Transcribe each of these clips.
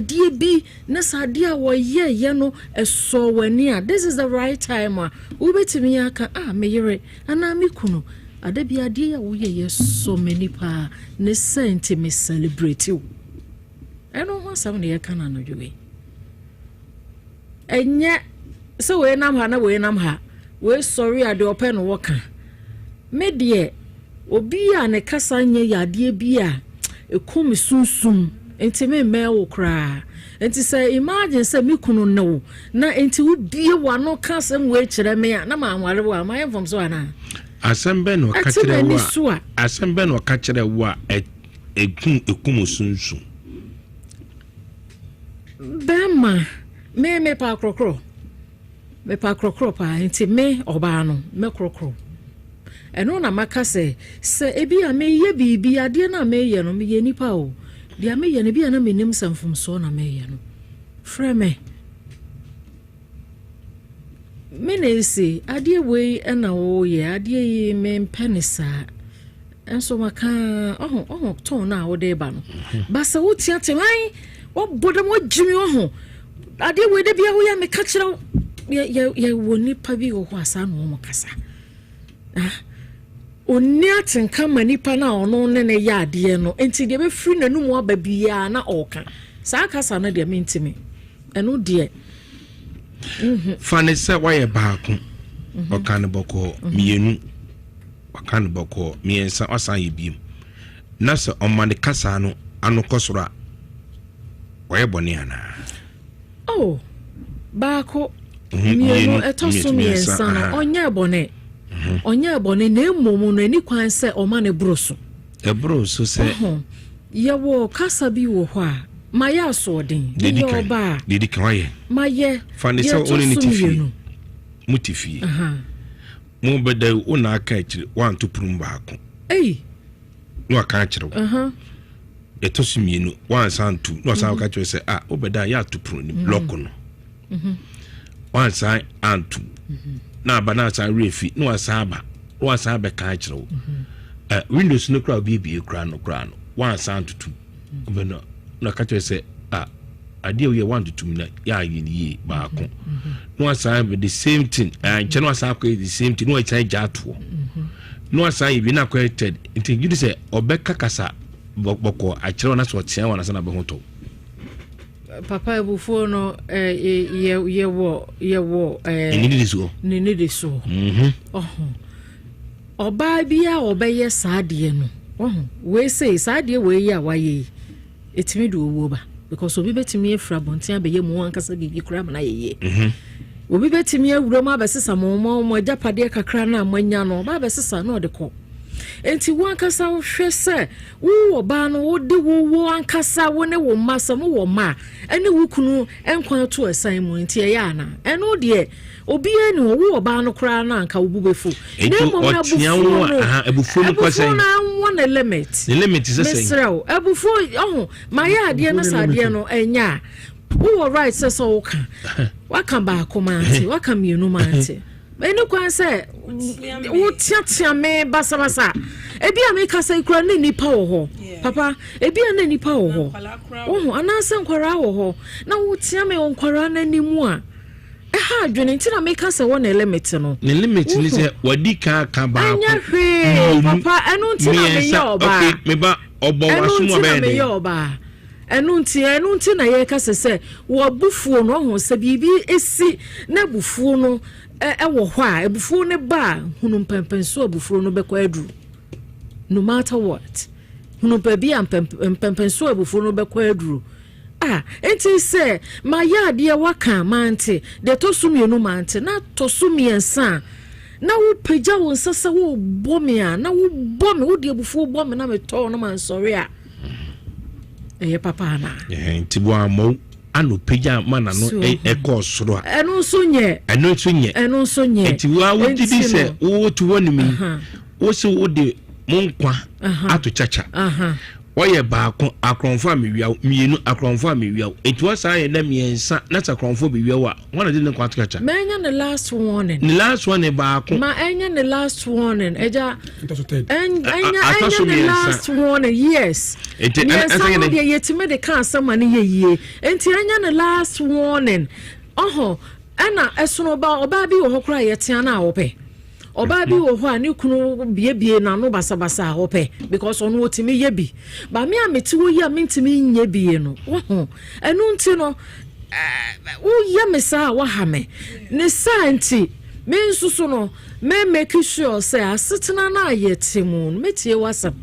adeɛ bi na sɛ adeɛ a wɔyɛɛyɛ no ɛsɔ w'ani a, this is the right time a wobɛtumi aka, "Ah, me yere anaa me kunu, ada bi adeɛ a woyɛyɛ sɔ m'ani paa ne sɛ nti me celebrate wo." Ɛno ho asɛm na yɛka no anadwo yi. Ɛnyɛ sɛ wei nam ha na wei nam ha, wei sɔre a deɛ ɔpɛ no wɔka. Me deɛ, obi a ne kasa nyɛ yɛ adeɛ bi a ɛkum sunsum nti me mmɛn wo koraa. Nti sɛ imagine sɛ me kunu ne wo na nti wobie w'ano ka asɛm wei kyerɛ me a, na manware wo a, mayɛ mfom so anaa? Asɛm bɛn na ɔka Ɛte kyerɛ m'ani wo so a a. Asɛm bɛn na ɔka kyerɛ wo a ɛkum sunsum? Bɛrima, me mepa akorɔkorɔ, mepa akorɔkorɔ paa. Nti me ɔbaa no mɛkorɔkorɔ. Ɛno na maka sɛ ebi a meyɛ biribi, adeɛ no a meyɛ no, meyɛ nipa o. Deɛ meyɛ no, ebi a na menim sɛ mfomsoɔ na meyɛ no, frɛ me me na esi adeɛ wei ɛna wɔyɛ adeɛ yi, mempɛ ne saa. Nso maka ɔho tɔn no a wode ba no ba sɛ woteatea ai, wɔbɔ dɛm, wɔgyimi ɔho adeɛ wei de bia woyɛ, meka kyerɛ wo. Yɛwɔ nipa bi wɔ hɔ a saa na wɔn kasa. Ah, onni atenka ma nipa no a ɔno ne ne yɛ adeɛ no, nti deɛ bɛfiri n'anum aba biara na ɔɔka. Saa kasa no deɛ, mentimi, ɛno deɛ. Fa ne sɛ woayɛ baako, ɔka no bɔkɔɔ, mmienu, ɔka no bɔkɔɔ, mmiɛnsa, wasan yɛ biem na sɛ ɔma ne kasa no ano kɔ soro a, ɔyɛ bɔne anaa? Oh, baako, mmienu, ɛtɔ so mmiɛnsa no, ɔnyɛ bɔne, ɔnyɛ bɔne. Na mmom no, ani kwan sɛ ɔma ne boro so. Ɛboro so sɛ? Ɔho, yɛwɔ kasa bi wɔ hɔ a mayɛ asoɔden. Deɛ di meyɛ kan ɔbaa. Deɛ di kan wayɛ. Mayɛ. Fa ne sɛ deɛ wo ne ɛtɔ ne so te fie. mmienu. Mo te fie, mo bɛda, wo na aka akyire, woanto pono baako Ei. na waka akyerɛ wo. Ɛtɔ so mmienu, wansan nto na wasan ka kyerɛ sɛ, "Ah, wobɛda a, yɛato pono no lock no." Wansan anto na aba na asan werɛ fi na wasan aba na wasan abɛka akyerɛ wo. Windows no koraa obiebie koraa no wansan ntoto wobɛno na ka kyerɛ sɛ, "Ah, adeɛ a woyɛ wantotom na yɛayɛ no yie." Baako na wasan bɛ the same thing, nkyɛn na wasan akɔyɛ the same thing na wasan gya atoɔ na wasan yɛ bi na akɔyɛ third. Nti gye di sɛ ɔbɛka kasa bɔkɔ akyerɛ wo na sɛ ɔtea wo anasa na bɛho tɔ. Papa, abufuo no, yɛwɔ ɛni didi soɔ. Ne ne de soɔ. Ɔho, ɔbaa bi a ɔbɛyɛ saa adeɛ no, ɔho wei sei, saa adeɛ wei yi a wayɛ yi, ɛtumi de owuo ba, because obi bɛtumi afiri abɔnten abɛyɛ mu ankasa biribi koraa ma no ayɛ yie. Obi bɛtumi awura mu abɛsesa mo agyapadeɛ kakra no a moanya no, ɔba abɛsesa na ɔde kɔ. Nti wo ankasa wohwɛ sɛ wowɔ baa no, wode wo ankasa wo ne wo mma, sɛ mowɔ mma a, ɛne wo kunu nkwa to ɛsan mu. Nti ɛyɛ ana? Ɛno deɛ, obiara ni hɔ wowɔ baa no koraa no anka wo bu bɛfu. Enti Na mmom no, ɔtea wo a, abufuo no, aha, abufuo no kɔ abufuo sɛn? no anwɔ ne limit. Ne limit sɛ sɛn? Mesrɛ wo, abufuo, ɔho mayɛ adeɛ no, sɛ adeɛ no ɛnyɛ a, wowɔ right sɛ woka. Waka baako mante, waka mmienu mante, ɛni kwan sɛ woteatea me basabasa. Ebi a meka sɛ kura ne nipa wɔ hɔ. Papa, ebi a ne nipa wɔ hɔ wohu anaasɛ nkwaraa wɔ hɔ na wotea me wɔ nkwaraa n'anim a, ɛha adwene. Nti na meka sɛ wɔ ne limit no. Ne limit ni sɛ wadi kan aka baako, Ɛnyɛ hwee. mmienu, Papa, ɛno nti na meyɛ mmiɛnsa. ɔbaa. Okay, meba ɔbɔ Ɛno w'asom nti na ɔbɛyɛ meyɛ dɛn? ɔbaa. Ɛno nti na yɛka sɛ wɔabufuo no, ɔho sɛ biribi esi na abufuo no ɛwɔ hɔ a, abufuo no ba a, hunu mpɛmpɛnso abufuo no bɛkɔ aduru. No matter what, hunu baabi a mpɛmpɛnso abufuo no bɛkɔ aduru a. Nti sɛ mayɛ adeɛ, waka mante, deɛ ɛtɔ so mmienu mante, na tɔ so mmiɛnsa a, na wopagya wo nsa sɛ wobɔ me a, na wobɔ me, wode abufuo bɔ me na metɔɔ no mansɔre a, ɛyɛ papa anaa? Ɛhɛn, nti wɔammɔ ana opagya ma n'ano ɛkɔɔ soro a? Ɛno nso nyɛ. Ɛno nso nyɛ. Ɛno nso nyɛ. Nti wa wogye di Enti sɛ no, wote hɔ nim yi, wo sɛ wode mo nkwa ato kyakya. Wɔyɛ baako, akorɔmfo a mewia wo, mmienu, akorɔmfo a mewia wo. Enti wɔsan yɛ dɛ mmiɛnsa na sɛ akorɔmfo bewia wo a, wɔn na de ne nkwa to kakya. Ma ɛnyɛ ne last warning. Ne last warning baako. Ma ɛnyɛ ne last warning. Ɛgya. Ɛnyɛ ɛnyɛ ne last warning. Yes. Enti mmiɛnsa no deɛ yɛtumi de ka asɛm ma ne yɛ yie. Enti ɛnyɛ ne last warning. Ɔho ɛna ɛsono ɔbaa ɔbaa bi wɔ hɔ koraa yɛtea no a wɔpɛ. Ɔbaa bi wɔ hɔ a ne kunu biebie n'ano basabasa a ɔpɛ because ɔno ɔtumi yɛ bi. Ba me a mete hɔ yi a mentumi nyɛ bie no, woho. Ɛno nti no, woyɛ me saa a woaha me. Ne saa nti, me nso so no, me make sure sɛ asetena no a yɛte mu no, mɛtie w'asɛm.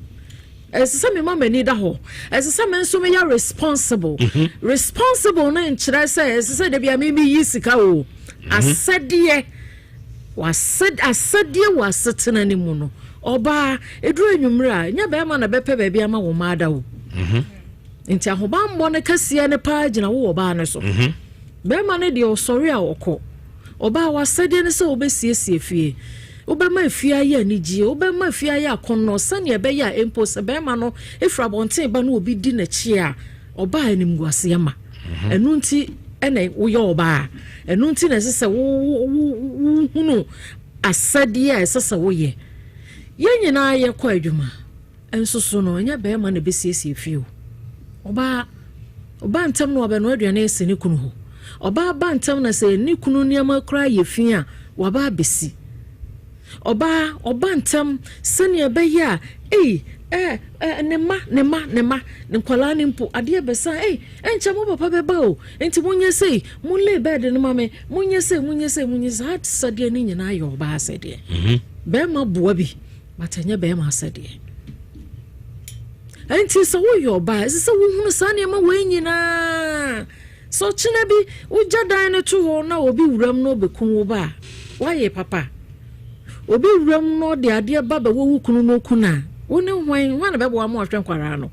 Ɛsɛ sɛ mema m'ani da hɔ. Ɛsɛ sɛ me nso meyɛ responsible. Mhm. Responsible no nkyerɛ sɛ ɛsɛ sɛ da bi a meyi sika o. Mhm. Asɛdeɛ W'asɛdeɛ wɔ asetena no mu no, ɔbaa, ɛduru anwummerɛ a, ɛnyɛ bɛrima na bɛpɛ baabi ama wo mma ada o. Mhm. Nti ahobanbɔ no kɛseɛ no paa gyina wo ɔbaa no so. Mhm. Bɛrima no deɛ ɔsɔre a ɔkɔ. Ɔbaa w'asɛdeɛ no sɛ wobɛsiesie fie. Wobɛma efie ayɛ anigyeɛ, wobɛma efie ayɛ akɔnnɔ sɛnea ɛbɛyɛ a mpo sɛ bɛrima no firi abɔnten ba na obi di n'akyi a, Ɔbaa animguaseɛ ma. Ɛno nti na woyɛ ɔbaa. Ɛno nti na ɛsɛ sɛ wohunu asɛdeɛ a ɛsɛ sɛ woyɛ. Yɛn nyinaa yɛkɔ adwuma. Nso so no, ɛnyɛ bɛrima na ɛbɛsiesie fie o. Ɔbaa, ɔbaa ntɛm na wabɛnoa aduane asi ne kunu hɔ. Ɔbaa ba ntɛm na sɛ ne kunu nneɛma koraa yɛ fi a, waba abɛsi. Ɔbaa, ɔba ntɛm sɛnea ɛbɛyɛ a, ei, ɛ, ɛ, ne mma, ne mma, ne mma, ne nkwadaa no mpo, adeɛ bɛsa, ei, ɛnkyɛ mo papa bɛba o, nti monyɛ sei, mo lay bed no ma me, monyɛ sei, monyɛ sei, monyɛ saa sɛdeɛ no nyinaa yɛ ɔbaa sɛdeɛ. Mhm. Bɛrima boa bi, but ɛnyɛ bɛrima asɛdeɛ. Nti sɛ woyɛ ɔbaa, ɛsɛ sɛ wohunu saa nneɛma wei nyinaa. Sɛ ɔkyena bi wogya dan no to hɔ na obi wuram na ɔbɛku wo ba a, woayɛ papa? Obi wuram na ɔde adeɛ ba bɛwɔ wo kunu na ɔku no a, wo ne hwan, hwan na bɛboa ma wahwɛ nkwadaa no?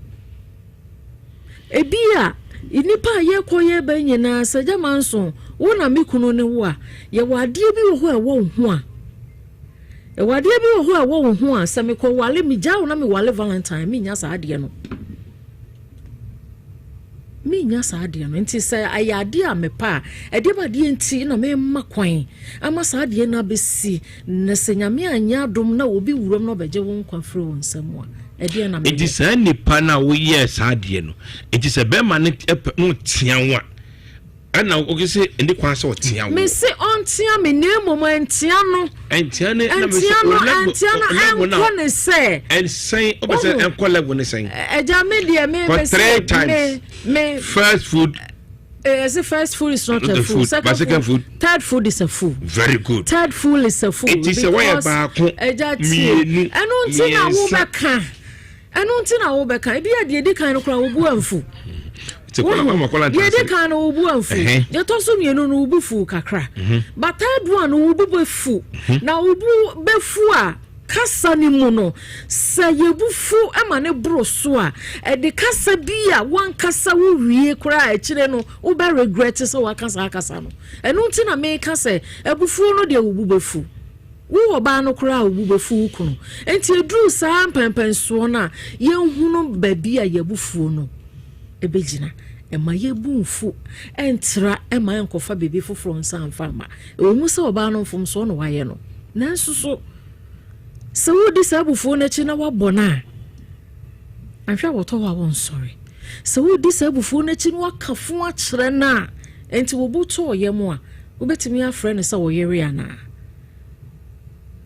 Ebi a nnipa a yɛkɔ yɛba nyinaa sɛ gyama nso wo na me kunu ne wo a, yɛwɔ adeɛ bi wɔ hɔ a ɛwɔ wo ho a, ɛwɔ adeɛ bi wɔ hɔ a ɛwɔ wo ho a sɛ mekɔ wale, megyaa wo na mewale Valentine, mennya saa adeɛ no. Mennya saa adeɛ no. Nti sɛ ɛyɛ adeɛ a mepɛ a, ɛdeɛ ba adeɛ nti na memma kwan ama saa adeɛ no abɛsi. Na sɛ Nyame anyɛ adom na obi wuram na ɔbɛgye wo nkwa firi wo nsam a, ɛdeɛ na meyɛ. Nti saa nipa no a woyɛɛ saa adeɛ no, nti sɛ bɛrima no pɛ na ɔtea wo a, ɛna woke sɛ ɛni kwan sɛ ɔtea wo. Mese ɔntea me na mmom ɛntea no. Ɛntea no na mese ɛntea no ɛntea no ɛnkɔ ne sɛ. Ɛnsɛn ɔbɛ sɛ ɛnkɔ level ne sɛn. Ɛgya me deɛ me me sɛ me me. First food. Ɛsɛ eh, first food is not a food. Second, second food, third food is a food. Very good. Third food is a food. Eti sɛ wɔyɛ baako mmienu mmiɛnsa. Ɛno nti na wobɛka. Ɛno nti na wobɛka. Ebi a deɛ edi kan no koraa wo bo amfu. Deɛ edi kan no wo bo amfu. Deɛ ɛtɔ so mmienu no wo bo fu kakra. Mhm. But third one no wo bo bɛfu. Mhm. Na wo bo bɛfu a kasa no mu no sɛ yɛbu fu ma ne boro so a ɛde kasa bi a wankasa wo wie koraa akyire no wobɛ regret sɛ waka saa kasa no. Ɛno nti na meka sɛ abufuo no deɛ wo bo bɛfu. Wo ɔbaa no koraa a wo bo bɛfu wo kunu. Enti ɛduru saa mpɛnpɛnsoɔ no a, yɛnhunu baabi a yɛn abufuo no bɛgyina. Mma yɛn bo mfu ntra mma ɛnkɔfa biribi foforɔ nsa mfa mma. Ɛwɔ mu sɛ ɔbaa no mfomsoɔ na wayɛ no, nanso so sɛ wodi saa abufuo no akyi na woabɔ no a, anhwɛ a wɔtɔ hɔ a wɔnsɔre. Sɛ wodi saa abufuo no akyi na woaka fo akyerɛ no a, enti wo bo tɔɔ yam a, Wobɛtumi afrɛ no sɛ wo yere anaa?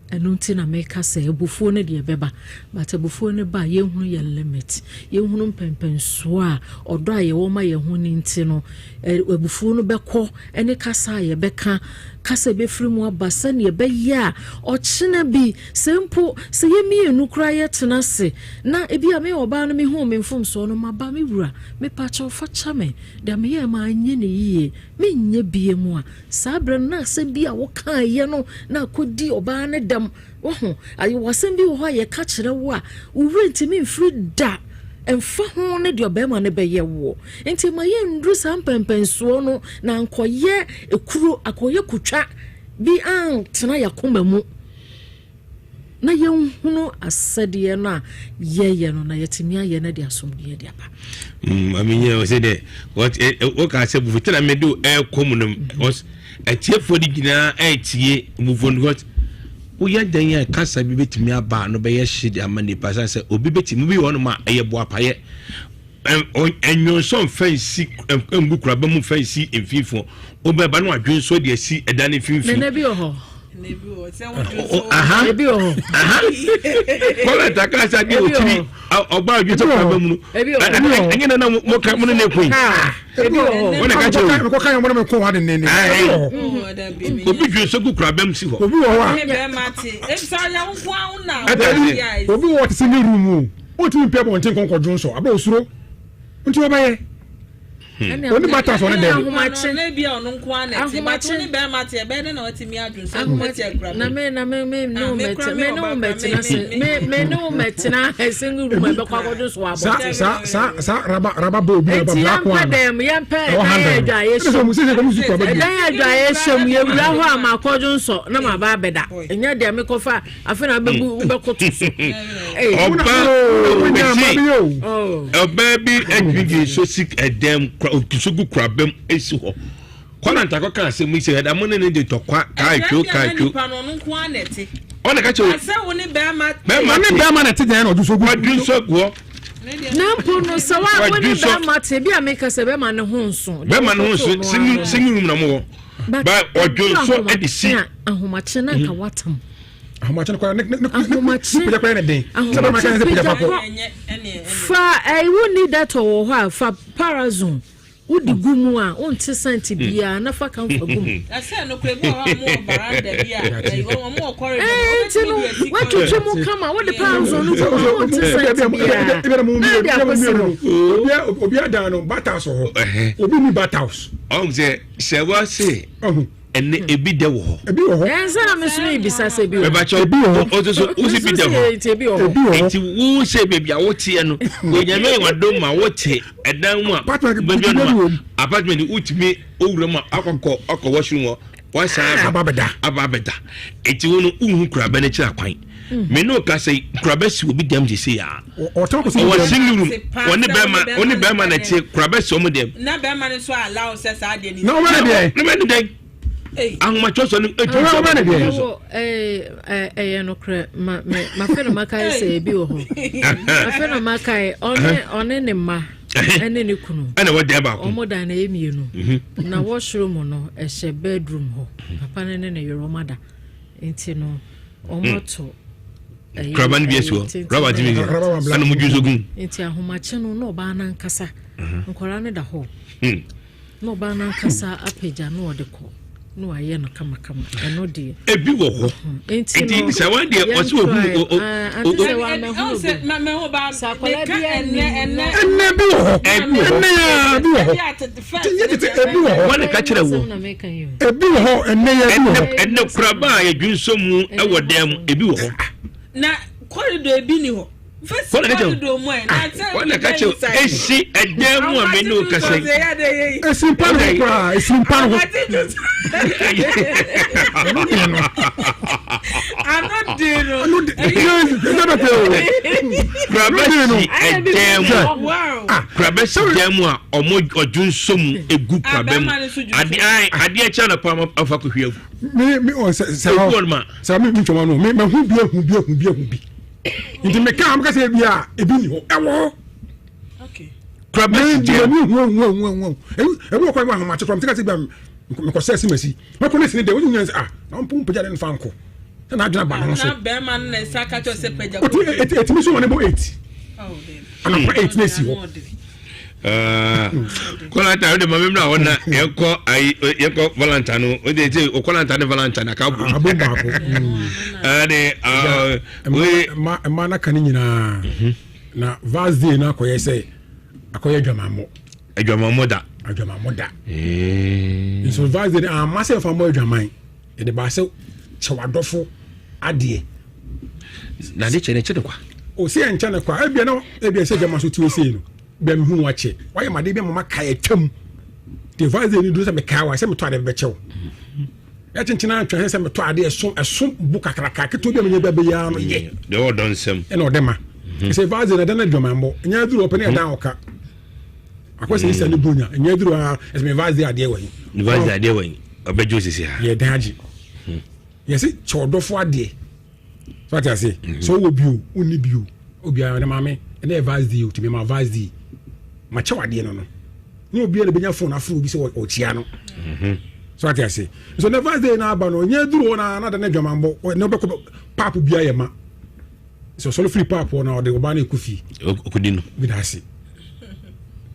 Ɛno nti na meka sɛ abufuo no deɛ ɛbɛba, but abufuo no ba a yɛnhunu yɛn limit, yɛnhunu mpɛmpɛnsoɔ a ɔdɔ a yɛwɔ ma yɛn ho no nti no, abufuo no bɛkɔ ne kasa a yɛbɛka, kasa ɛbɛfiri mu aba sɛdeɛ ɛbɛyɛ a ɔkyena bi sɛ mpo sɛ yɛn mmienu koraa yɛtena ase na ebi a me ɔbaa no mehuu me mfomsoɔ no maba me wura mepa kyɛw fa kyɛ me deɛ meyɛɛ manyɛ no yie Menyɛ biam a, saa berɛ no na asɛm bi a wokaeɛ no na akɔdi ɔbaa no dɛm. Wahu? Ayɛ asɛm bi wɔ hɔ a yɛka kyerɛ wo a, wo werɛ ntumi mfiri da. Ɛmfa ho ne deɛ ɔbarima no bɛyɛ woɔ. Nti ma yɛnnuru saa mpɛnpɛnsoɔ no na ankɔyɛ ekuro, akɔyɛ kutwa bi antena yɛakoma mu. Na yɛnhunu asɛdeɛ no a yɛyɛ no, na yɛtumi ayɛ no de asomdwoeɛ de aba. Maame nyɛ sɛ dɛ wɔka sɛ bufu tena mede ɛkɔ mu no, atiefoɔ no nyinaa ɛretie bufuo no, because woyɛ dɛn a kasa bi bɛtumi aba a no bɛyɛ hye de ama nipa sɛ obi bɛtumi bi wɔ nom a ɛyɛ boapayɛ, ɛnwonsɔ mfa nsi ngu kuraba mu, mfa nsi mfimfini, wobɛba no adwensɔ de asi ɛda no mfimfini. Nana bi wɔ hɔ. Ebi wɔ hɔ. Kɔlɛta kasa de otiri ɔba adwensɔ kuraba mu no, ɛnyɛ nana mo ka mo ne ne koyi. Ebi wɔ hɔ. Wɔn na ka kyerɛ o. Kɔka yɛn wɔn na kɔ hɔ de ne. Obi dwensɔ gu kuraba mu si hɔ. Obi wɔ hɔ a. Obi wɔ hɔ te sɛ ne room o. Wotumi mpɛ bɔnten kɔnkɔ dwonsɔ abɛ osuro nti wɔbɛyɛ. Oni bata sɔ ne dɛm. Ahomakye na me na me me ne wo mɛtena, me ne wo mɛtena se me ne wo mɛtena single room ɛbɛkɔ akɔdwo so abɔnten. Sa sa sa sa raba raba bɔ obi raba black one. Eti yɛmpɛ dɛm, yɛmpɛ ɛdan yɛ adwa yɛ hyɛm, ɛdan yɛ adwa yɛ hyɛm, yɛwura hɔ a ma akɔdwo nsɔ na ma ba abɛda, ɛnyɛ deɛ mekɔfa afei na bɛbu wobɛkoto so. Ɔbaa bi adwidwi nso si ɛdɛm nso gu kurabam si hɔ kɔla ntakɔ ka asɛm yi sɛ ɛda mo ne ne de tɔkwa kaatwo kaatwo, ɔna ka kyerɛ sɛ wo ne bɛrima bɛrima ne bɛrima na ɛte dɛn na ɔdwo so gu wadwi nso gu hɔ. Na mpo no sɛ wa wo ne bɛrima te bi a, meka sɛ bɛrima ne ho nso. Bɛrima ne ho nso, single room na mo wɔ ba, ɔdwo nso de si. Ahomakye na nka watam. Ahomakye no koraa ne ahomakye pagya koraa ne den sɛ bɛrima kan sɛ pagya fa kɔ. Fa ɛyi, wo ni data wɔ hɔ a, fa parazone wode gu mu a wonte sɛnti biara, na fa kamfa gu mu. Nti no woatwitwi mu kama, wode parazone no gu mu a wonte sɛnti biara na ɛde akɔsi hɔ. Obi adan no bath house wɔ hɔ, obi ni bath house. Ɔn sɛ wɔse ɛnɛ ebi dɛ wɔ hɔ. Ebi wɔ hɔ. Ɛnsa na mi sunu ibisa sɛ ebi wɔ hɔ. Bɛbɛkyɛw ebi wɔ hɔ. O soso wosi bi dɛ hɔ. Ebi wɔ hɔ. Ebi wɔ hɔ. Eti wo sɛ beebi a woteɛ no, Onyame yɛ wadom ma wote ɛdan mu a. Apartment baabi bi a wɔ mu. Apartment wotumi owura mu a akɔkɔ washroom hɔ, wasan aba abɛda. Aba abɛda. Eti wo no wohu kuraba no akyiri akwan. Me ne o ka sɛ kuraba si obi dɛm sese ya. Ɔtɔn kɔ si ɔwɔ single room, ɔne bɛrima na tie, kuraba si ɔmo dɛm. Na bɛrima no nso allow sɛ saa deɛ ne. Na ɔbɛ ne deɛ. Ne bɛ ne dɛn. Ahomatwɛ sɔ no etu sɔ. Ɔbɛ ne deɛ. Ɛwɔ ɛyɛ nokorɛ, ma mɛ mafe na maka yɛ sɛ ebi wɔ hɔ. Mafe na maka yɛ ɔne ne mma ɛne ne kunu. Ɛna wɔ dan baako. Ɔmo dan na ɛyɛ mmienu. Na washroom no ɛhyɛ bedroom hɔ. Papa ne ne yere ɔmo ada. Nti no ɔmo ato. Kuraba no bi asi hɔ, raba ti mi bi ɛna mo dwi nso gun. Nti ahomakye no na ɔbaa nankasa, nkwaraa no da hɔ, na ɔbaa nankasa apagya na ɔde kɔ na wayɛ no kamakama, ɛno deɛ. Ebi wɔ hɔ. Nti no sɛ wɔn deɛ ɔsi ohun o o o sɛ wɔn amɛhunu bi sɛ akwadaa bi ɛnɛ. Ɛnɛ bi wɔ hɔ, ɛnɛ ya bi wɔ hɔ, yɛ tete ebi wɔ hɔ. Wɔn ka kyerɛ wɔ. Ebi wɔ hɔ, ɛnɛ yɛ bi wɔ hɔ. Ɛnɛ kuraba a yɛdwi nso mu ɛwɔ dan mu ebi wɔ hɔ. Na corridor ebi ni hɔ. Wɔn na ka kyerɛ esi ɛdan mu a mɛ ne o kasa yi. Esi mpa ne ho koraa, esi mpa ne ho. Ano de no. Ano de ɛnyɛ bɛ tɛ o. Kuraba si ɛdan mu, kuraba si dan mu a ɔmo ɔdwo nso mu egu kuraba mu, adeɛ adeɛ kyɛn na pam afa kɔ hwia gu. Mi ɔ sɛ sɛ sɛ mi ntoma no mi mɛ hu bi ehu bi ehu bi ehu bi nti mi kaa mi kasa ebi a ebi ni hɔ, ɛwɔ hɔ. Kuraba si dan mu hu hu hu hu hu ebi wɔ kwan mu ahomakye kura mi ti kasa ebi a mi kɔ sɛ ɛsi ma si mɛ kɔ ne si ne de o nyina sɛ ah na ɔmpo mpagya ne nfa nko sɛ n'adwene aba ne ho so. Na bɛrima no na nsa ka kyerɛ sɛ pagya. Oti etimi so wɔn ne bɔ 8 anapa 8 na esi hɔ. Kɔlanta o de ma mímú àwọn na yɛnkɔ ayi, yɛnkɔ valentine no o de ti o kɔlanta ne valentine aka bom. Abo baako. Ɛne oye. Mma mma n'aka ne nyinaa na vars day no akɔyɛ sɛ akɔyɛ adwamammɔ. Adwamammɔ da. Adwamammɔ da. Nso vars day no ama sɛ nfa mmɔ adwaman, yɛde ba sɛ kyɛ w'adɔfo adeɛ. Na de kyɛ ne kyɛ ne kwa. O sɛ yɛn nkyɛn ne kwa, ebia na ebia sɛ adwama so ti o sei no bia mehu wakyɛ wayɛ ma de bi ama ma kae atwam de vars day no duro sɛ mekae wa sɛ metɔ ade bɛkyɛw. Yɛkyenkyena atwa sɛ metɔ adeɛ ɛso ɛso bo kakraka ketewa bi a menya bi abɛyɛ no yɛ. Deɛ ɔdɔ nsɛm. Ɛna ɔde ma. Sɛ vaase na ɛda no adwamanbɔ ɛnyɛ aduru ɔpɛ ne ɛdan ɔka. Akɔ sɛ isa ne bonya ɛnyɛ aduru a ɛsɛ me vaase adeɛ wɔ yi. Vaase adeɛ wɔ yi ɔbɛgye osisi ha. Yɛ dan agye. Yɛsɛ kyɛ ɔdɔfo adeɛ. So ate ase. Sɛ ɔwɔ bio wonni bio obiara ne maame ɛna yɛ vaase di o tumi ma vaase di. Ma kyɛw adeɛ no no. Ne obiara na bɛnya phone afro obi sɛ ɔkyia no. So ate ase. So ne vaase day na aba no ɛnyɛ aduru hɔ na na da ne adwamanbɔ ne ɔbɛkɔ paapo biara yɛ ma. Sɛ ɔsɔre firi paapo na ɔde ɔbaa no ɛkɔ fie. Ɔkɔdi no. Bi da ase.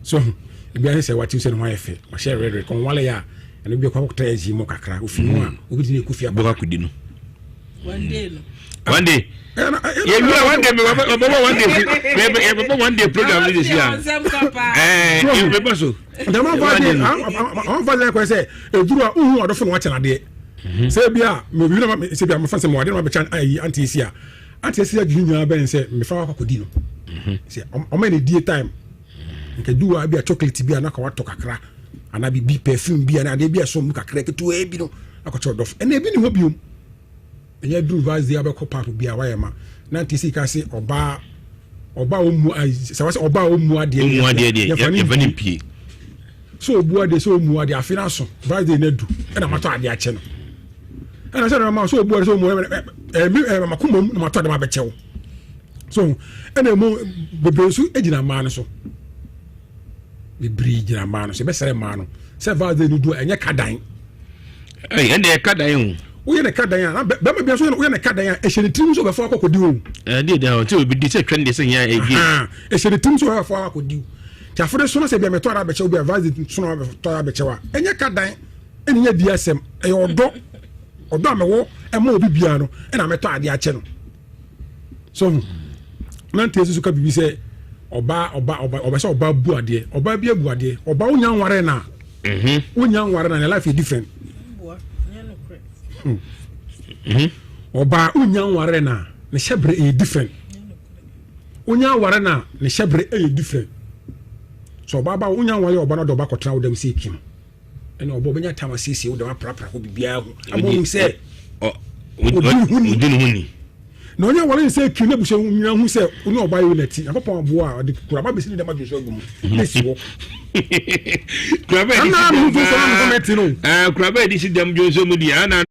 So ebi ayɛ sɛ wate sɛ ne ho ayɛ fɛ ɔhyɛ rɛrɛ kɔnwale a ɛno bi kɔ akɔtɔ ɛgye mu kakra ofi mu a obi de ne ɛkɔ fie akɔ. Akɔdi no. One day no. One day. Yɛwia one day bɛbɔ one day yɛbɛbɔ one day program no de si a. Ɛɛ yɛbɛbɔ so. Dɛm afa de afa de kɔ sɛ eduru a uhu ɔdɔfo na wakyɛ adeɛ. Sɛ ebi a mɛ obi na sɛ ebi a mefa sɛ mɛ ɔde na bɛkyɛ ayi ante esi a ante esi adwene nyinaa bɛn sɛ mefa wakɔ akɔdi no. Sɛ ɔmɛ ne die time nka du a bi a chocolate bi a na ka watɔ kakra anaa bibi perfume bi a na adeɛ bi a ɛsɔ mu kakra ketewa bi no akɔkyɛ ɔdɔfo ɛna ebi ne hɔ biom. Ɛnyɛ duru vase deɛ abɛkɔ paap bi a wayɛ ma na nti si ka se ɔbaa ɔbaa ɔmu sɛ wɔsɛ ɔbaa ɔmu adeɛ ɔmu adeɛ deɛ yɛfa ne mpie so ɔbu adeɛ sɛ ɔmu adeɛ afe no aso vase deɛ no adu ɛna matɔ adeɛ akyɛ no ɛna sɛ ɛna so ɔbu adeɛ sɛ ɔmu ɛmi ɛma makoma mu na matɔ adeɛ ma bɛkyɛw so ɛna emu bebree nso gyina mmaa no so bebree gyina mmaa no so ɛbɛsrɛ mmaa no sɛ vase deɛ no du a ɛnyɛ kadan. Ɛyɛ ɛnna ɛka dan o. Woyɛ ne ka dan a na bɛrima bi nso woyɛ ne ka dan a ɛhyɛ ne tirim sɛ ɔbɛfa akɔkɔdi o. Ɛdeɛ deɛ ɔte obi di sɛ twɛn deɛ sɛ nyɛ ɛgye. Ɛhyɛ ne tirim sɛ ɔbɛfa akɔdi o. Nti afɔde so na sɛ bi a mɛtɔ ara abɛkyɛw bi a vazi so na ɔbɛtɔ ara abɛkyɛw a ɛnyɛ ka dan ɛne nyɛ di asɛm ɛyɛ ɔdɔ ɔdɔ a mɛwɔ ɛma obi biara no ɛna mɛtɔ adeɛ akyɛ no. So ho na nti nso ka biribi sɛ ɔbaa ɔba ɔba ɔbɛ sɛ ɔbaa bu adeɛ ɔbaa bi abu adeɛ ɔbaa wonya nware na wonya nware na ne life is different. Ɔbaa wonya nware na ne hyɛbrɛ ɛyɛ different. Wonya nware na ne hyɛbrɛ ɛyɛ different. So ɔbaa ba wonya nware ɔbaa no de ɔba kɔtena wo dɛm sɛ ekim. Ɛna ɔbɔ ɔbɛnya tam asiesie wo dɛm aprapra hɔ biribiara ho ama ɔhu sɛ ɔdi ne ho ni. Na ɔnyɛ wɔn sɛ kiri na busua nyinaa hu sɛ ɔne ɔbaa yi na ti akɔpɔn aboa a ɔde kuraba bɛsi ne dɛm adwo so agu mu na esi hɔ. Kuraba yɛ di si dɛm kuraba yɛ di si dɛm dwonso mu di ana.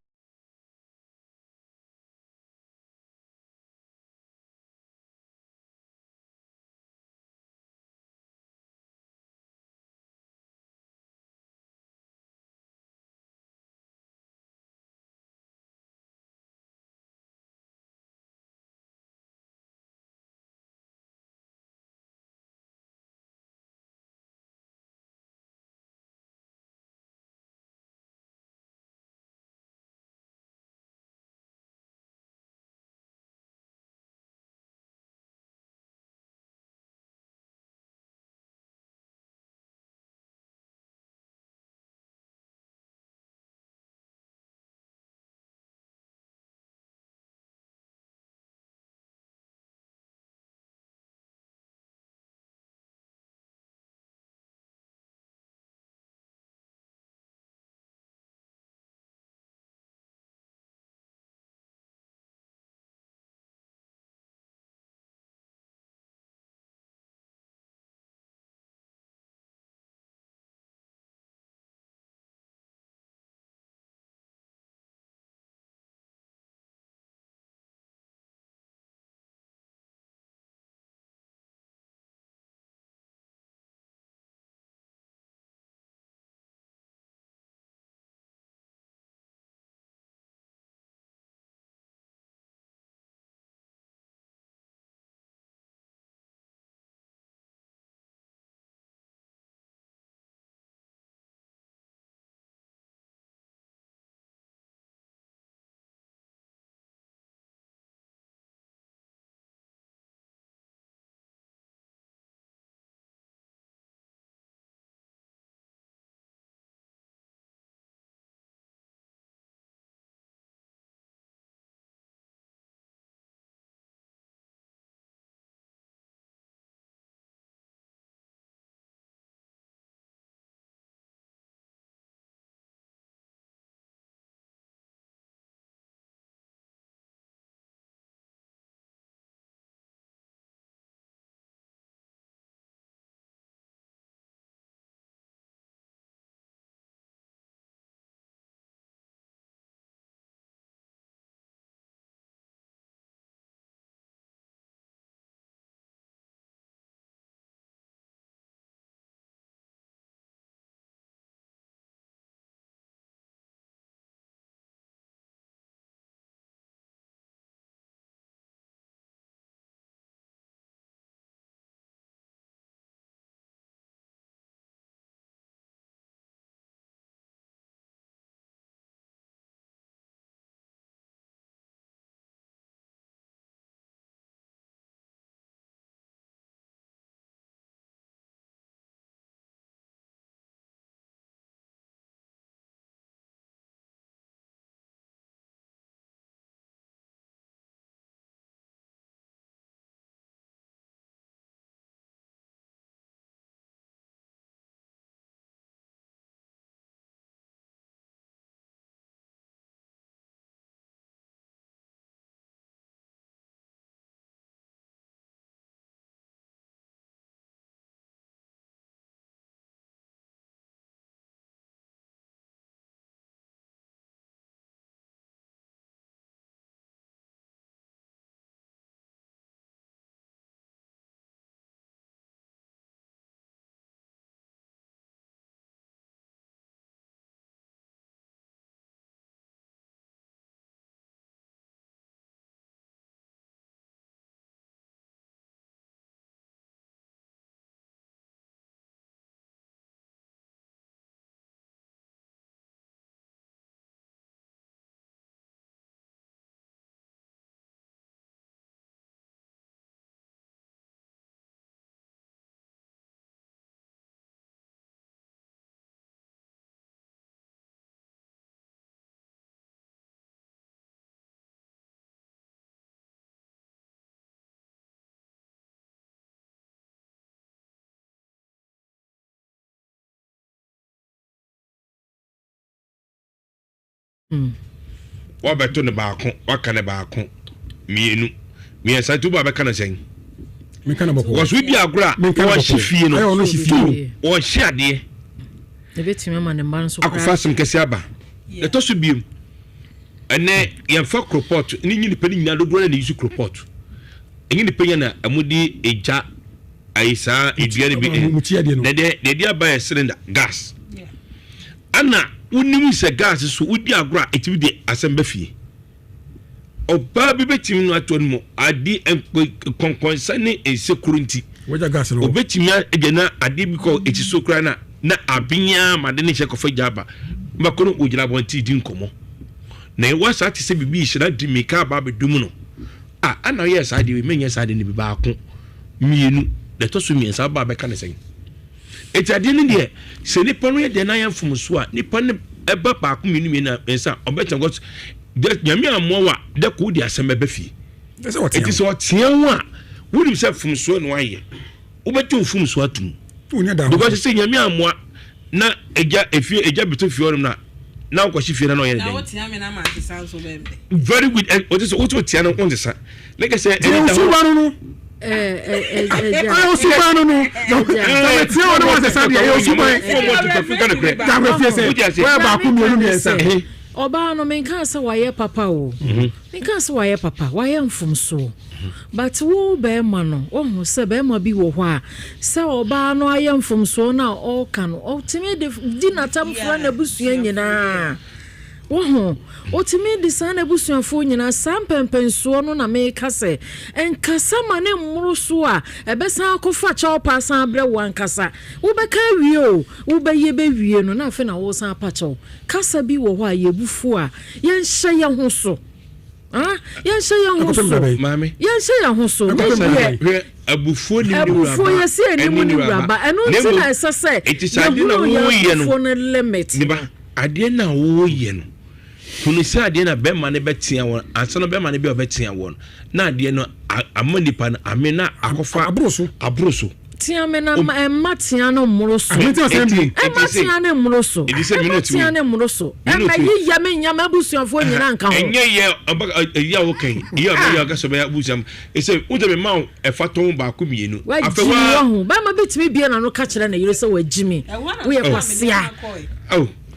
Wabɛto ne baako, waka ne baako, mmienu, mmiɛnsa, nti wobaa bɛka no sɛn? Menka no bɔkɔɔ. Because wodi agorɔ a, Menka no wɔhye bɔkɔɔ. fie no. Ɛyɛ ɔno hye fie o. Wɔhye adeɛ. Ebetumi ama ne mma nso Akɔfa asɛm kɛse aba. Ɛtɔ so biom, ɛnɛ yɛmfa koropɔt ne nye nipa no nyinaa dodoɔ no na yi so koropɔt. Ɛnyɛ nipa nyinaa na ɛmo de egya ayi saa edua no bi. Mukyia deɛ no. Na deɛ deɛ ɛde aba yɛ cylinder gas. Ana wonim sɛ gas so wodi agorɔ a ɛtumi de asɛm ba fie. Ɔbaa bi bɛtumi no ato no mu ade nkɔnkɔnsa ne nsekuro nti. Wagya gas no. Obɛtumi agya na adeɛ bi kɔ ɛti so koraa na na abea ma de ne hyɛ kɔfa gya aba. Bɛkɔ no wɔgyina abɔnten di nkɔmmɔ. Na ɛwɔ saa te sɛ biribi hyɛ na de mmirika aba abɛdum no. A ana ɔyɛɛ saa deɛ menyɛ saa deɛ no bi baako mmienu na ɛtɔ so mmiɛnsa aba abɛka ne sɛn. Eti adeɛ no deɛ sɛ nipa no yɛ deɛ n'ayɛ mfomso a nipa no ɛba baako mmienu mmienu mmiɛnsa ɔbɛtena kɔ dɛ Nyame amoa wa dɛ kò di asɛm bɛbɛ fie. Eti sɛ ɔtea ho a wonim sɛ mfomsoɔ na wayɛ wobɛgye wo mfomsoɔ atum because sɛ Nyame amoa na egya efie egya bɛtɔ fie hɔnom na na wokɔhye fie na na ɔyɛ ne dɛn. Very good ɛ ɔte sɛ wote ɔtea no wonsesa ne kɛ sɛ ɛne da hɔ no ɛyɛ osuban no no na metia wɔn wɔn sesa deɛ ɛyɛ osuban dagba fie sɛ wɔyɛ baako mmienu mmiɛnsa. Ɔbaa no menkaa sɛ wayɛ papa o, menkaa sɛ wayɛ papa, wayɛ mfomsoɔ. But wo bɛrima no, wohu sɛ bɛrima bi wɔ hɔ a, sɛ ɔbaa no ayɛ mfomsoɔ no a ɔreka no, ɔtumi de di n'atam fra n'abusua nyinaa. Wohu, ɔtumi de saa n'abusuafoɔ nyinaa, saa mpɛmpɛnsoɔ no na meka sɛ, nkasa ma ne mmoro so a, ɛbɛsan akɔfa kyɛw pa asan abrɛ wo ankasa. Wobɛka awie o, wobɛyɛ bɛwie no, na afei na wosan apa kyɛw. Kasa bi wɔ hɔ a yɛbu a yɛnhyɛ yɛn ho so. Ah, yɛnhyɛ yɛn ho so. Yɛnhyɛ yɛn ho so. Medeɛ abufuo nim ne wuraba. Abufuo yɛsi anim ne wuraba. Ɛno nti na ɛsɛ sɛ yɛhunu yɛn abufuo no limit. Niba adeɛ na wɔyɛ no hunu sɛ adeɛ na bɛrima no bɛtea wɔn ansa na bɛrima no bi a ɔbɛtea wɔn na adeɛ no ama nipa no ame na akɔfa aboro so aboro so. Tea me na ɛmma tea no mmoro so. Ɛmma tea no mmoro so. Ɛmma tea no mmoro so. Ɛmma yiyɛ me nya m'abusuafoɔ nyinaa nka ho. Ɛnyɛ yɛ ɔba ɛyɛ a wɔka yi yɛ a ɔbɛyɛ ɔka sɛ ɔbɛyɛ abusua ɛsɛ wogya me ma wo ɛfa tɔn baako mmienu. Wagyi mi wɔ ho bɛrima bi tumi bie n'ano ka kyerɛ ne yere sɛ wagyi mi woyɛ kwasea.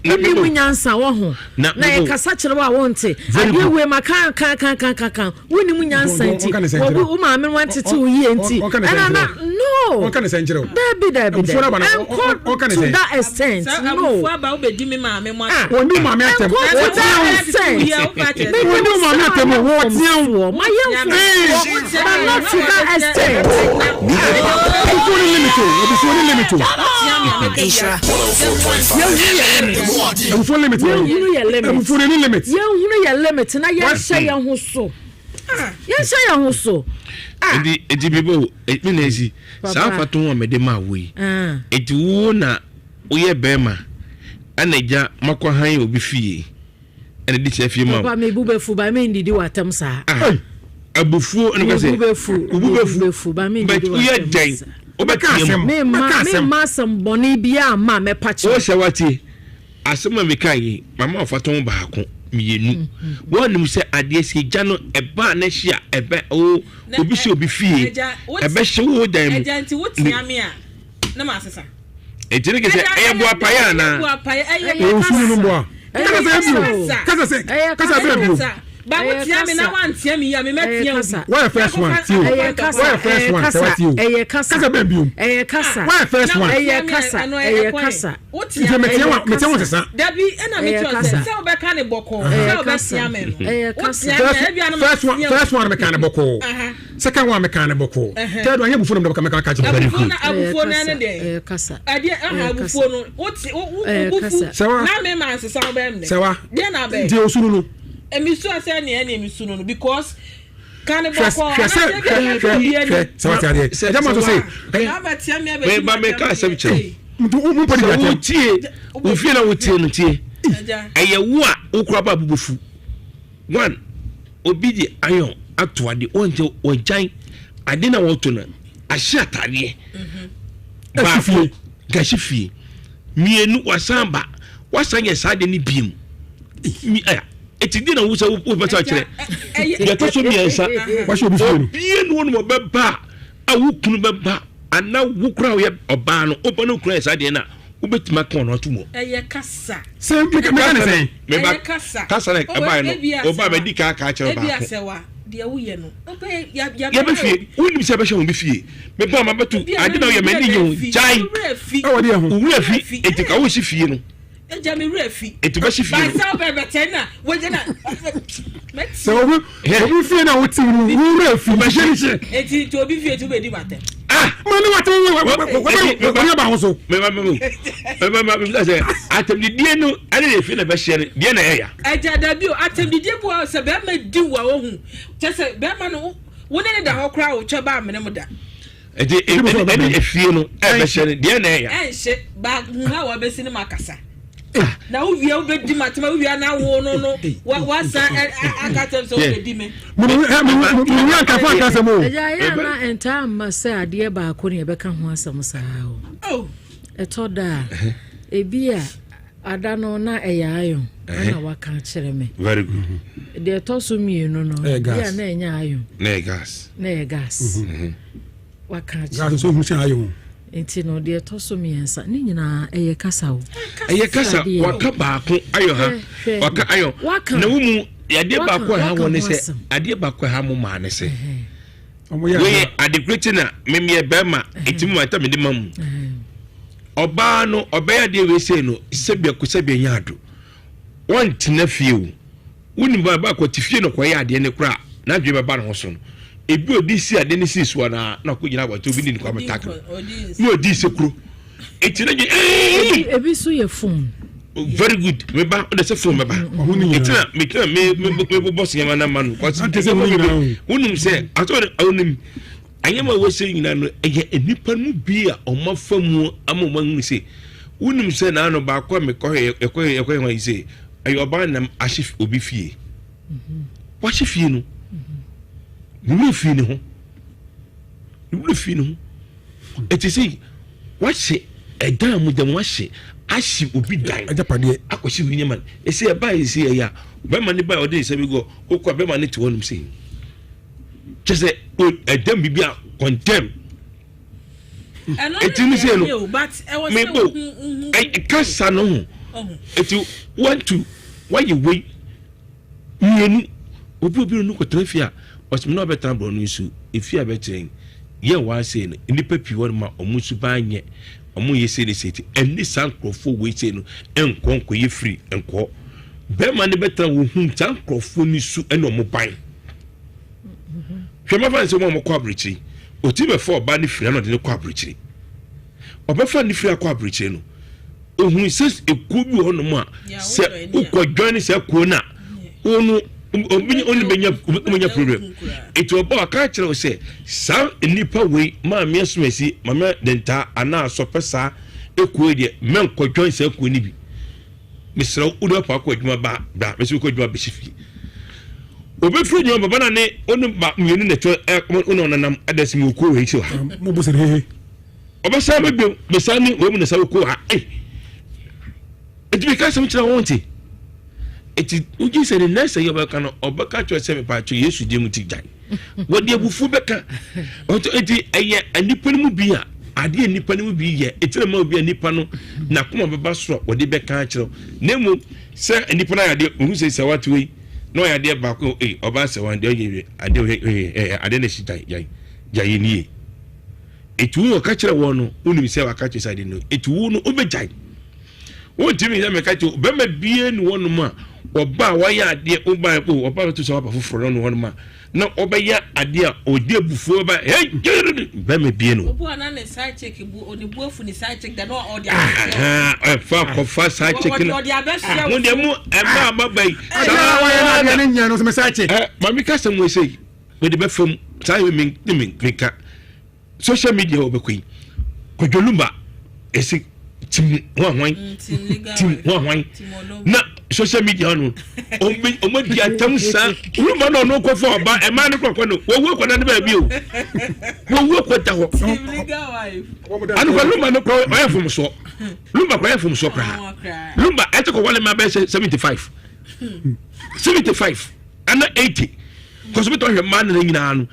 Wonni mu nyansa wɔ ho na yɛkasa kyerɛ wo a wonte adeɛ wei ma kan kan kan kan kan kan wonni mu nyansa nti wɔbu wo maame no wantete wo yie nti ɛna na no dabi dabi dabi ɛnkɔ to that extent no ah ɛnkɔ to that extent wɔni wo maame atɛm o wɔteɛ wo ma yɛ mfomsoɔ but not to that extent. Abufuo ne limit o abufuo ne limit o. Yɛnhunu yɛ limit. Abufuo limit. Yɛnhunu yɛ limit. Abufuo ne limit. Yɛnhunu yɛ limit na yɛnhyɛ yɛn ho so. Yɛnhyɛ yɛn ho so. Eti eti bi bo mi na esi saa afato ho a mede ma wo yi. Eti wo na woyɛ bɛrima ɛna gya makɔ han obi fie ɛna di sɛ fie ma wo. Papa mi bu bɛfu ba mi ndidi wɔ atam saa. Abufuo ɛna kɔsɛ. Mi bu bɛfu. Obu bɛfu. Bɛfu ba mi ndidi wɔ woyɛ atam dɛn saa. wobɛka asɛm. Mi ma mi ma asɛm bɔnne bi a ma mɛpa kyɛw. Wo sɛ wate asɛm a meka yi mama ɔfa tɔn baako mmienu wɔnim sɛ adeɛ sɛ gya no ɛba a n'ahyi a ɛbɛ o obi sɛ obi fie ɛbɛhye wo dan mu. Ɛgya nti wotia me a na ma asesa. Eti ne kɛ sɛ ɛyɛ boapaeɛ anaa. Ɛyɛ osunu no mboa. Kasa sɛ ebio. Kasa sɛ kasa bɛ ebio. Ba wo tia me na wa ntia me yi a me mɛ tia obi. Wɔyɛ first one tie o. Wɔyɛ first one sɛ wa tie o. Ɛyɛ kasa. Kasa bɛ ebio. Ɛyɛ kasa. Wɔyɛ first one. Ɛyɛ kasa. Ɛyɛ kasa. Nti mɛ tia wa mɛ tia wa sisa. Dabi ɛna mi tia sɛ sɛ ɔbɛka ne bɔkɔ sɛ ɔbɛtia me no. Ɛyɛ kasa. First one first one mɛ kan ne bɔkɔ. Second one mɛ kan ne bɔkɔ. Third one yɛ bufuo na mɛ kan ka kyerɛ. Abufuo na abufuo na ne deɛ. Ɛyɛ kasa. Ɛdeɛ ɛha abufuo no o ti o o bufu. Sɛwa. Na mi ma nsesa ɔbɛn mi. Sɛwa. Deɛ na abɛn. Nti osunu no. Emi su asɛ nea ɛna emi su no no because kan Hwɛ bɔkɔ hwɛ sɛ hwɛ hwɛ hwɛ sɛ wate adeɛ. Ɛgya ma to se. Mɛ ba mɛ ka asɛm kyerɛ. Nti wo mpɔ de bi Sɛ atɛm. wotie wo fie na wotie no tie ɛyɛ wo a wokura ba abubufu one obi de iron ato ade wɔnkyɛ wɔgyan ade na wɔto no ahyɛ ataadeɛ baako gahye fie mmienu wasan ba wasan yɛ saa de no biem. Eti di na wo sɛ wopɛ sɛ ɔkyerɛ. Deɛ ɛtɔ so mmiɛnsa, obie ne wɔn ɔbɛba a wo kunu bɛba anaa wo kura woyɛ ɔbaa no woba no kura yɛ saa deɛ no a wobɛtumi aka ɔno ato mu. Ɛyɛ kasa. Sɛ meka ne sɛn? Meba kasa na ɛbaeɛ no ɔbaa bɛdi kan aka akyerɛ baako. Ebi asɛwa deɛ woyɛ no. Yɛbɛ fie wonim sɛ ɛbɛhyɛ wɔn bi fie meba ma bɛto ade na woyɛ m'ani nye ho gyae. Ɛwɔ deɛ ho. Wura fi eti ka wosi fie no. Egya mi wura fi. Eti bɛsi fie no. Baasa bɛ bɛtɛ na wogye na. Sɛ obi obi fie na wote mu wura fi. Wobɛhyɛ ne hyɛ. Eti nti obi fie ti wobɛdi ma tɛ. Ah! Ma ne wate wo wɔnyɛ ba ho so. Meba meba meba meba meba sɛ atɛmdidie no ɛne ne fie na bɛhyɛ no deɛ na ɛyɛ ya. Ɛgya dabi o atɛmdidie bu a sɛ bɛrima di wo a ohu kyɛ sɛ bɛrima no wo ne ne da hɔ koraa wotwa ba amene mu da. Nti ɛne efie no ɛbɛhyɛ no deɛ na ɛya. Ɛnhyɛ ba hu ha wɔbɛsi ne ma kasa. Na wo wia wobɛdi ma tema wo wia na wo no no wasan aka kyɛm sɛ wobɛdi me. Mewia nkafo aka asɛm o. Ɛgya ayɛ ana ɛntaa mma sɛ adeɛ baako ne ɛbɛka ho asɛm saa o. Ɛtɔ da a ebi a ada no na ɛyɛ ayon ɛna waka akyerɛ me. Very good. Deɛ ɛtɔ so mmienu no ebi a na ɛnyɛ ayon. Na ɛyɛ gas. Na ɛyɛ gas. Waka akyerɛ. Gas nso hu sɛ ayon. Nti no deɛ ɛtɔ so mmiɛnsa ne nyinaa ɛyɛ kasa o. Ɛyɛ kasa waka baako ayɔ ha waka ayɔ na wo mu adeɛ baako a ɛha wɔ ne sɛ adeɛ baako a ɛha mo maa ne sɛ wɔyɛ adekoro ti na mmemeɛ bɛrima eti mu ata mede ma mu ɔbaa no ɔbɛyɛ adeɛ wei sei no sɛbia ko sɛbia nya ado wɔntena fie o wonim ba ba kɔ te fie no kɔyɛ adeɛ no koraa n'adwene bɛba ne ho so no ebi odi si adeɛ no si so anaa na ɔkɔ gyina abɔnten obi ne ne kɔ abɛtak no na odi sekuro eti na gye ee ebi so yɛ phone. Very good meba ɔde sɛ phone bɛba eti na me tena me me me bɔ sinima na ma no kɔsi wonim sɛ atɔ wonim anyɛma a wɔsɛ nyinaa no ɛyɛ nnipa no mu bi a wɔn afa mu ama wɔn ahunu sɛ wonim sɛ naano baako a mekɔhwɛ ɛkɔhwɛ ɛkɔhwɛ wɔn yi sɛ ɛyɛ ɔbaa nam ahyɛ obi fie wahyɛ fie no ne wura fie ne ho ne wura fie ne ho ɛte sɛ wahyɛ ɛdan mu dɛm wahyɛ ahye obi dan agyapadeɛ akɔhyɛ obi nneɛma ɛsɛ ɛbaa yɛ sɛ ɛyɛ a bɛrima ne baa ɔde ne nsa bi gɔ okɔ a bɛrima ne te hɔ nom sɛ kyɛ sɛ ɛdɛm biribi a condemn ɛti ne sɛ no mebo kasa no ho ɛti wantu wayɛ wei mmienu obi obi no kɔtena fie a ɔsɛm na ɔbɛtena borɔ no nso efie a bɛkyerɛ yɛ wɔasɛ no nnipa pii wɔ no ma ɔmo nso ban nyɛ ɔmo yɛ sei ne sei ti ɛne saa nkurɔfoɔ wei sei no nkɔ nkɔyɛ firi nkɔ bɛrima no bɛtena wɔ hu saa nkurɔfoɔ no su ɛne ɔmo ban hwɛ mafa ne sɛ wɔn a wɔkɔ aburokyiri ɔtumi bɛfa ɔbaa no firi na ɔde no kɔ aburokyiri ɔbɛfa ne firi akɔ aburokyiri no ohun sɛ ekuo bi wɔ hɔnom a sɛ wokɔ join sɛ kuo no a wɔn obi ɔne bɛnya bɛnya problem eti ɔba ɔka kyerɛ wo sɛ saa nnipa wei maame asomasi maame dentaa anaa asɔpɛ saa ekuo yi deɛ mɛnkɔ join saa kuo no bi mesrɛ wo wode ɔpa akɔ adwuma ba bra mesɛ wokɔ adwuma bɛhyɛ fie obɛfiri adwuma baba na ne ɔne ba mmienu na ɛtɔ ɔne ɔnanam ɛdɛ sɛ mewɔ kuo wei sɛ ha ɔbɛsan bɛbiom bɛsan ne wei mu na sɛ wokɔ ha ei ɛtumi ka asɛm kyerɛ wɔn te ɛti wogye sɛ ne nɛsɛ yɛ ɔbɛka no ɔbɛka kyerɛ sɛ mepaakyɛ yesu deɛ mu ti gyae wɔde abufuo bɛka ɛti ɛyɛ nnipa no mu bi a adeɛ nnipa no mu bi yɛ ɛti na ma obi a nnipa no n'akoma bɛba soro a wɔde bɛka akyerɛ na mmom sɛ nnipa no ayɛ adeɛ ohun sɛ sɛ wate wei na ɔyɛ adeɛ baako ee ɔbaa sɛ wɔn adeɛ ɔyɛ adeɛ ɔyɛ adeɛ na ɛsi gyae gyae gyae yɛ nie Eti wo ɔka kyerɛ wɔn no, wonim sɛ waka kyerɛ sɛ ade no. Eti wo no wobɛgyae. Wontumi nyɛ mɛka kyerɛ bɛrima bie ne wɔnom a ɔba a wayɛ adeɛ woba o ɔba bɛto sɛ waba foforɔ no wɔnom a na ɔbɛyɛ adeɛ a ɔde abufuo bɛba hey bɛrima bie no. Obu ana ne side chick bu oni bu afu ne side chick da na ɔde abɛhyɛ. Ɛfa kɔfa side chick na ɔde abɛhyɛ. Mo deɛ mo ɛma ababa yi. Saa wɔyɛ na adeɛ ne nyɛ no sɛ side chick. Ɛ maame kasa mu ese yi. Mede bɛfa mu saa yɛ me ne me meka social media wɔ bɛkɔ yi kwadwo lumba ɛsi tim ho ahwan tim ho ahwan na social media no ɔmo di atam saa lumba na ɔno kɔfɔ ɔba ɛmaa ne kɔkɔ no wɔwu akɔda ne baabi o wɔwu akɔda hɔ anokɔ lumba no kɔ ɔyɛ mfomsoɔ lumba kɔ ɔyɛ mfomsoɔ koraa lumba ɛte kɔ wɔle ma bɛyɛ 75. 75 ana 80 kɔsɔ bi tɔ hwɛ mmaa nana nyinaa no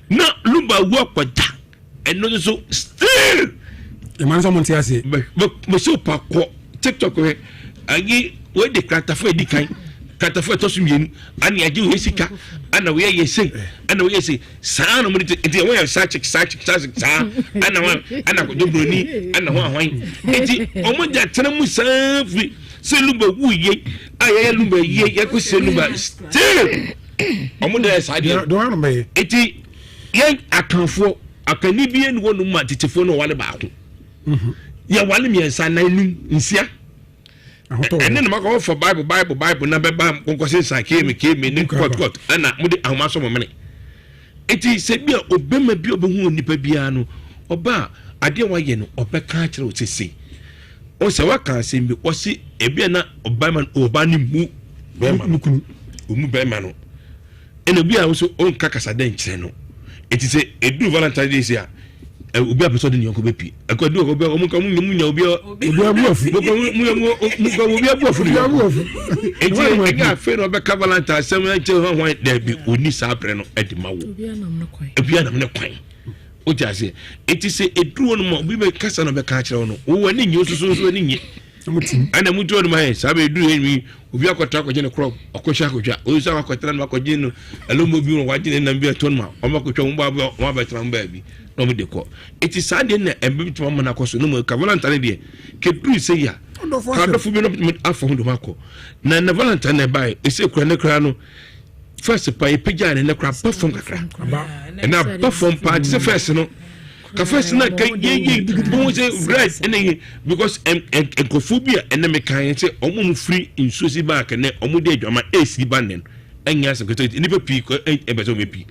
na Lumba wu akɔda ɛno nso still. Ɛma nso mo nte aseɛ. Mɛ so pa kɔ TikTok hwɛ ayi wei de kratafo edi kan, kratafo ɛtɔ so mmienu, ana agye wei sika, ana wei yɛ sei, ana wei yɛ sei, saa na mo de te. Nti wɔn yɛ saa chick, saa chick, saa chick, saa ana wɔn ana Kwadwo Broni, ana wɔn ahwan, nti wɔn de atena mu saa firi sɛ Lumba wu yie a yɛyɛ Lumba yie, yɛkɔ sɛ Lumba still wɔn de yɛ saa deɛ. Nti yɛn Akanfoɔ akanni bi ɛni hɔ nom ma tetefoɔ no ɔwale baako, yɛwale mmiɛnsa, nan, num, nsia. Ɛne na maka wɔfa Bible, Bible, Bible na bɛba nkɔnkɔse nsa kéeme kéeme ne court court, ɛna mo de ahoma sɔ mo mene. Eti sɛ bi a obɛma bi a ɔbɛhu onipa biara no, ɔba a adeɛ wayɛ no ɔbɛka akyerɛ wo sese ɔsɛ waka asɛm bi, ɔsi ebi a na ɔbɛma ɔba ne mu bɛrima no ɔmu bɛrima no, ɛna obi a nso ɔnka kasa dɛ nkyerɛ no. Eti sɛ eduru Valentine Day a, obi a pɛ sɛ ɔde ne yɔnko bɛ pie ɛkɔ edu obi a ɔmo nka mo nya obi a obi abu afu. Mo ka mo mo ka obi abu afu ne yɔnko. Eti ɛnyɛ afei na ɔbɛka Valentine asɛm ɛnkyɛn hɔn hɔn dɛbi, oni saa abirɛ no ɛde ma wo. Obi anam ne kwan. Obi anam ne kwan o ti aseɛ. Eti sɛ eduru hɔ nom a, obi bɛ kasa na ɔbɛka akyerɛ wo no, wo ani nye, osusu nso ani nye, ɛna mu tu hɔ nom ayɛ saa bɛ eduru yɛ mi obi akɔtɔ akɔgye ne korɔ, ɔkɔhwɛ akɔtwa oyi sɛ akɔtena no akɔgye no ɛlɔmɔ bi wɔn wagye ne nam bi ɛtɔ no ma wɔn akɔtwa wɔn ba wɔn abɛtena wɔn baabi na wɔn de kɔ. Eti saa deɛ na ɛbɛ bi tuma ama no akɔ so ne mu ka Valentine deɛ keduru sɛ yi a kadɔfo bi no afa ho dɔm akɔ na Valentine na ɛbaa ese kura ne kura no first pa epagya ne ne kura ba fam kakra, ɛna ba fam paa te sɛ first no ka first na ka yeye bohu sɛ red ɛna yɛ because nkurɔfoɔ bi a ɛna meka yɛn sɛ ɔmo mu firi nsuo si baa kɛnɛ ɔmo de adwama esi ba nɛ no ɛnyɛ asɛm kɛtɛ. Nipa pii kɔ ɛbɛ sɛ ɔmo pii,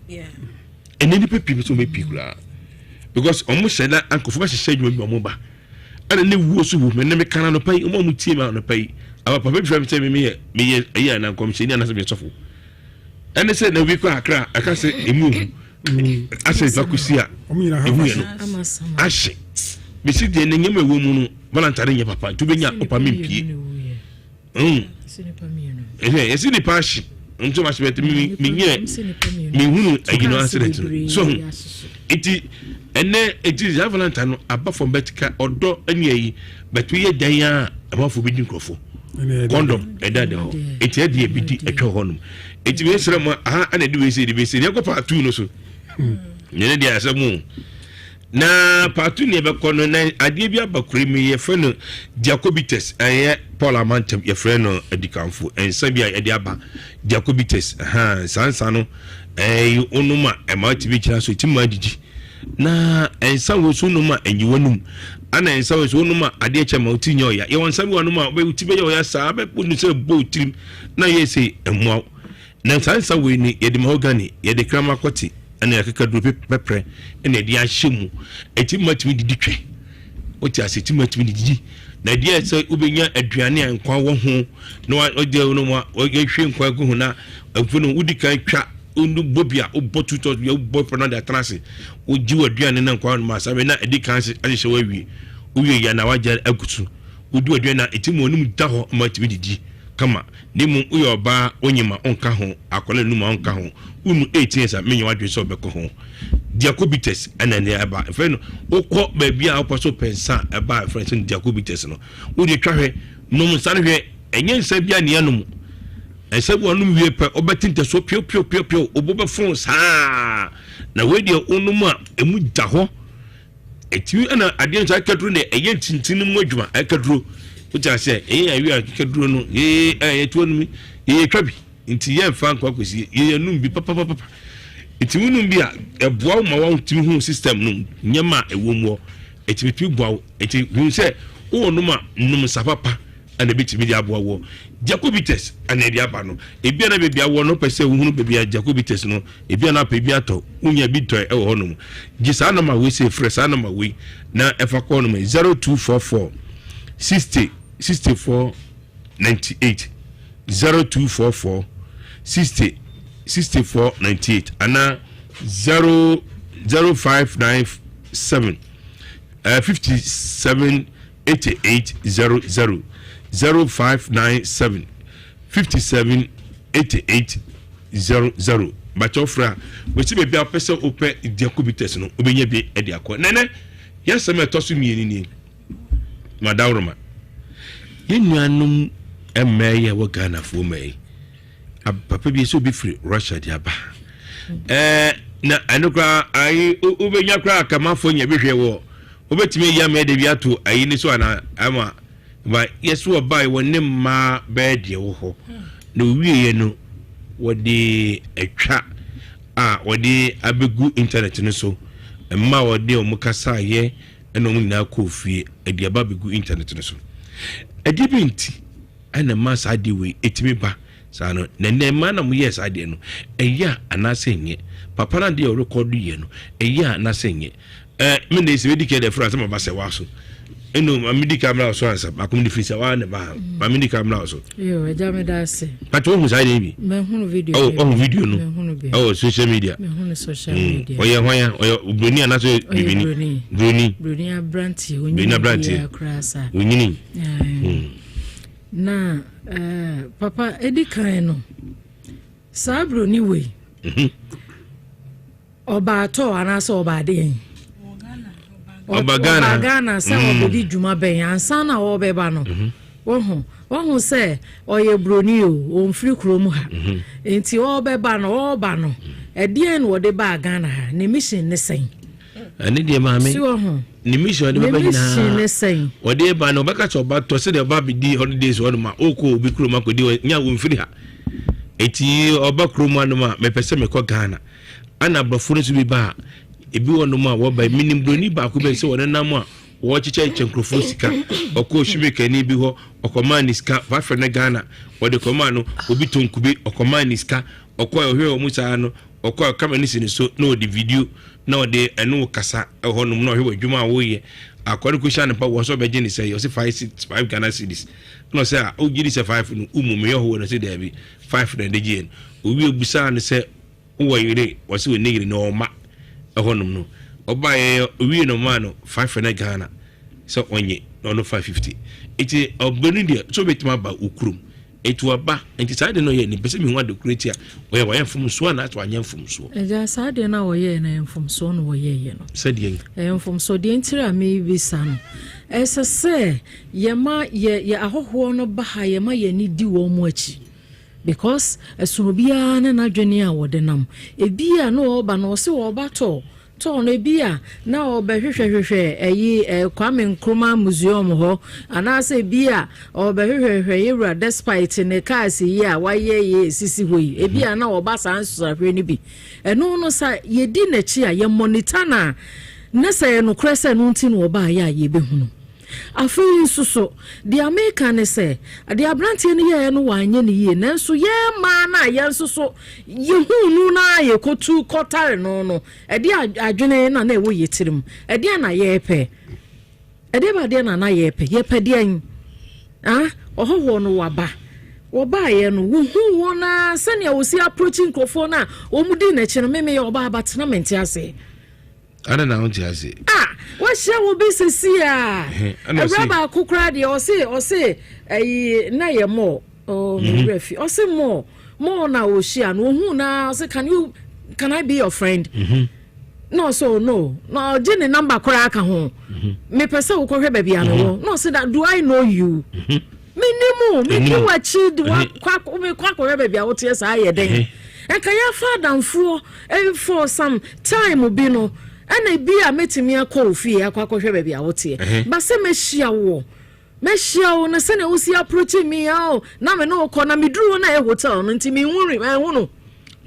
ɛnɛ nipa pii bɛ sɛ ɔmo pii koraa because ɔmo hyɛ da nkurɔfoɔ bɛ hyehyɛ adwuma bi ɔmo ba ɛna ne wuo so wu. Mɛ ne meka na anɔpa yi ɔmo a ɔmo tie mi anɔpa yi aba papa bi fɛ mi sɛ mi meyɛ meyɛ ɛyɛ ana nkɔmhyɛni anasɛ meyɛ sɔfo, ɛne sɛ na obi kɔ akra ɛka sɛ emu ohu asɛ nipa kusi a emu yɛ no ahye besi deɛ ne nneɛma ɛwɔ mu no Valentine nyɛ papa nti wobɛnya ɔpa mi mpie ɛhɛ yɛsi nipa ahye nso ma hyɛ bɛtɛ mi mi nyɛ mi hunu ayi no accident no so ho. Nti ɛnɛ eti saa Valentine no aba fam bɛt ka ɔdɔ ɛne ayi bɛt yɛ dan a ɛmanfo bi di nkurɔfo condom ɛda da hɔ, eti ɛde ebi di atwa hɔ nom. Eti wei srɛ mo aha ɛna ɛde wei sɛ ɛde wei sɛ yɛkɔ part two no so nyɛ ne deɛ asɛm o. Na part two ne yɛbɛkɔ no na adeɛ bi aba kure mu, yɛfrɛ no Diacobites, ɛyɛ Paul Amantam, yɛfrɛ no adikanfo nsa bi a yɛde aba Diacobites. Saa nsa no ɛyɛ onom a ɛma tumi gyina so, ɛtumi ma adidi na nsa wɔ so nom a ɛnyi w'anum, ana nsa wɔ so nom a adeɛ kyɛ ma woti nyɛ ɔya. Yɛwɔ nsa bi wɔ nom a woti bɛyɛ ɔya saa bɛkɔ nu sɛ bɔ tirim na yɛ sɛ ɛmmoa wo. Na saa nsa wei ni yɛde mahogany, yɛde krama kɔte, ɛna yɛkeka duro pɛprɛ ɛna yɛde ahyɛ mu. Ɛtumi ma tumi didi twɛ, wote ase, ɛtumi ma tumi didi na ɛdeɛ sɛ wobɛnya aduane a nkwa wɔ ho na wɔde no ma wɔhwie nkwa gu ho na mfo no wodi kan twa wonu bɔ bi a wobɔ tutɔ bi a wobɔ pɛ na de atena ase wogye w'aduane na nkwa no ma asame na ɛdi kan ahyehyɛ wawie wowie yɛ na wagya agu so wodi w'aduane na ɛtumi ma w'anim da hɔ ma tumi didi kama. Na mmom woyɛ ɔbaa wonyim a ɔnka ho, akwadaa num a ɔnka ho, wonu 18 years a menyɛ w'adwene sɛ ɔbɛkɔ ho. Diacobites ɛna ne ɛba ɛfɛ no wokɔ baabi a wopɛ so pɛ nsa a ɛba ɛfɛ sɛ diacobites no wode twa hwɛ nom nsa no hwɛ. Ɛnyɛ nsa bi a nea nom nsa bi wɔnom wie pɛ wobɛte ntasuo pio pio pio pio obo bɛfon saa, na wei deɛ wonom a emu da hɔ. Ɛtumi ɛna adeɛ nso akaduro no ɛyɛ ntintin no mu adwuma akaduro wote aseɛ ɛyɛ awie akaduro no yɛyɛ ɛyɛ tuo no mu yɛyɛ twa bi nti yɛn fa nkɔ akɔsi yɛyɛ num bi papapapa nti wonum bi a ɛboa wo ma wɔntumi hu system no nneɛma a ɛwɔ mu hɔ ɛtumi tumi boa wo. Nti hu sɛ wowɔ nom a nom nsa papa ɛna ebɛtumi de aboa wɔ Jacobites ɛna ɛde aba no. Ebi a na baabi awɔ no pɛ sɛ wohunu baabi a Jacobites no ebi a na apɛ bi atɔ wonya bi tɔ ɛwɔ hɔ nom gye saa nɔma wei sɛ frɛ saa nɔma wei na ɛfa kɔ nom 0244 60 64 98, 0244 60 64 98 ana 0 0597 57 88 00, 0597. 57 88 00. Bakyɛ wofrɛ a, wɔsi baabi a wopɛ sɛ wopɛ diakobites no, wobɛnya bi de akɔ. Nɛnɛ, yɛasɛm a ɛtɔ so mmienu nie. Madaworoma. Yɛn nuanom mmaa yi a ɛwɔ Ghanafoɔ mmaa yi, papa bi sɛ obi firi Russia de aba. Ɛɛ na ɛno koraa ayi wobɛnya koraa akamafoɔ nya bi hwɛ wɔ wobɛtumi ayi ama ɛde bi ato ayi ne so ana ama ba yɛso ɔbaa wɔ ne mmaa bɛyɛ deɛ wɔ hɔ na owieɛ no wɔde atwa a wɔde abɛgu internet no so mmaa wɔde wɔn kasaeɛ ɛna wɔn nyinaa kɔɔ fie ɛde aba abɛgu internet no so. Ɛdeɛ bɛn nti ɛna ɛma saa adeɛ wei ɛtumi ba saa no? Na ɛnɛ mmaa na wɔyɛɛ saa adeɛ no, ɛyɛ a anaasɛ ɛnyɛ? Papa no adeɛ a ɔrekɔdo yɛ no, ɛyɛ a anaasɛ ɛnyɛ? Ɛɛ me na esi medi kan deɛ fura sɛ maba sɛ waa so. Ɛnu maame di kan mla so ansa baako mi de firi sɛ waa ne ba ha maame di kan mla so. Yo, ɛgya mi da ase. Pàtó ohun saa yẹn bi. Mehunu video. Ɔwɔ ɔhun video no. Mehunu bi. Ɛwɔ social media. Mehunu social hmm. media. Ɔyɛ hwan ya? Ɔyɛ broni anaasɛ bibini? Broni. Broni. Broni aberanteɛ. Broni aberanteɛ. Koraa sa. Onyini. Hmm. Na eh, papa edi kan no saa broni wei. Mhm. Ɔbaa tɔɔ anaasɛ ɔbaa deɛn? Ɔba Ghana. Ɔba Ghana sɛ mm. ɔbɛdi dwuma bɛn ansa na ɔbɛba no. Mhm. Wɔho wɔho sɛ ɔyɛ buroni o, ɔmfiri kurom ha. Mhm. Nti ɔbɛba no ɔba no ɛdeɛn na ɔde baa Ghana ha? Ne mission ne sɛn? Ɛne deɛ maame. Si wɔho. Ne mission ɔde bɛba nyinaa. Ne mission ne sɛn? Ɔde ba no ɔbɛka sɛ ɔba tɔ sɛdeɛ ɔba bɛdi holidays hɔ nom a ɔkɔ obi kurom akɔdi nya wɔmfiri ha. Eti ɔba kurom anom a mepɛ sɛ mekɔ Ghana. Ɛna aborɔfo no nso bi ba a, ebi wɔ nom a wɔba. Menim buroni baako bɛ sɛ wɔnenam a wɔkyekyɛkyɛ nkurɔfoɔ sika. Ɔkɔɔ Shumikani bi hɔ, ɔkɔmaa ne sika, wafrɛ no Ghana, wɔde kɔmaa no, obi tɔn kube, ɔkɔmaa ne sika. Ɔkɔɛ ɔhwɛɛ wɔn saa no, ɔkɔɛ ɔkama no si ne so na ɔde video na ɔde ɛne wo kasa ɛhɔ nom na ɔhwɛ wɔ adwuma a woyɛ. Akɔre no kɔhyia no pa wɔ sɛ ɔbɛgye ne sɛ, ɔse 5 Ghana cedis. Ɛna ɔsɛ a, wogye di sɛ 5 no, womu meyɛ hɔ wɔ no sɛ daabi, 5 na ɛde gyeɛ no. Owie busaa no sɛ, Wowɔ yere? Ɔse ɔnni yere na ɔwɔ mma ɛhɔ nom no. Ɔbaeɛ ɔwie no ɔmaa no 500 Ghana sɛ ɔnye na ɔno 550. Nti ɔbɛ no deɛ sɛ ɔbɛtumi aba wo kurom. Nti waba nti saa deɛ no ɔyɛ no mpɛ sɛ mehu ade koro ti a ɔyɛ wayɛ mfomsoɔ anaasɛ wanyɛ mfomsoɔ. Agya saa deɛ no a ɔyɛɛ no ɛyɛ mfomsoɔ na ɔyɛeɛ no. Sɛdeɛ. Ɛyɛ mfomsoɔ deɛ ntiri a mebisa no ɛsɛ sɛ yɛma yɛ yɛ ahɔhoɔ no ba ha yɛma yɛn ani di wɔn akyi. Because ɛsono obiara ne n'adwene a wɔde nam. Ebi a na ɔreba no ɔse ɔreba tɔɔ tɔɔ no ebi a na ɔrebɛhwehwɛhwehwɛ ɛyi ɛ Kwame Nkrumah Museum hɔ anaasɛ ebi a ɔrebɛhwehwɛhwehwɛ yɛwura Despite ne cars yi a wayɛ yi esisi hɔ yi ebi a na ɔba saa nsrahwɛ no bi. Ɛno no sa yɛdi n'akyi a yɛ monitor no a ne sɛ yɛ nokorɛ sɛ ɛno nti na ɔbaayɛ a yɛbɛhunu. Afei nso so, deɛ meka ne sɛ, deɛ aberanteɛ no yɛeɛ no wanyɛ no yie, nanso yɛn mmaa no a yɛn nso so yɛhuu no no ara yɛkɔtu kɔtare no no, ɛdeɛ adwene na na ɛwɔ yɛn tirim? Ɛdeɛn na yɛrepɛ? Ɛdeɛ ba deɛ na na yɛrepɛ? Yɛpɛ deɛn? Ah, ɔhɔhoɔ no waba. Wɔbaeɛ no, wohuu wɔn ara sɛnea wɔsi approach nkurɔfoɔ no a wɔdi n'akyi no, me meyɛ ɔbaa but na mente aseɛ. Adɛn na wonte ase? Ah, wahyia wo bi sisi a. Awura baako koraa deɛ ɔse ɔse ɛyi na yɛ mɔɔ. Oh, me mhm. werɛ fi. Ɔse mɔɔ mɔɔ na ɔhyia no ohun na ɔse can you can I be your friend? Mm -hmm. Na ɔse oh no na ɔgye ne number koraa ka ho. Mhm. Mepɛ sɛ wokɔhwɛ baabi a mewɔ. Na ɔse that do I know you? Mm -hmm. Menim o, medi w'akyi de mekɔ akɔhwɛ baabi a woteɛ saa yɛ dɛn? Nka yɛafa adamfoɔ eh, for some time bi no, ɛna bi a mɛtumi akɔ wo fie akɔ akɔhwɛ baabi a woteɛ. Ba sɛ mɛhyia woɔ, mɛhyia wo no sɛnea wosi approach me a o, na me ne wo kɔ na meduru hɔ na ɛyɛ hotel no nti menhu ɛho no.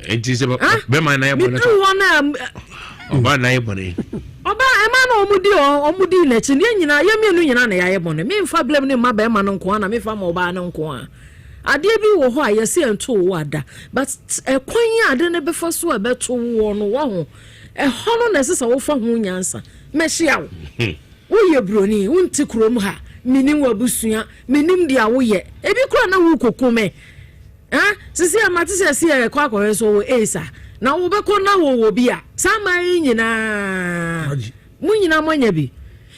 Nti sɛ bɛma na yɛ bɔne. Meduru hɔ na ɔbaa na yɛ bɔne. Ɔbaa ɛma na wɔn di wɔn di n'akyi no yɛn nyinaa yɛn mmienu nyinaa na yɛayɛ bɔne. Memfa blame ne mma bɛrima no nko ara na memfa ma ɔbaa no nko ara. Adeɛ bi wɔ hɔ a yɛsɛ ɛnto wo ada but ɛkwan yi ade no bɛfa so a ɛbɛto woɔ no wɔ ho ɛhɔ no na ɛsɛ sɛ wofa ho nyansa. Mɛhyia wo. Hmm. Woyɛ buroni, wonte kurom ha, menim w'abusua, menim deɛ woyɛ. Ebi koraa na worekɔku me. Ah, sisi a mate sɛ ɛsi ɛkɔ akɔhwɛ so wɔ AIDS a, na wobɛkɔ na wɔwɔ bi a, saa man yi nyinaa, mo nyinaa moanya bi.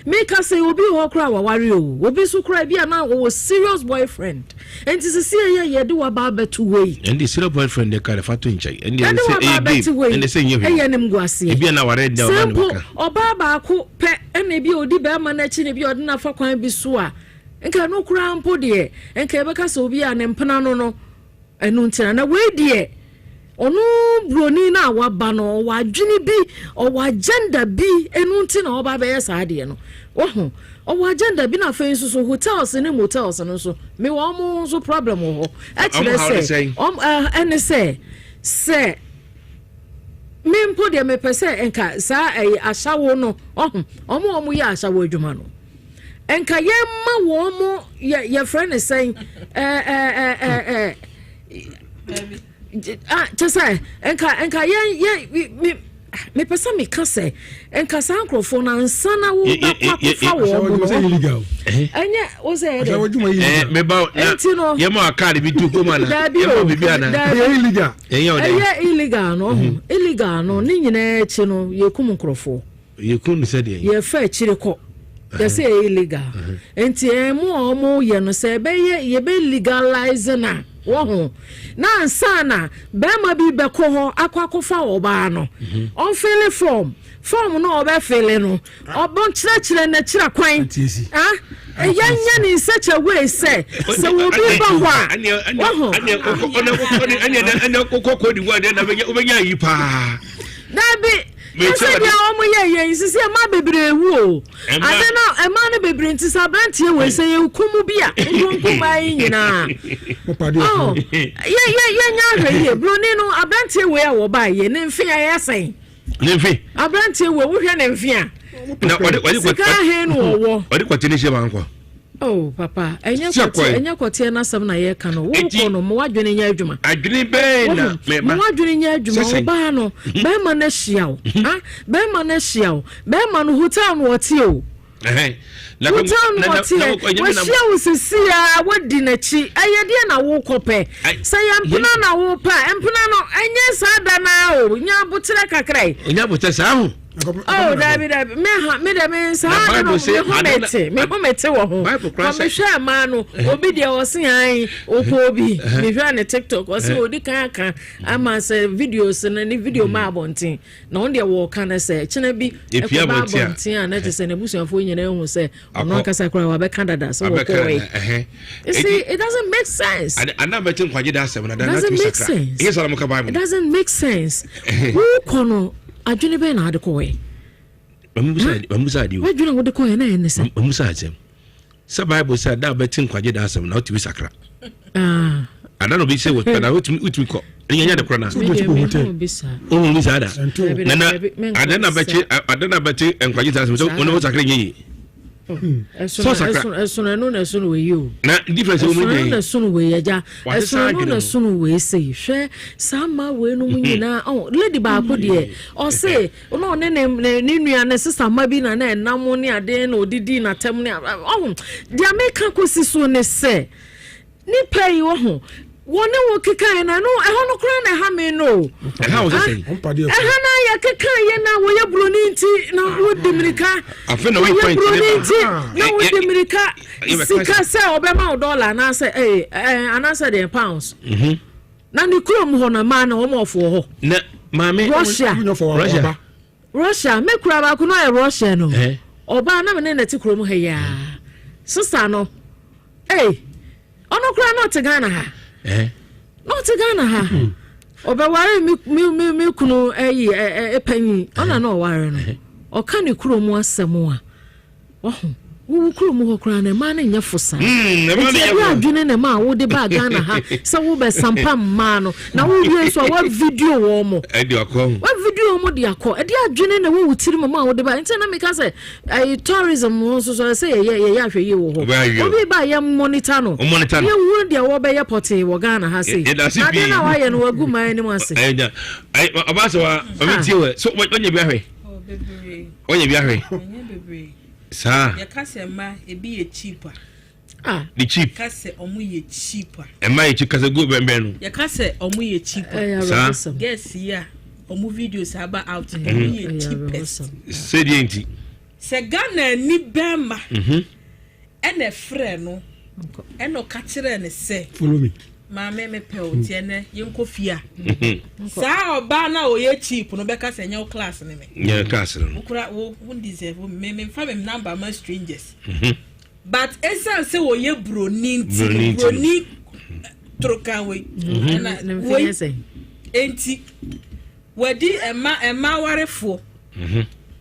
Meka sɛ obi wɔ hɔ koraa waware o, obi nso koraa bi a na ɔwɔ serious boyfriend. Nti sisi ɛyɛ yɛde waba abɛto hɔ yi. Ɛnde serious boyfriend de ka de fa to nkyɛn. Ɛnde Yɛde sɛ waba ɛyɛ abɛto game. hɔ yi. Ɛnde sɛ nyɛ hwee. Ɛyɛ nim guaseɛ. Ebi a na aware da Sɛ ɔba ne mpo bɛka. ɔbaa baako pɛ ɛna ebi a odi bɛrima n'akyi na ebi a ɔde n'afa kwan bi so a, nka ɛno koraa mpo deɛ, nka yɛbɛka sɛ obi a ne mpena no, ɛno ntina. Na wei deɛ, ɔno buroni no a waba no, ɔwɔ adwene bi, ɔwɔ agenda bi, ɛno nti na ɔba bɛyɛ saa adeɛ no. Wɔho, ɔwɔ agenda bi. Na afei nso so hotels ne motels no nso, mewɔ ɔmo nso problem wɔ hɔ. Ɛkyerɛ Ɔmo haw ne sɛ sɛn? ɔm ɛne sɛ me mpo deɛ, mepɛ sɛ nka saa ɛyɛ ahyɛwo no, ɔho ɔmo a ɔmo yɛ ahyɛwo adwuma no, nka yɛma wɔn mo yɛ yɛfrɛ ne sɛn, ɛɛ ɛɛ ɛɛ ɛɛ ah, kyɛ sɛ nka yɛn yɛn mi mepɛ sɛ meka sɛ nka saa nkurɔfoɔ no ansa na wobɛkɔ akɔfa wɔn mo Ahyɛwó no adwuma illegal. Ɛnyɛ wo sɛ ɛyɛ Ahyɛwó dɛ adwuma Ɛɛ illegal. meba na Enti no- yɛma wa kaadi bi tu kurom ana? Dabi Yɛma o. bibi ana? Dabi. Ɛyɛ illegal. Ɛnyɛ ɔdɛ. Ɛyɛ illegal no, ɔho illegal no ne nyinaa akyi no, yɛkum nkurɔfoɔ. Yɛkum no sɛdeɛ. Yɛfa akyire kɔ, yɛsɛ ɛyɛ illegal, nti ɛmu a ɔmo yɛ no sɛ ɛbɛyɛ yɛbɛ legalize na wɔho na ansa na bɛrima bi bɛkɔ hɔ akɔfa ɔbaa no, ɔnfill form no, ɔbɛfill no, ɔbɔ kyerɛkyerɛ n'akyerɛ kwan. Auntie Esi. Ah, yɛnyɛ ne nsɛkyɛ wei sɛ obi ba hɔ a wɔho. Ɛnɛ kɔkɔ Cote d'Ivoire deɛ na wobɛnya yi paa. Dabi. Mekyɛ ɛsɛ deɛ ɔmo yɛ yɛn sisi ɛma bebree wu o. Ɛma- Ade no ɛma no bebree, nti sɛ aberanteɛ wei sɛ yɛ kum bi a nkonko yi nyinaa Mo pade ɔ ɔfo. yɛ yɛ yɛnya ahwɛ yie. Buroni no, aberanteɛ wei a wɔba yɛ ne mfe a ɛyɛ sɛn? Ne mfe. Aberanteɛ wei, wohwɛ ne mfe a, Na ɔde sika ahe no wɔwɔ? Ɔde kɔte ne hyɛ bankɔ. Oh papa, ɛnyɛ Sɛ kɔteɛ kɔe. ɛnyɛ kɔteɛ n'asɛm na yɛka no. Enti- Wokɔ no mo wadwene nyɛ adwuma. Adwene bɛɛ na mɛba. Mo wadwene nyɛ adwuma. Sɛ sɛn? Ɔbaa no, bɛrima no ahyia wo, ah, bɛrima no ahyia wo, bɛrima no hotel no ɔte o. Ɛhɛn. Na Hotel no na ɔteɛ. Wahyia wo sisi a, wadi n'akyi, ɛyɛ deɛ na wokɔ pɛ. Ai, Sɛ yɛ mpena na wopɛ a, mpena no ɛnyɛ saa da naa o, nya abokyerɛ kakra yi. Onya abotɛ saa ho. Oh dabi dabi, me ha me dɛ me nsa Na ha Bible no say me ho mete, me ho mete wɔ ho. Bible koraa Na mehwɛ mmaa no, obi deɛ ɔse an okɔ bi, mehwɛ ne TikTok, ɔse odi kan aka ama sɛ videos no ne video ma abɔnten na ɔno deɛ wɔɔka no sɛ kyena bi Epia ɛkɔba abɔnten a. abɔnten a, na kyerɛ sɛ n'abusuafoɔ nyinaa ehu sɛ ɔno Akɔ. ankasa koraa wabɛka dada sɛ Abɛka wɔkɔɔ. ɛhɛn. You see, it doesn't make sense. Ade ana bɛte nkwagye da asɛm na da na Doesn't tumi make sakra. sense. Ɛnyɛ sɛ ɔmo ka Bible. It doesn't make sense. Wokɔ no, adwene bɛn na ade kɔɛ? Mamusa ade o. Wadwene a wode kɔɛ na ɛyɛ ne sɛ Mamusa asɛm. Sɛ Bible sɛ da bɛte nkwagye da asɛm na wotumi sakra. Ah, Ada na obi sɛ wɔ na wotumi kɔ. Ɛnyɛ nyɛ de korɔ na. me deɛ Wotumi mehu hotel. bi saa. Ohun bi saa da. Ɛnto. Dabi, Nana dabi, menkɔ ada na bɛte saa. ada na bɛte nkwagye da asɛm sɛ Saa. wɔn wo sakra nyɛ yie. Ɛsono Sɛ ɔsakra. ɛsono ɛno na ɛsono wei o. Na difference wɔ mu Ɛsono ɛno na deɛ. ɛsono wei agya. Wate Ɛsono saa ɛno adwene na no. ɛsono wei sei. Hwɛ saa mmaa wei no mu nyinaa. Ɔ lady baako deɛ, ɔse ɔno ɔne ne nua ne sista mma bi na ɛnam ne ade na odidi n'atɛm ne ɔho. Deɛ meka kɔsi so ne sɛ nipa yi wɔ ho wɔne wo keka yɛ na ɛno ɛhɔ no koraa na ɛha me no o. Ɛha wo sɛ sɛn. Ɔmo pade ɔfo. Ɛha na yɛ keka yɛ na wɔyɛ buroni nti na wodi mirika. Afei na woyi Wɔyɛ point ne buroni ba. nti na wodi mirika yɛbɛka sika sɛ ɔbɛma wo dollar anaasɛ ɛɛ anaasɛ deɛ pounds. Na ne kurom hɔ no, mmaa no wɔn ɔfoɔ hɔ. Na maame. Russia. Ɔmo nyɛ fɔ Russia. waba. Russia, me kura baako no ɔyɛ Russia no. Ɔbaa na me ne ne te kurom ha yi aa, sista no ee, ɔno kura na ɔte Ghana ha. Na ɔte Ghana ha, ɔbɛware me kunu ɛyi ɛ ɛ panyin, ɔna na ɔware no. Ɔka ne kurom asɛm a ɔho wowu kurom hɔ koraa na mmaa no nyɛ fo saa. Mmaa no Nti nyɛ ɛbi fo. adwene ne ma a wode baa Ghana ha sɛ wobɛsampa mmaa no na wowie nso a woavideo wɔn mo. Ɛde akɔ ho. Wavideo mo de akɔ, ɛde adwene na ɛwɔ wo tirim ma a wode ba. Nti na meka sɛ ɛyi tourism no nso so ɛsɛ yɛyɛ ahwɛ yie wɔ hɔ. Ɔbɛyɛ ahwɛ. Obi ba yɛ monitor no. Ɔ monitor no. Yɛhunu deɛ wɔbɛyɛ pɔtee wɔ Ghana ha sei. Yɛda ase Ade pii. no a wayɛ no wagu man anim ase. Ɛnya ɛy ɔbaa sɛ wa ɔmi tie wɛ so wɔnyɛ bi ahwɛ. Oh, bebree. Wɔnyɛ bi ahwɛ. Ɛnyɛ bebree. Saa. Yɛka sɛ mma ebi yɛ cheap a. Ah. The cheap. Yɛka sɛ ɔmo yɛ cheap a. Ɛmma yɛ cheap kasa gu bɛnbɛn no. Yɛka sɛ ɔmo yɛ cheap a. Ɛyɛ Saa. awerɛhosɛm. Girls yi a ɔmo videos aba out, ɔmo yɛ Ɛyɛ cheapest. awerɛhosɛm. Sɛdeɛ nti. Sɛ Ghana ni bɛrima ɛna ɛfrɛ no ɛna ɔka kyerɛ ne sɛ, "Follow me." "Maame, mepɛ o, tiɛ nɛ yɛnkɔ fie" a, saa ɔbaa no a ɔyɛ cheap no bɛka sɛ, "Nyɛ wo class ne me." Nyɛ class no. Wokura wo deserve me, memfa me number ma strangers. But ɛsiane sɛ wɔyɛ broni nti, Broni nti no. Broni torokan wei ɛna Ne mfe wei yɛ sɛn? Enti wɔdi ɛma awarefoɔ.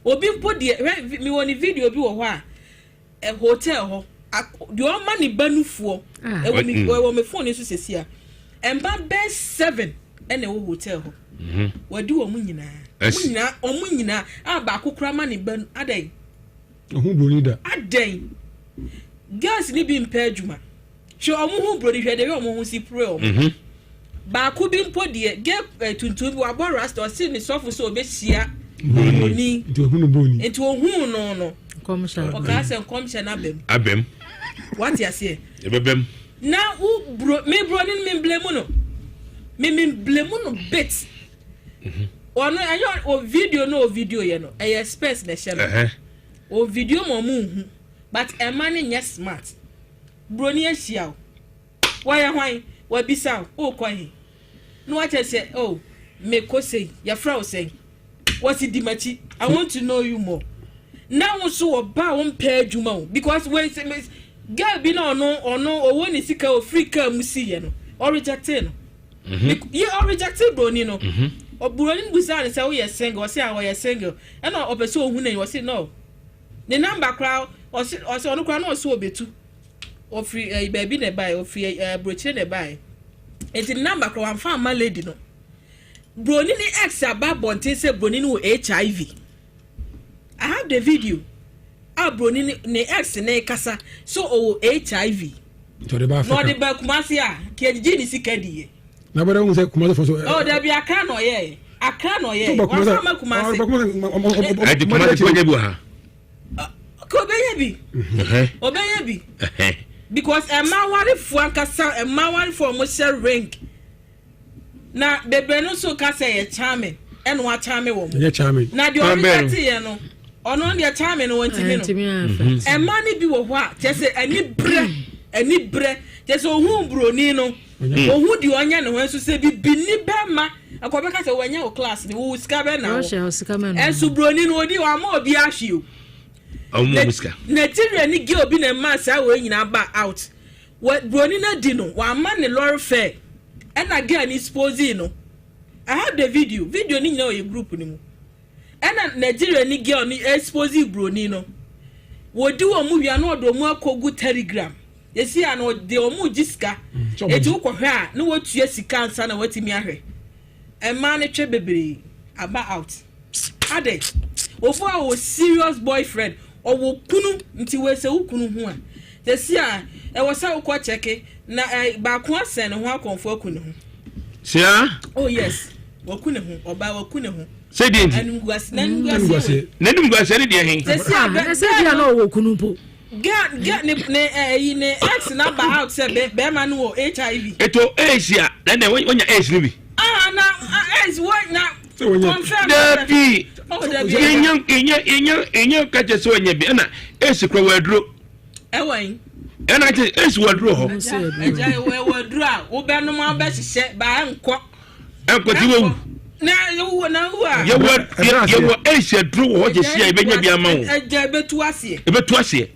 Obi mpo deɛ, hwɛ, mewɔ ne video bi wɔ hɔ a ɛ hotel hɔ deɛ ɔma ne ba nufoɔ. Ah. Ɛwɔ mi ɛwɔ mi phone so sisi a ɛmba bɛɛ seven ɛna ɛwɔ hotel hɔ. Wɔdi wɔn nyinaa, wɔn nyinaa, wɔn nyinaa a baako kura ma ne ba nu adan. Ɔho broni da. Adan girls ni bi mpɛ adwuma. Hwɛ, ɔmo ho broni, hwɛ deɛ ɔmo ho si pere ɔmo. Baako bi mpo deɛ, girl tuntum bi wabɔ rasta, ɔsi ne sɔfo sɛ ɔbɛhyia broni. Nti ɔhu no broni. Nti ohun no, Nkɔmhyɛ. ɔkaa sɛ nkɔmhyɛ n'abɛm. Abɛm. Wate aseɛ? Ɛbɛbɛm. Na wo bro, me broni no, me blame no, me blame no bit. Ɔno ɛnyɛ o video no, o video yɛ no, ɛyɛ space na ɛhyɛ no. O video ma ɔmo nhu, but ɛma ne nyɛ smart. Broni ahyia o, wɔyɛ hwan, wabisa o, ɔkɔ he na wakyɛ sɛ o mekɔ sei, yɛfrɛ wo sɛn, wɔsi di m'akyi, I want to know you more. Na wo nso ɔba a wɔmpɛ adwuma o, because when sɛ girl bi na ɔno ɔwɔ ne sika, ofiri kaa mu si yɛ no, ɔrejecte no yɛ, ɔrejecte broni no. Broni no busa ne sɛ, "Woyɛ single?" Ɔsi a ɔyɛ single, ɛna ɔpɛ sɛ ohun n'ani. Ɔsi no, ne number koraa, ɔsi ɔno koraa na ɔsi obetu ofiri baabi na ɛbaeɛ, ofiri aburokyire na ɛbaeɛ, nti ne number koraa wamfa ama lady no. Broni ne ex aba abɔnten sɛ broni no wɔ HIV. I have the video a broni ne ex ne kasa so ɔwɔ HIV. Nti ɔde ba Na ɔde Africa. ba Kumasi a kɛgyegye ne sika di yɛ. Na bɛrɛ hu sɛ Kumasi fɔ so. Ɔ dabi, Akra na ɔyɛ, Akra na ɔyɛ, Tó ba Kumasi. wamfa ama Kumasi. Ɔba Kumasi. Ɛdi Kumasi kɔnyɛ bi wɔ ha. Ka ɔbɛyɛ bi. Ɔbɛyɛ bi. Because ɛma awarefoɔ ankasa, ɛma awarefoɔ a wɔhyɛ ring na bebree no nso ka sɛ yɛ charming, ɛna wa charming wɔn. Ɛnyɛ charming. Na deɛ Kwan bɛn no? ɔrejecte yɛ no, ɔno deɛ charming no wɔntumi no. Ntumi afa. Ɛma no bi wɔ hɔ a kyerɛ sɛ ani brɛ, ani brɛ, kyerɛ sɛ ohun buroni no, ohun deɛ ɔnyɛ ne ho nso sɛ bibini bɛrima akɔ bɛka sɛ wɔnyɛ wo class ne wo sika bɛ na wɔ. Ɔhyɛ ɔsika mɛ no. Ɛnso buroni no odi wɔn obi ahwe o. Ɔmo mu sika. Nigeria ni girl bi na mmaa saa wɔ nyinaa ba out wɔ buroni no di no, wama ne lorry fare, ɛna girl ni expose no. I have the video, video ni nyinaa wɔ yɛ group ni mu. Ɛna Nigeria ni girl ni expose buroni no, wɔdi wɔn mu wia na ɔde wɔn akɔgu Telegram yɛsi a na ɔde wɔn mu gye sika. Sɛ ɔmo eti gye. wokɔhwɛ a na wɔtua sika ansa na wɔatumi ahwɛ. Mmaa no twɛ bebree aba out ade. Obi a wɔ serious boyfriend, ɔwɔ kunu, nti wɔ sɛ wo kunu ho a sɛsi a ɛwɔ sɛ wokɔ kyɛke na baako asɛn ne ho akɔnfo aku ne ho. Sia. Oh yes, waku ne ho, ɔbaa waku ne ho. Sɛ deɛ nti. Animguase na animguase. N'anim guase ne deɛ he. Sɛsi a Ah, na sɛ bia na ɔwɔ kunu mpo. Girl ne ɛyi ne ex na ba out sɛ bɛrima no wɔ HIV. Eto AIDS a na deɛ wɔnya AIDS no bi. Ah, na AIDS wɔ na. Sɛ wɔnya- Confirm. Dabi. Oh, dabi. Yɛnya kakyɛ sɛ wɔnya bi, ɛna AIDS kura wɔ aduro. Ɛwɔ yi. Ɛna kyɛ AIDS wɔ aduro hɔ. Ɛgya ɛwɔ aduro a wobɛnom abɛhyehyɛ baa nkɔ. Ɛnkɔti wɔwu. Na ewu na ewu a. Yɛwɔ AIDS aduro wɔ hɔ kyɛ si a yɛbɛnya bi ama wo. Ɛgya ebetu aseɛ. Ebetu aseɛ.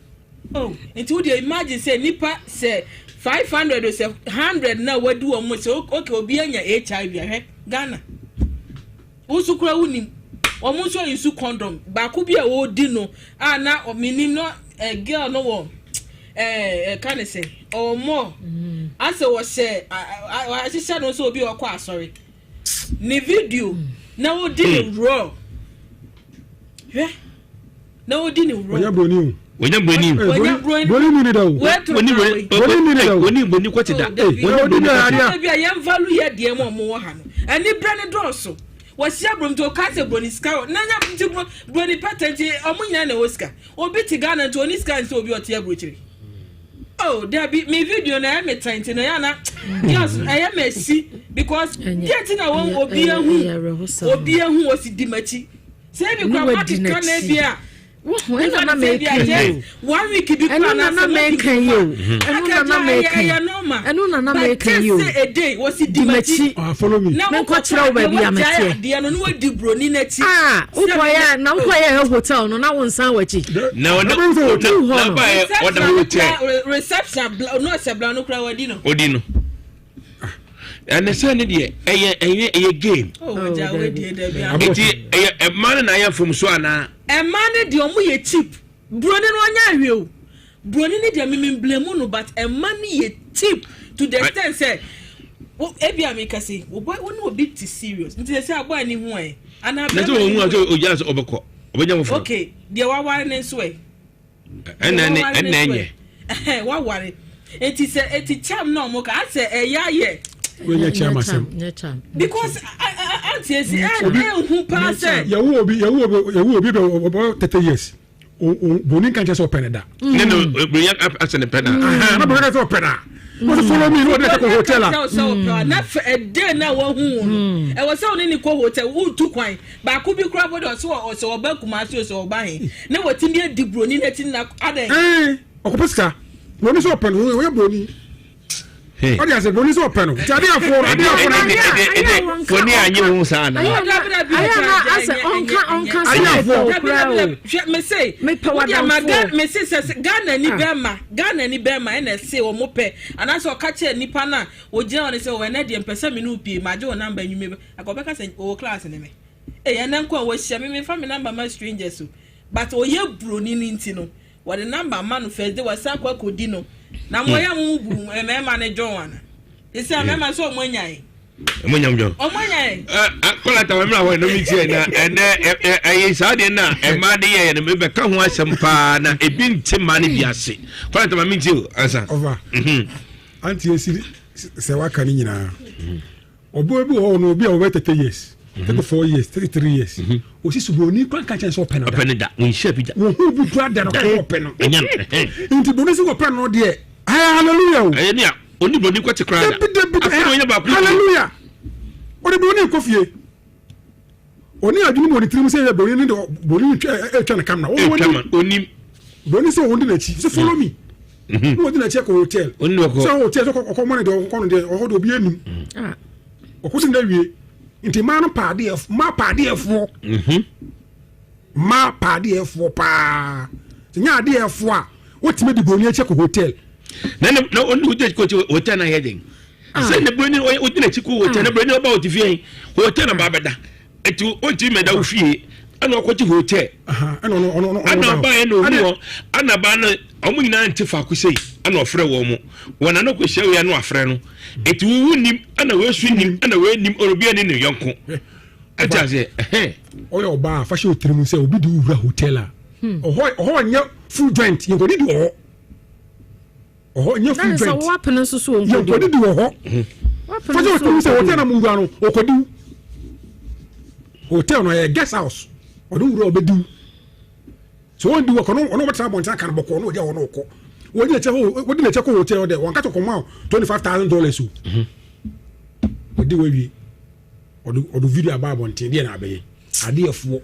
Oh, nti wo deɛ imagine sɛ nipa sɛ 500 o sɛ 100 na wadi wɔn mu sɛ okay, obi anya HIV ahwɛ Ghana, wosu kura wunim wɔn nso yi su condom baako bi a wɔredi no a na minim no girl no wɔ ɛka ne sɛ ɔwɔ mall asɛ wɔhyɛ ahyehyɛ no nso obi a ɔkɔ asɔre ne video na wɔdi ne raw, hwɛ, na wɔdi ne raw. Ɔnyɛ broni o. Wɔnya broni. Wɔnya broni. Broni mi ni da o. Wɔatoro Wɔni na broni. wei. Broni mi ni da o. Wɔni broni kɔte da. Oh, Dabi. Wɔni broni Dabi. kɔte da. Ebi a yɛn value yɛ deɛ mu a ɔmo wɔ ha no, ɛni brɛ ne dɔɔso. Wɔhyia broni nti ɔka sɛ broni sika wɔ na nya nti broni pɛtɛ nti ɔmo nyinaa na ɛwɔ sika. Obi te Ghana nti oni sika nti obi ɔte aburokyire. Oh dabi, mi video na ɛyɛ mi tan nti na ɛyɛ ana girls ɛyɛ mi esi because deɛ ti na wɔn obi ɛyɛ ehu awerɛhosɛm. obi ehu osi di m'akyi sɛ ebi Ne kura wadi makeka na n'akyi. ebi a. Wohu, ɛna na mɛka yi o. One week bi kura na na mɛka yi o. Ɛno na na mɛka yi. Ɛno na na mɛka yi o. But just say a day wɔsi di m'akyi. Ah, follow me. Na Menkɔ kyerɛ wo baabi a meteɛ. Adeɛ no na wadi broni n'akyi. Ah, wokɔyɛ na wokɔyɛ hotel no na wo nsan w'akyi. Na ɔda na ba yɛ ɔda hotel. Reception bla no ɔsɛ bla no kura wadi no. Odi no. Ɛnɛ sɛ ne deɛ ɛyɛ ɛyɛ ɛyɛ game. Oh, ɔgya wadi dabi. Eti ɛyɛ ɛmaa no na ayɛ mfomso anaa? Ɛmaa no deɛ ɔmo yɛ cheap. Broni no ɔnyɛ ahwɛ o. Broni no deɛ mimi blame no, but ɛma no yɛ cheap to the extent sɛ wo ebi a mi ka se wo boy wo ne obi te serious nti sɛ abɔ ani ho ɛ ana. Na sɛ ohun a sɛ ogya sɛ ɔbɛkɔ ɔbɛnya foforɔ. Okay, deɛ waware ne nso ɛ. Ɛna ɛne ɛna ɛnyɛ. Ɛhɛn, waware eti sɛ eti charm na ɔmo ka asɛ ɛyɛ ayɛ. Wọ́n yẹ charm asɛm. Because aunty esi ɛ ɛnhu paa sɛ. Yɛwo obi yɛwo obi yɛwo obi bɛ ɔbɔ 30 years, broni nka nkyɛn sɛ ɔpɛ ne da. Ne no broni asɛ ne pɛ na. Na broni ka sɛ ɔpɛ na wọ́n sɛ follow me ní wọ́n de kɔ hotel a. Sɛ ɔpɛ na fɛ ɛdɛ na wɔn hu wɔn no ɛwɔ sɛ ɔne ne kɔ hotel wotu kwan baako bi kura bɔ de ɔsɛ ɔsɛ ɔba Kumasi, ɔsɛ ɔba he ne wɔtumi adi broni n'akyi na adɛ. Ɛɛ, ɔkɔpɛ sika, broni sɛ ɔpɛ no, ɔyɛ broni ɔde ase broni sɛ ɔpɛ no, nti ade afɔ ade afɔ na. Foni anyi ho saa na. Ayɛ na asɛ ɔnka ɔnka sɛ ɛfɛ okura o. Hwɛ, mese mepɛ wadamfo. Mese sɛ Ghana ni bɛrima, Ghana ni bɛrima ɛna ɛse wɔn pɛ anaasɛ ɔka kyerɛ nipa no a ogyina hɔ no sɛ wɔn ɛnɛ deɛ mpɛ sɛ me ne wo pie, magye wɔn number enyim akɔ, ɔbɛka sɛ ɔwɔ class ne me ee ɛnɛ nko a wɔahyia me, mefa me number ma strangers o, but ɔyɛ broni ne nti no wɔde number ma no. First day wɔsan akɔ akɔdi no na mo yɛ mo bu mmarima ne dwɔn ana esi a mmarima nso ɔmo anya yi. Ɔmo nyam dwɔn. Ɔmo anya yi. Kɔla ta wɔn hɔ ɛnum ti na ɛnɛ ɛyɛ saa deɛ na ɛmaa de yɛ yɛ no bɛka ho asɛm paa na ebi nte mmaa no bi ase. Kɔla ta maame nti o ansa. Ɔfa aunty esi sɛ waka ne nyinaa, ɔbaa bi wɔ hɔ no, obi a wɔbɛ 30 years, 34 years, 33 years, osi so broni kwan ka kyɛn sɛ ɔpɛ no da. Ɔpɛ ne da, nhyɛ bi da. Wɔn ho bi kura da no kɔ ɔpɛ no. Ɛnya no. Nti broni sɛ ɔpɛ no deɛ, ayɛ hallelujah o. Ɛyɛ nea oni broni kɔ te koraa da. Dabi dabi. Afei na ɔnyɛ baako. Hallelujah, ɔde broni kɔ fie, ɔne adwene mu ɔne tirim sɛ yɛ broni ne de broni twa ɛtwa ne camera. Ɛtwa ma onim. Broni sɛ ɔwɔ di n'akyi sɛ follow me na ɔdi n'akyi akɔ hotel. Oni ɔkɔ. Sɛ hotel sɛ ɔkɔ mɔ ne deɛ ɔkɔ no deɛ ɔhɔ de obi anim ɔkɔ si ne wie. Nti mmaa no paadeɛ, mmaa paadeɛfoɔ, mmaa paadeɛfoɔ paa sɛ nyɛ adeɛfoɔ a wotumi de broni akyi akɔ hotel. Na ne na oni hotel kɔ hotel na yɛ den sɛ ne broni ɔdi n'akyi kɔ hotel na broni ɔba ɔte fie hotel na ba abɛda, eti ɔntumi mɛda wo fie ɛna ɔkɔgye hotel. Ɛna ɔno ɔno ɔno. Ɛna ɔba yɛ na ohu hɔ ɛna ba no ɔmo nyinaa nte faako sei, ɛna ɔfrɛ wɔn mo wɔn ano kɔ hyia wei ɛna ɔfrɛ no, eti wuwu nim ɛna wei so nim ɛna wei nim obi ɛne ne yɔnko ɛte aseɛ ɛhɛn. Ɔyɛ ɔbaa fa hyɛ otirim sɛ obi de wura hotel a, ɔhɔ ɔhɔ nyɛ full joint, yɛn kɔ didi wɔ hɔ, ɔhɔ nyɛ full joint. Sɛ wapene nso so. Yɛn kɔ didi wɔ hɔ. Fa hyɛ otirim sɛ hotel na mo wura no ɔkɔ diw hotel no yɛ guest house, ɔde wura ɔbɛdiw so wɔn di wɔ kɔ no ɔno ɔbɛtena abɔnten aka no bɔkɔ no ɔgya hɔ no ɔkɔ wɔdi n'akyɛ hɔ, wɔdi n'akyɛ kɔ hotel dɛ wɔn kata kɔma $25,000 o. Ɔdi wɔ awie, ɔde ɔde video aba abɔnten deɛ na abɛyɛ adeɛfoɔ.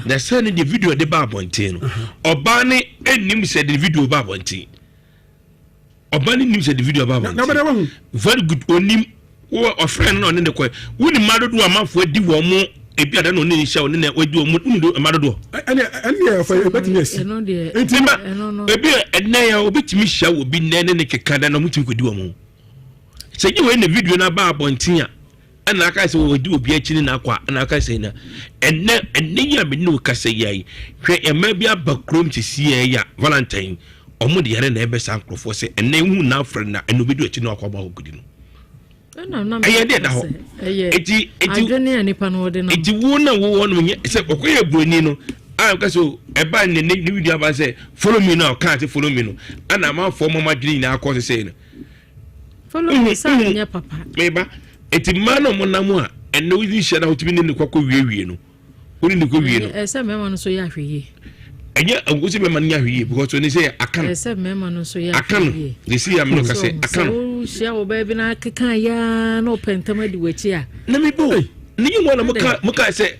Na sɛ ne deɛ video de ba abɔnten no, ɔbaa ne anim sɛ de video ba abɔnten, ɔbaa ne nim sɛ de video ba na ɔbɛdɛ abɔnten. Wahu. Very good, onim wɔ ɔfrɛ no na ɔne ne kɔ. Wuni mma dodoɔ amanfoɔ adi wɔn mo ebi ada na ɔne ne hyɛ ɔne na wadi wɔn mo wuni do mma dodoɔ. Ɛne ɛne yɛ ɔfɛ ebɛtumi asi. Ɛno deɛ. Nti mma ɛno no. Ebi ɛnɛ yɛ obi tumi hyia wɔ bi nnɛ ne ne keka da na ɔmo tumi kɔ di wɔn ho sɛ gye wei na video no aba abɔnten a ɛna aka sɛ wɔdi obi akyi ne n'akɔ a ɛna aka sɛ na ɛnɛ ɛnɛ yi a me ne wo kasa yi ayi hwɛ, mmaa bi aba kurom sisi yɛ ya Valentine, ɔmo de yɛrɛ na ɛbɛ saa nkurɔfoɔ sɛ ɛnɛ ehu na afrɛ na ɛna obi di akyi na wakɔ abɔ akɔkɔdi no. Ɛna na ɛyɛ deɛ da hɔ. Ɛyɛ eti adwene a nipa no wɔde nam. Eti wo na wo hɔ nom nyɛ sɛ ɔkɔyɛ buroni no a nka so ɛba ne ne ne video aba sɛ follow me no a ɔkaa sɛ follow me no ɛna amanfoɔ mɔmɔ adwene nyinaa kɔ sɛ sɛ no. Follow me sɛ nyɛ papa. Meba eti mmaa na ɔmo nam a ɛnna oyi hyɛ na wotumi ne ne kɔkɔ wiewie no, wone ne kɔ wie no. Ɛsɛ mmarima no nso yɛ ahwɛ yie. Ɛnyɛ ɛwɔ sɛ mmarima no yɛ ahwɛ yie because oni sɛ aka no. Ɛsɛ mmarima no nso yɛ aka no ahwɛ yie. Ne si yam no ka sɛ aka no. Sɛ wohyia wɔ baabi na akeka yaa na ɔpɛ ntɛm adi w'akyi a. Na mi bo ne yi wɔn na mo ka mo ka sɛ.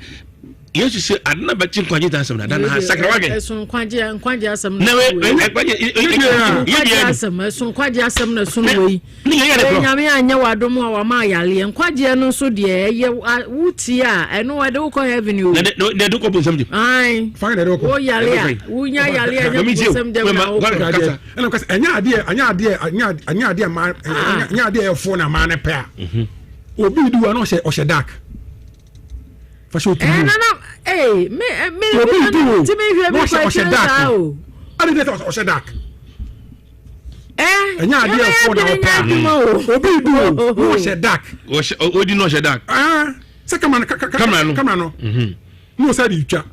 Yesu sɛ ade na bɛkye nkwagye ta asɛm na da na ha sakra wadwen. Ɛso nkwagye nkwagye asɛm na wei. Nkwagye nkwagye asɛm ɛso nkwagye asɛm na ɛso no wei. Ne yɛ yɛ ne Nyame anyɛ wadom a wama ayaleɛ nkwagyeɛ no nso deɛ ɛyɛ wotie a ɛno ɛde wokɔ heaven o. Na de de kɔ bonsam gyem. Ae. Fa na de wokɔ. Wo yale a wonya yale a ɛnyɛ bonsam gyem na wokɔ. Ɛna kasa ɛnyɛ adeɛ ɛnyɛ adeɛ ɛnyɛ adeɛ maa ɛnyɛ adeɛ ɛfo na maa ne pɛ a. Obi di wa na ɔhyɛ ɔhyɛ dark. Fa hyɛ otumi. Ɛɛ nana ee me me obi di o ti mi hwɛ bi kɔ akyire saa o. Adi de sɛ ɔhyɛ dark. Ɛɛ ɛnyɛ adeɛ ɛfo na ɔpɛ a obi di o na ɔhyɛ dark. Ɔhyɛ odi na ɔhyɛ dark. Aa sɛ kamera no kamera no kamera no na ɔsɛ de twa.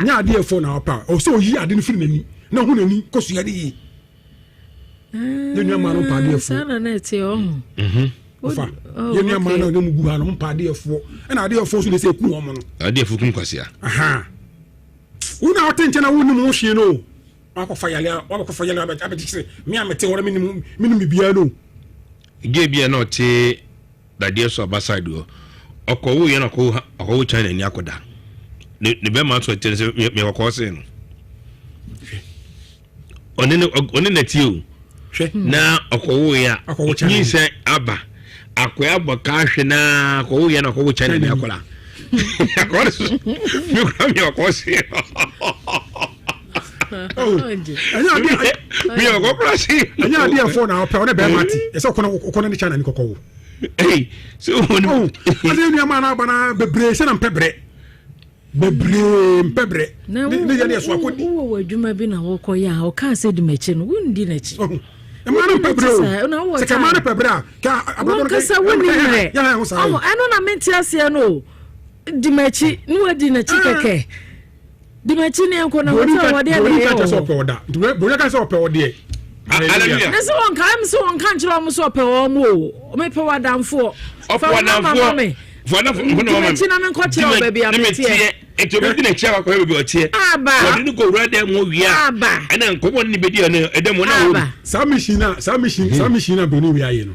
Nyɛ adeɛ ɛfo na ɔpɛ a ɔsɛ oyi ade no firi n'ani na ɔho n'ani kɔ sua ne yie. Yɛn nua maa no mpa adeɛ fo. Saa na na ɛte ɔho. Ɔfa yɛn nua maa no ɔne mu gu ha no mpa adeɛ foɔ ɛna adeɛ foɔ nso de sɛ eku wɔn no. Adeɛ fo kum kwasia. Wo na ɔte nkyɛn na wo nim ho hwee no wakɔfa yale wakɔfa yale abɛkyekyere me a mete hɔ na menim menim biribiara no. Gye bi a na ɔte dadeɛ so aba side hɔ ɔkɔwo yɛn ɔkɔwo ɔkɔwo China ni akɔda ne ne bɛrima nso ɛte sɛ me kɔkɔɔ sen no ɔne ne ɔne nɛteɛ o na ɔkɔwo yɛ a nyinsɛn aba akɔyɛ abɔ kaa hwɛ na akɔwo yɛ na ɔkɔwo China ni akɔla akɔɔ ne so me kura mi ɔkɔɔ sen no mi ɔkɔ kura sen ɛnyɛ adeɛ fo na ɔpɛ ɔne bɛrima te ɛsɛ ɔkɔ ɔkɔ ne China ni kɔkɔ wo sɛ ɔne ɔne nneɛma na aba na bebree sɛ na mpɛ brɛ bebree mpɛ brɛ ne yɛ ne ɛso akɔdi. Wowɔ w'adwuma bi na wɔkɔyɛ a ɔkaa sɛ di m'akyi no wondi n'akyi. Mmaa no mpɛ brɛ o sɛ kɛ mmaa no pɛ brɛ a kɛ abrabɔ no kɛ wonni mmerɛ ɛno na mente aseɛ no o di m'akyi ne wadi n'akyi kɛkɛ di m'akyi ne ɛnkɔ na wɔte a wɔde ɛna ɛyɛ wɔ hɔ. Broni ka sɛ ɔpɛ ɔdeɛ. Ne sɛ wɔnka ɛm sɛ wɔnka nkyerɛ wɔn sɛ ɔpɛ wɔn o mepɛ w'adamfoɔ fa wɔn nama ma me di m'akyi na menkɔ kyerɛ wɔ baabi a meteɛ. Nti obi di n'akyi akɔhwɛ baabi ɔteɛ. Wɔde no kɔ wura dɛm hɔ wie a ɛna nkɔmɔ ne bɛdi ɛno ɛdɛm hɔ na wɔ. Saa mission na saa mission saa mission na broni wi ayɛ no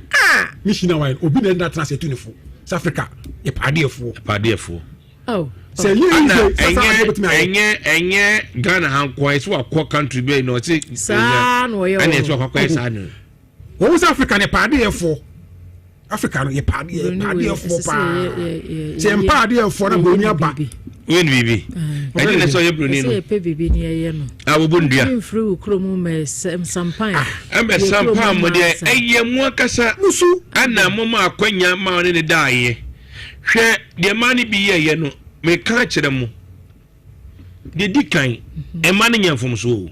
mission na wayɛ no obi na ɛna tena ase etu ne fo South Africa yɛ paadeɛfoɔ. Paadeɛfoɔ. Sɛ yɛ yi sɛ sasa adeɛ bɛtumi ayɛ. Ɛnyɛ ɛnyɛ Ghana ha nkoa ɛsɛ wakɔ country bɛyi na ɔte. Saa na ɔyɛ wɔ. Ɛna ɛsɛ wakɔ akɔyɛ saa no. Wɔn sɛ Africa ne paadeɛfoɔ. Africa no yɛ paadeɛ paadeɛfoɔ paa sɛ yɛn paadeɛfoɔ na broni aba. Woyɛ no biribi ɛne na sɛ ɔyɛ broni no. Ɛsɛ yɛpɛ biribi ne yɛyɛ no. A wɔbɔ ndua. Mfiri wo kurom mɛ sampan. Ɛmɛ sampan mo deɛ ɛyɛ mo ankasa. Musu. Ɛna mo ma akwanya ma ɔne ne daayɛ. Hwɛ deɛ mmaa no bi yɛɛyɛ no meka akyerɛ mo. Deɛ di kan mmaa no nyɛ mfomsoɔ o.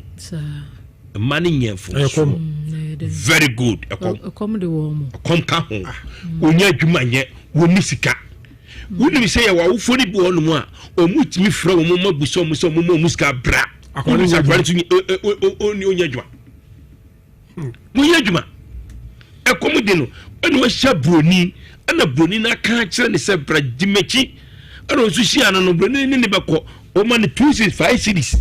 Mmaa no nyɛ mfomsoɔ. Very good ɛkɔm. Ɛkɔm de wɔn mo. Ɛkɔm ka ho. Wɔnyɛ adwuma nyɛ wɔnni sika. Wonim sɛ yɛwɔ awofoɔ no bi wɔ hɔnom a wɔn tumi frɛ wɔn mma bu sɛ wɔn sɛ wɔn ma wɔn sika bra. Wonim sɛ akwadaa no so ɔnyɛ adwuma. Monyɛ adwuma. Ɛkɔm de no ɛna wahyia buroni ɛna buroni no aka akyerɛ ne sɛ bra di m'akyi ɛna ɔnso hyia no no buroni ne ne bɛkɔ ɔma no two cedis five cedis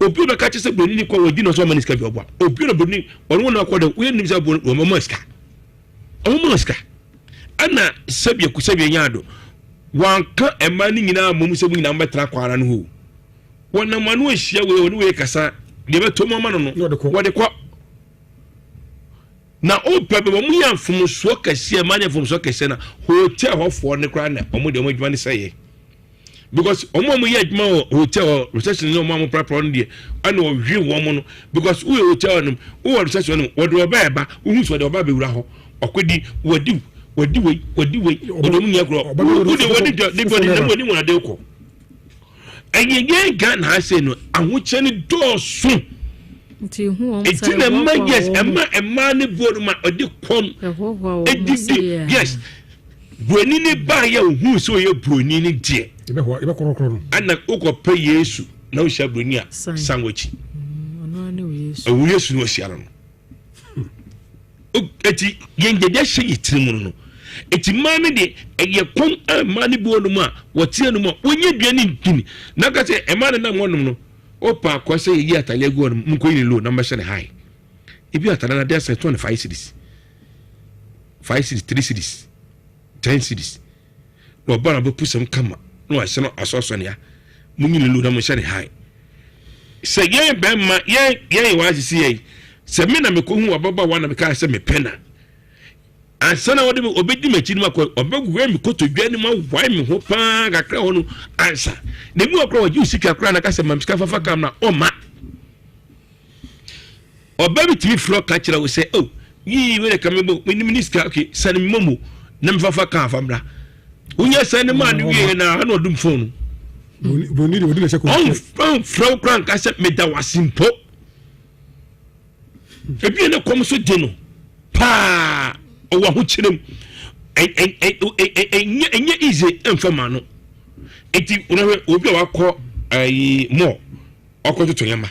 obi bɛka kyerɛ sɛ buroni ne kɔ wɔdi na ɔsɛ ɔma ne sika bi ɔboa obi na buroni ɔno wɔn akɔ dɛ woyɛ nim sɛ buroni wɔn ma sika wɔn ma sika ɛna sɛbi sɛbi enya ado wɔanka mmaa no nyinaa mmom sɛ mo nyinaa mbɛtena kwan ara no ho Wɔnam ano ahyia wei, wɔne wei kasa, deɛ bɛtɔ mu ama no no, wɔde kɔ. Na wopɛ bɛ wɔn yɛ mfomsoɔ kɛseɛ, mmaa nyɛ mfomsoɔ kɛseɛ na hotel hɔfoɔ no koraa na wɔn deɛ wɔn adwuma no sɛeɛ. Because wɔn a wɔyɛ adwuma wɔ hotel hɔ reception ne wɔn a wɔprapra no deɛ ɛna wɔhwe wɔn no because woyɛ hotel no wowɔ reception no wɔde ɔbaa ɛba wohu sɛ wɔde ɔbaa bɛwura hɔ ɔkɔdi wɔdi wɔdi wei wɔdi wei wɔde wɔn nyɛ korɔ wode wɔde dwa de wɔde nam wɔde wɔn ade kɔ. Ɛyɛ yɛn Ghana ha sei no ahokyɛ no dɔɔso. Nti na ɛma yes ɛma mmaa ne buo no ma ɔde kɔm edidi yes buroni ne ba yɛ ohun sɛ ɔyɛ buroni ne deɛ ɛna wokɔpɛ Yesu na wohyia buroni a san w'akyi ɛwɔ Yesu na wahyia no no. Eti yɛn gyegye hyɛ yɛ tiri mu no eti mmaa no deɛ ɛyɛ kɔm a mmaa no bi wɔ nom a wɔteɛ nom a wɔnyɛ aduane ntini na ka sɛ mmaa no nam hɔnom no ɔpa akɔ sɛ yɛyi atale agu hɔnom nkɔ yi ne low na mbɛhyɛ ne high ebi atale no adeɛ asɛ tɔn ne 5 cedis, 5 cedis, 3 cedis, 10 cedis na ɔba na ɔbɛpu sɛm kama. Na wahyɛ no asɔsɔ nea munyi ne lu na monhyɛ ne high. Sɛ yɛn bɛrima yɛn yɛn yɛ wɔn asisi yɛn sɛ me na mekɔhu wababaawa na mekaa sɛ mepɛ na ansa na wɔde me ɔbɛdi m'akyi no makɔ ɔbɛwura me kotodwe no mu awae me ho paa kakra hɔ no ansa na ebi wɔ koraa wɔgye wo sika koraa na ka sɛ mam sika fafa kam na ɔma ɔba bi tumi frɛ ɔka kyerɛ wo sɛ oh yii wei de ka mebɔ menim ne sika okay sane me momo na mefafa ka afa mmra wonya sane maa no wieɛ na ana ɔdom fon no ɔmfrɛ wo koraa nka sɛ meda wo ase mpo. Ebi ne kɔm so de no paa ɔwɔ ahokyerɛ mu ɛnyɛ ɛnyɛ easy ɛnfa ma no eti wɔhwɛ obi a wakɔ ɛyi mall ɔkɔ toto nneɛma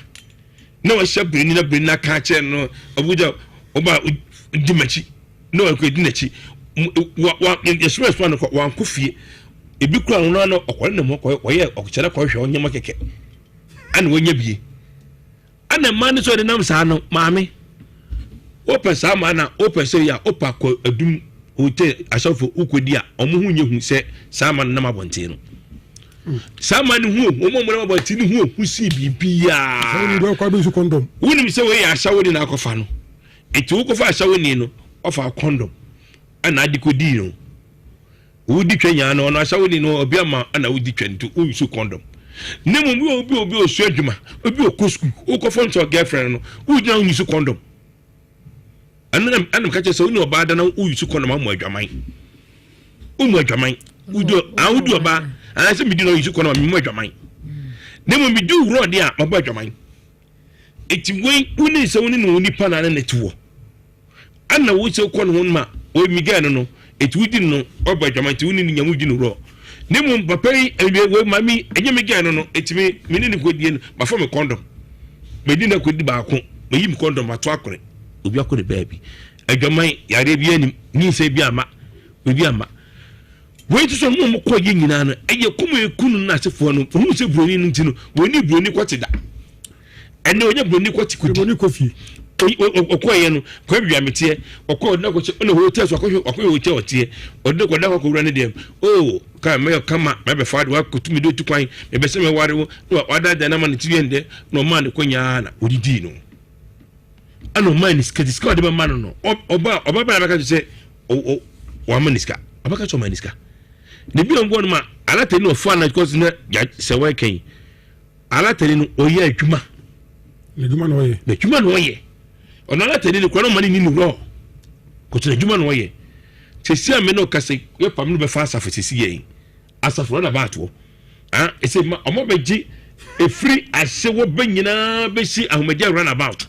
na wahyɛ broni na broni aka akyerɛ no ɔbɛgya ɔba di m'akyi na wakɔ edi n'akyi wa wa yɛsoma ɛsoma no kɔ wankɔ fie ebi kura no na ɔkɔ ne mu ɔkɔ ɔyɛ ɔkyerɛ kɔhwɛ ɔnyɛma kɛkɛ ɛna wɔnya bie. Ɛna mmaa no sɛ ɔde nam saa no maame wopɛ saa maa na wopɛ sɛ yɛ a wopɛ akɔ adum hotel asɔfo wokɔdi a ɔmo ho nyɛ hu sɛ saa ma no nam abɔnten no saa ma no hu ohu ɔmo a ɔmo nam abɔnten no hu ohu sii biribiara wonim sɛ wei yɛ ahyɛwoni na akɔfa no nti wokɔfa ahyɛwoni no ɔfa kɔndɔm ɛna ade kɔdii no Wodi twa nyaa no ɔno asawoni no obi ama na wodi twa nti wonsu condom. Ne mmom bi obi obi osua adwuma obi okɔ sukuu wokɔfɔ nsɔ girlfriend no wogyina wonsu condom. Ɛno na ɛna meka kyerɛ sɛ wone ɔbaa da na woyusu condom amu adwaman. Womu adwaman. Wodi a wodi ɔbaa anaasɛ medi na woyusu condom a memu adwaman. Ne mmom medi wurɔ de a mabɔ adwaman. Eti wei wone sɛ wone ne onipa na ne ne te wɔ. Ana wo sɛ wokɔ ne ho no ma ɔyɛ migɛɛ no no eti wodi no ɔbɔ adwaman nti wo ne no nya wodi no worɔ ne mmom papa yi ɛwie wei maame yi ɛnyɛ me gɛɛ no no eti me me ne no kɔdie no mafa me kɔndɔm medi no akɔdi baako mayi me kɔndɔm mato akore obi akɔ ne baabi adwaman yareɛ bi anim nyinsɛn bi ama biribi ama wei nso so mo mo kɔ yɛ nyinaa no ɛyɛ kum eku no n'asefoɔ no ohun sɛ buroni no nti no wɔn ni buroni kɔte da. Ɛnɛ ɔnyɛ buroni kɔ ti kodi. Buroni kɔ fie. Ɔkɔɔyɛ no kɔ baabi a meteɛ ɔkɔ ɔde no akɔhyɛ ɔna hotel so akɔhwɛ akɔhwɛ hotel ɔteɛ ɔde no kɔda hɔ akɔwura ne dɛm oo kaa mɛyɛ kama mɛbɛfa de wakɔtu me de otu kwan mɛbɛ sɛ mɛware wo na wadaadaa no ama ne tiri yɛ ndɛ na ɔmaa ne kɔ nyaa na ɔdidii no ɛna ɔmaa ne sika sika ɔde bɛma no no ɔba ɔba bɛn abɛka sɛ wama ne sika ɔbɛka sɛ ɔma ne sika ne bi ɔnkɔ no ma alata ni ɔfa na kɔsi na sɛ wɔkɛn Alatani no ɔyɛ adwuma. N'adwuma na ɔyɛ. N'adwuma na ɔyɛ. Ɔno alatani no kura no ɔma ne ni ne wura kɔtɔ n'adwuma na ɔyɛ. Sisi a me ne ɔkasa yɛ pam no bɛfa asafo sisi yɛn. Asafo na baatoɔ. Ah, ɛsɛ ma ɔmo bɛgye efiri ase wɔ bɛ nyinaa bɛsi ahomegye run about.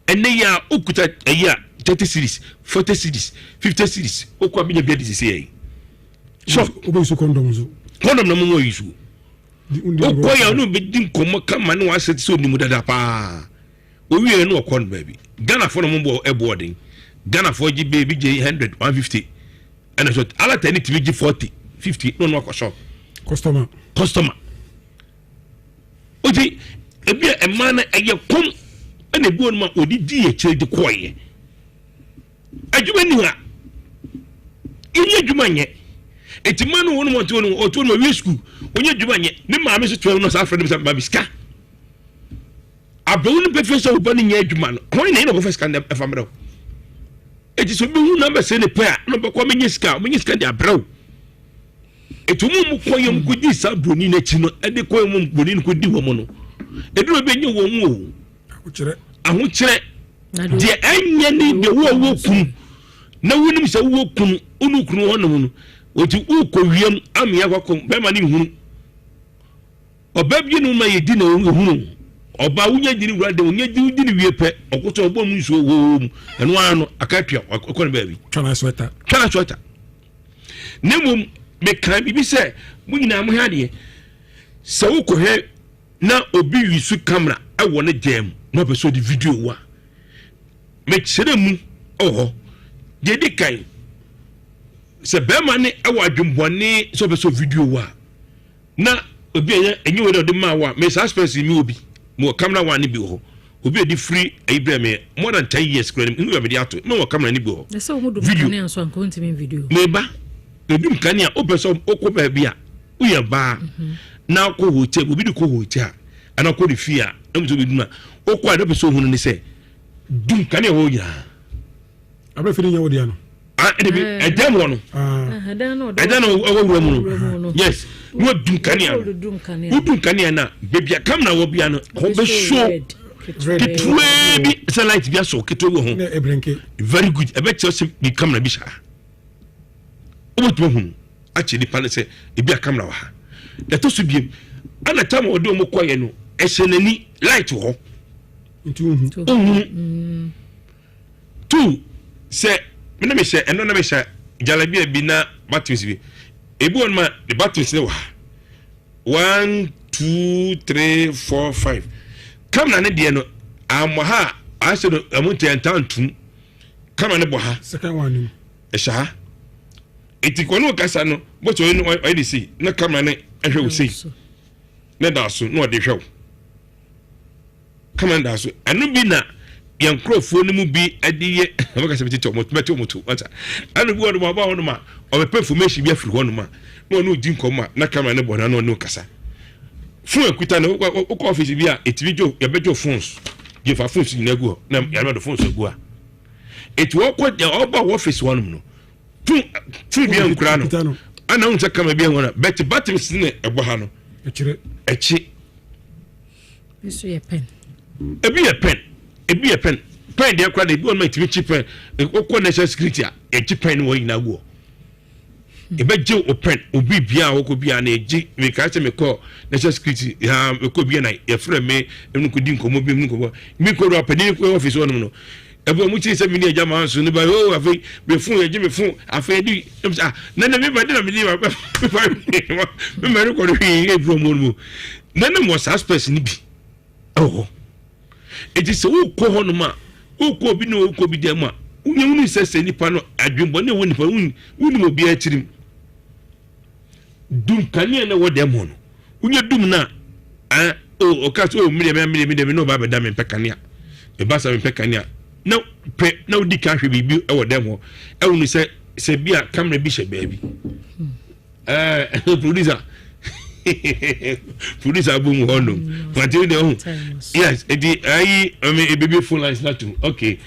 Ɛnɛ yi a okuta ɛyi a 30 series, 40 series, 50 series okɔ abɛnya bi adi sisi yɛn. So wobɛyi so kɔndɔm nso. Kɔndɔm na mo wɔ yi so. Wokɔ yɛ ɔne obɛdi nkɔmmɔ kama ne wasɛ te sɛ ɔnim dada paa. Owie no ɔkɔ no baabi. Ghanafoɔ na ɔmo ɛbɔ ɔden. Ghanafoɔ gye baabi gye 100, 150. Ɛna so alata ne tumi gye 40, 50 na ɔno akɔ shop. Customer. Customer. Oti ebi a ɛmaa no ɛyɛ kɔm ɛna ebi wɔn ma wɔde di akyire de kɔɔyɛ. Adwuma nni hɔ a yɛnyɛ adwuma nyɛ. Eti mma no wɔn mu ɔte wɔn ɔte wɔn ɔwie sukuu ɔnyɛ adwuma nyɛ. Ne maame nso tura no saa afrɛ no sɛ maame sika. Abɛwo no pɛfɛ sɛ ɔba no nyɛ adwuma no wɔn na yɛn na ɔkɔfɛ sika no ɛfa mmerɛw. Eti sɛ obi hu na bɛsɛ ne pɛ a na ɔbɛkɔ ɔbɛnyɛ sika ɔbɛnyɛ sika de abrɛw. Eti wɔn mu kɔ yɛn kɔ di saa broni n'akyi no ɛde kɔ yɛn mu broni no kɔ di wɔn no. Eduro bi nye wɔn o. Ahokyerɛ. Ahokyerɛ. Deɛ ɛnyɛ ne deɛ wo a wowɔ kunu na wonim sɛ wowɔ kunu wone kunu hɔ nom no wɔti wokɔ wiem amea kwakɔ bɛrima ne nhunu ɔba bi no ma yɛdi na ɛhunu ɔba wonya di ne wura de wonya di wodi ne wie pɛ ɔkoto ɔbɔ mu nsuo wɔ mu ɛno ara no aka tua ɔkɔ ne baabi twa na sweater twa na sweater na mmom meka biribi sɛ mo nyinaa mohwɛ adeɛ sɛ wokɔhwɛ na obi use camera wɔ ne dan mu na ɔpɛ sɛ ɔde video wo a, mekyerɛ mu wɔ hɔ. Deɛ ɛdi kan, sɛ bɛrima ne wɔ adwembɔne sɛ ɔpɛ sɛ video wo a, na obi a ɛnyɛ wei na ɔde maa wo a, me saa spɛs mi wɔ bi, mewɔ camera one ne bi wɔ hɔ. Obi a ɛde firi ayi brɛ me more than 10 years kura ne mu yɛ mede ato na wɔ camera ne bi wɔ hɔ. Video. Meba, edum kanea, wopɛ sɛ wokɔ baabi a. Woyɛ baa na kɔ hotel, obi de kɔ hotel a, anaa kɔ ne fie a, na mo sɛ obi dum a, wokɔ a na pɛ sɛ ohunu ne sɛ dum kanea hɔ nyinaa. Abɛ firi nyɛ wo deɛ no. Ah, ɛde bi ɛdan mu hɔ no. Ɛdan no ɛwɔ wura mu no. Yes, na wadum kanea no. Wodum kanea no a, baabi a kamera wɔ bia no, hɔ bɛ show ketewaa bi sɛ light bi asɔ ketewa bi wɔ ho. Very good, ɛbɛkyerɛ sɛ bi kamera bi hyɛ ha. Wobɛtumi ahunu akyerɛ nipa no sɛ ebi a kamera wɔ ha. Ɛtɔ so biem, ɛna tam a ɔde wɔn kɔɛ no, ɛhyɛ n'ani light wɔ hɔ. Nti wohu. Wohu. Two, sɛ me na mehyɛ ɛno na mehyɛ jalabia bi na buttons bi ebi wɔ no ma the buttons ne wɔ ha one two three four five kamera ne deɛ no ammɔ ha a ahyɛ no ɛmo nti ɛnta ntum kamera ne bɔ ha second one nim ɛhyɛ ha eti kɔ ne kasa no bɔtɔ ɔyɛ no ɔyɛ de sei na kamera ne ɛhwɛ wo sei ne da so na ɔde hwɛ wo. Kama da so. Ɛno bi na yɛn nkurɔfoɔ no mu bi de yɛ wɔka sɛ tete wɔn bɛte wɔn to wɔta. Ɛno bi wɔ nom ɔba hɔ nom a ɔbɛpɛ information bi afiri hɔ nom a na ɔne odi nkɔmɔ a na camera ne bɔ na ɔne kasa. Phone akuta no wokɔ office bi a ɛtumi gye yɛbɛgye phones gye fa phones nyinaa gu hɔ na yɛbɛde phones agu a. Ɛti wɔkɔ ɔba wɔ office hɔ nom no phone phone bi ankura no ɛna wohu sɛ camera bi ahu no bɛte buttons ne ɛbɔ ha no ɛkyi. Nso yɛ pɛn. Ebi yɛ pɛn, ebi yɛ pɛn. Pɛn deɛ koraa deɛ ebi wɔ no ma etumi kyi pɛn. Wokɔ national security a yɛgye pɛn no wɔn nyinaa gu hɔ. Ebɛgye o pɛn obi bia a wɔkɔ bia na yɛgye mekae sɛ mekɔ national security ha mekɔ bia na yɛfrɛ me ɛmu kɔdi nkɔmmɔ bi mu nkɔmmɔ mi kɔ do apanin kɔ office hɔ nom no ɛbɛ ɔmo kyerɛ sɛ mi ni agya maa nso ne ba oo afei me fon yɛgye me fon afei ɛdi ɛmu sɛ ah na na mi ba de na mi di ma mi ma rekɔ no hwee efiri ɔmo no mu na na mo saa spɛs ni bi ɛwɔ hɔ eti sɛ wokɔ hɔ nom a wokɔ obi na wokɔ obi dan mu a wonyɛ wunu sɛ sɛ nipa no adwembɔ ne ɛwɔ nipa wunim obi akyirim dum kanea na ɛwɔ dɛm hɔ no Wonya dum no a, eh, oh, ɔka sɛ, oh, medeɛ, medeɛ, medeɛ, me ne ɔba bɛda mempɛ kanea. Meba sa mempɛ kanea. Na pɛ, na wodi kan hwɛ biribi wɔ dɛm hɔ. Ɛwo no sɛ, sɛ bi a kamera bi hyɛ baabi. Eh, producer. producer abom hɔ nom. Wate wo deɛ ho. Yes, eti ayi, ɛmi ebibi phone lines na tum. Okay.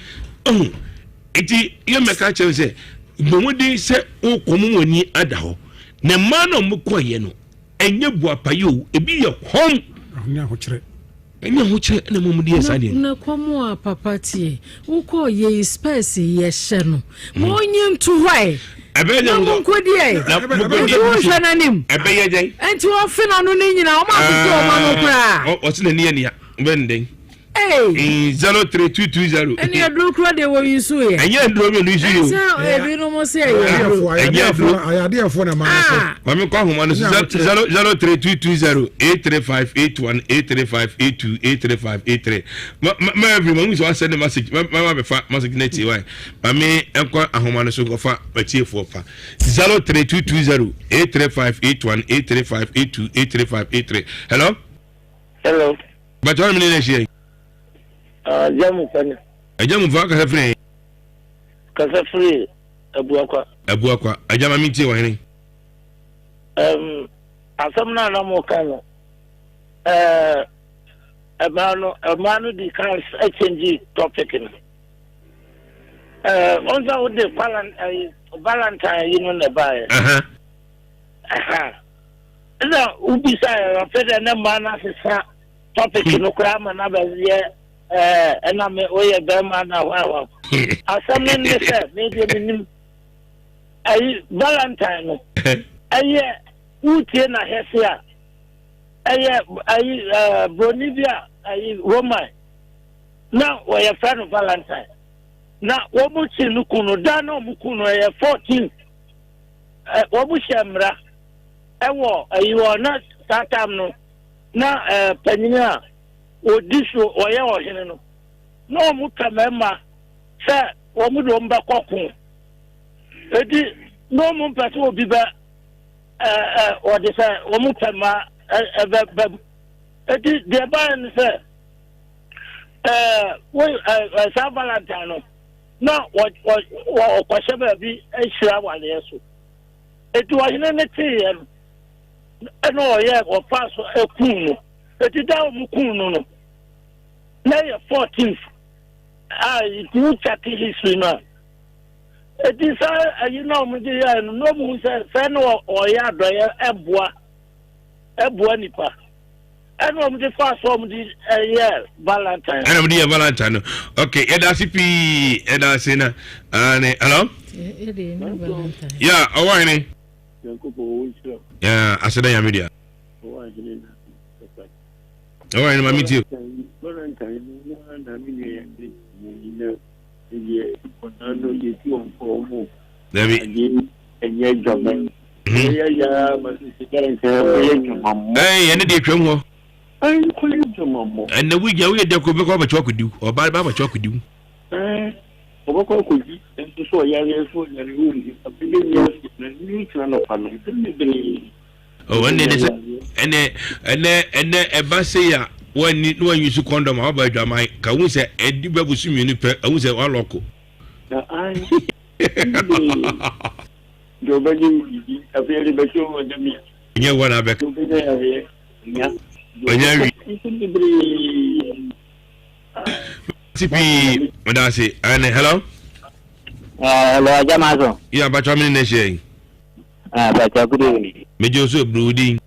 Oh, eti yɛ mɛka kyerɛ sɛ, bɔ mmɔden sɛ wokɔ mo wani ada hɔ. Na mmaa na wɔn kɔɔyɛ no, Ɛnyɛ boapayɛ o, ebi yɛ kɔm. Ɛnyɛ ahokyerɛ. Ɛnyɛ ahokyerɛ ɛna mmom de yɛ saa deɛ. Na kɔm a papa tie, wokɔ yɛ spɛs yɛ hyɛ no, mo nyi nto hɔ ɛ. Ɛbɛyɛ Na mo nkɔ di ɛ. Na mo nkɔ di ɛ. Wohwɛ n'anim. Ɛbɛyɛ dɛn. Nti wɔfe n'ano ne nyinaa, wɔn akoko wɔn ano koraa. Ɔsi n'ani yɛ nea, bɛn dɛn. Hey. 03220. Ɛni aduro kura deɛ wɔ yi so yɛ. Ɛnyɛ aduro mi yi so yɛ o. Ɛsɛ ebinom sɛ ɛyɛ aduro. Ɛnyɛ aduro. Ayadeɛfoɔ na maa so. Maame kɔ ahoma no so 03220 83581 83582 83583. Ma ma ma every ma n sɛ wasɛ ne message ma ma ma bɛfa message na tie wa. Maame ɛnkɔ ahoma no so nkɔfa matiefoɔ fa 03220 83581 83582 83583. Hello. Hello. Bàtà wọn mi ní ẹ̀ṣẹ̀ yìí. Ẹja mu fa ni. Ẹja mu fa kasa firi. Kasa firi Abuakwa. Abuakwa ẹja ma mi tie wɔ hene. Um, asɛm no a na mo ka no ɛmaa no ɛmaa no di kan ɛkyɛngye topic no ɛɛ ɔn sɛ wode valentine yi no na ɛbaeɛ Ɛna wobisa yɛ afei dɛ ne mmaa no asesa topic no koraa ama no abɛyɛ ɛɛ ɛna me woyɛ bɛrima na hwan hwan. Asɛm no ne sɛ me deɛ menim ayi Valentine no ɛyɛ wotie na hɛse a ɛyɛ ayi ɛɛ broni bi a ayi Roman na wɔyɛ fɛ no Valentine na wɔn kyi no kun no da na wɔn kun no ɛyɛ 14 wɔn hyɛ mmara ɛwɔ ayi hɔ na saa time no na ɛɛ panyin a odi so ɔyɛ ɔhene no na wɔn pɛ mmarima sɛ wɔn de wɔn bɛkɔ ko edi na wɔn mpɛ sɛ obi bɛ ɛɛ ɛ wɔde sɛ wɔn pɛ mma ɛbɛ bɛ edi deɛ ɛbaeɛ no sɛ ɛɛ wo ɛɛ saa valentine no na wɔ wɔ wɔkɔhyɛ baabi ahyira awaleɛ so. Enti ɔhene no teeɛ no, Ɛna ɔyɛ ɔfa so ɛkum no. Eti da a wɔn kum no no, na yɛ 14th a nti wo check history no a. Eti saa ayi na wɔn de yɛ no, na wɔn hu sɛ sɛ na ɔyɛ adɔyɛ ɛboa ɛboa nipa. Ɛna wɔn de fa so wɔn de ɛyɛ valentine. Ɛna wɔn de yɛ valentine no. Okay, yɛda ase pii, yɛda ase na. Ane, hello. Yeah, ɔwɔ hene. Yeah, aseda nyame dea. Ɔwɔ hene ma mi tie. Dabi. Ɛɛ ɛne deɛ twam hɔ. Ɛnna wigya woyɛ dɛ kɔ bɛkɔ abɛkyɛ akɔdiw ɔbaa bɛ abɛkyɛ akɔdiw. Ɔbɛkɔ akɔdi nso sɛ ɔyare nso ɔyare ɔnhu abɛbɛ nyi ase na ne kyerɛ nɔpa no nsɛm bebree. Ɛnne ne sɛ ɛnɛ ɛnɛ ɛnɛ ɛba se ya wɔnni na wɔnyi so kɔndɔm a wɔba adwaman ka hu sɛ ɛdi bɛ bosu mmienu pɛ ɛhu sɛ wɔalɔko. Na ae deɛ ɔbɛgye wo didi afei ɛde bɛkyɛ wo ɔda mi. Nyɛ wɔn abɛka. Ɔbɛnya yareɛ nya. Ɔnya wi. Nsɛm bebree. Ti pii meda ase ɛne hello. Hello Agya Maso. Yɛ abatwa mi ne na ɛhyɛ yi. Abatwa good evening. Megye nso eburu wo din.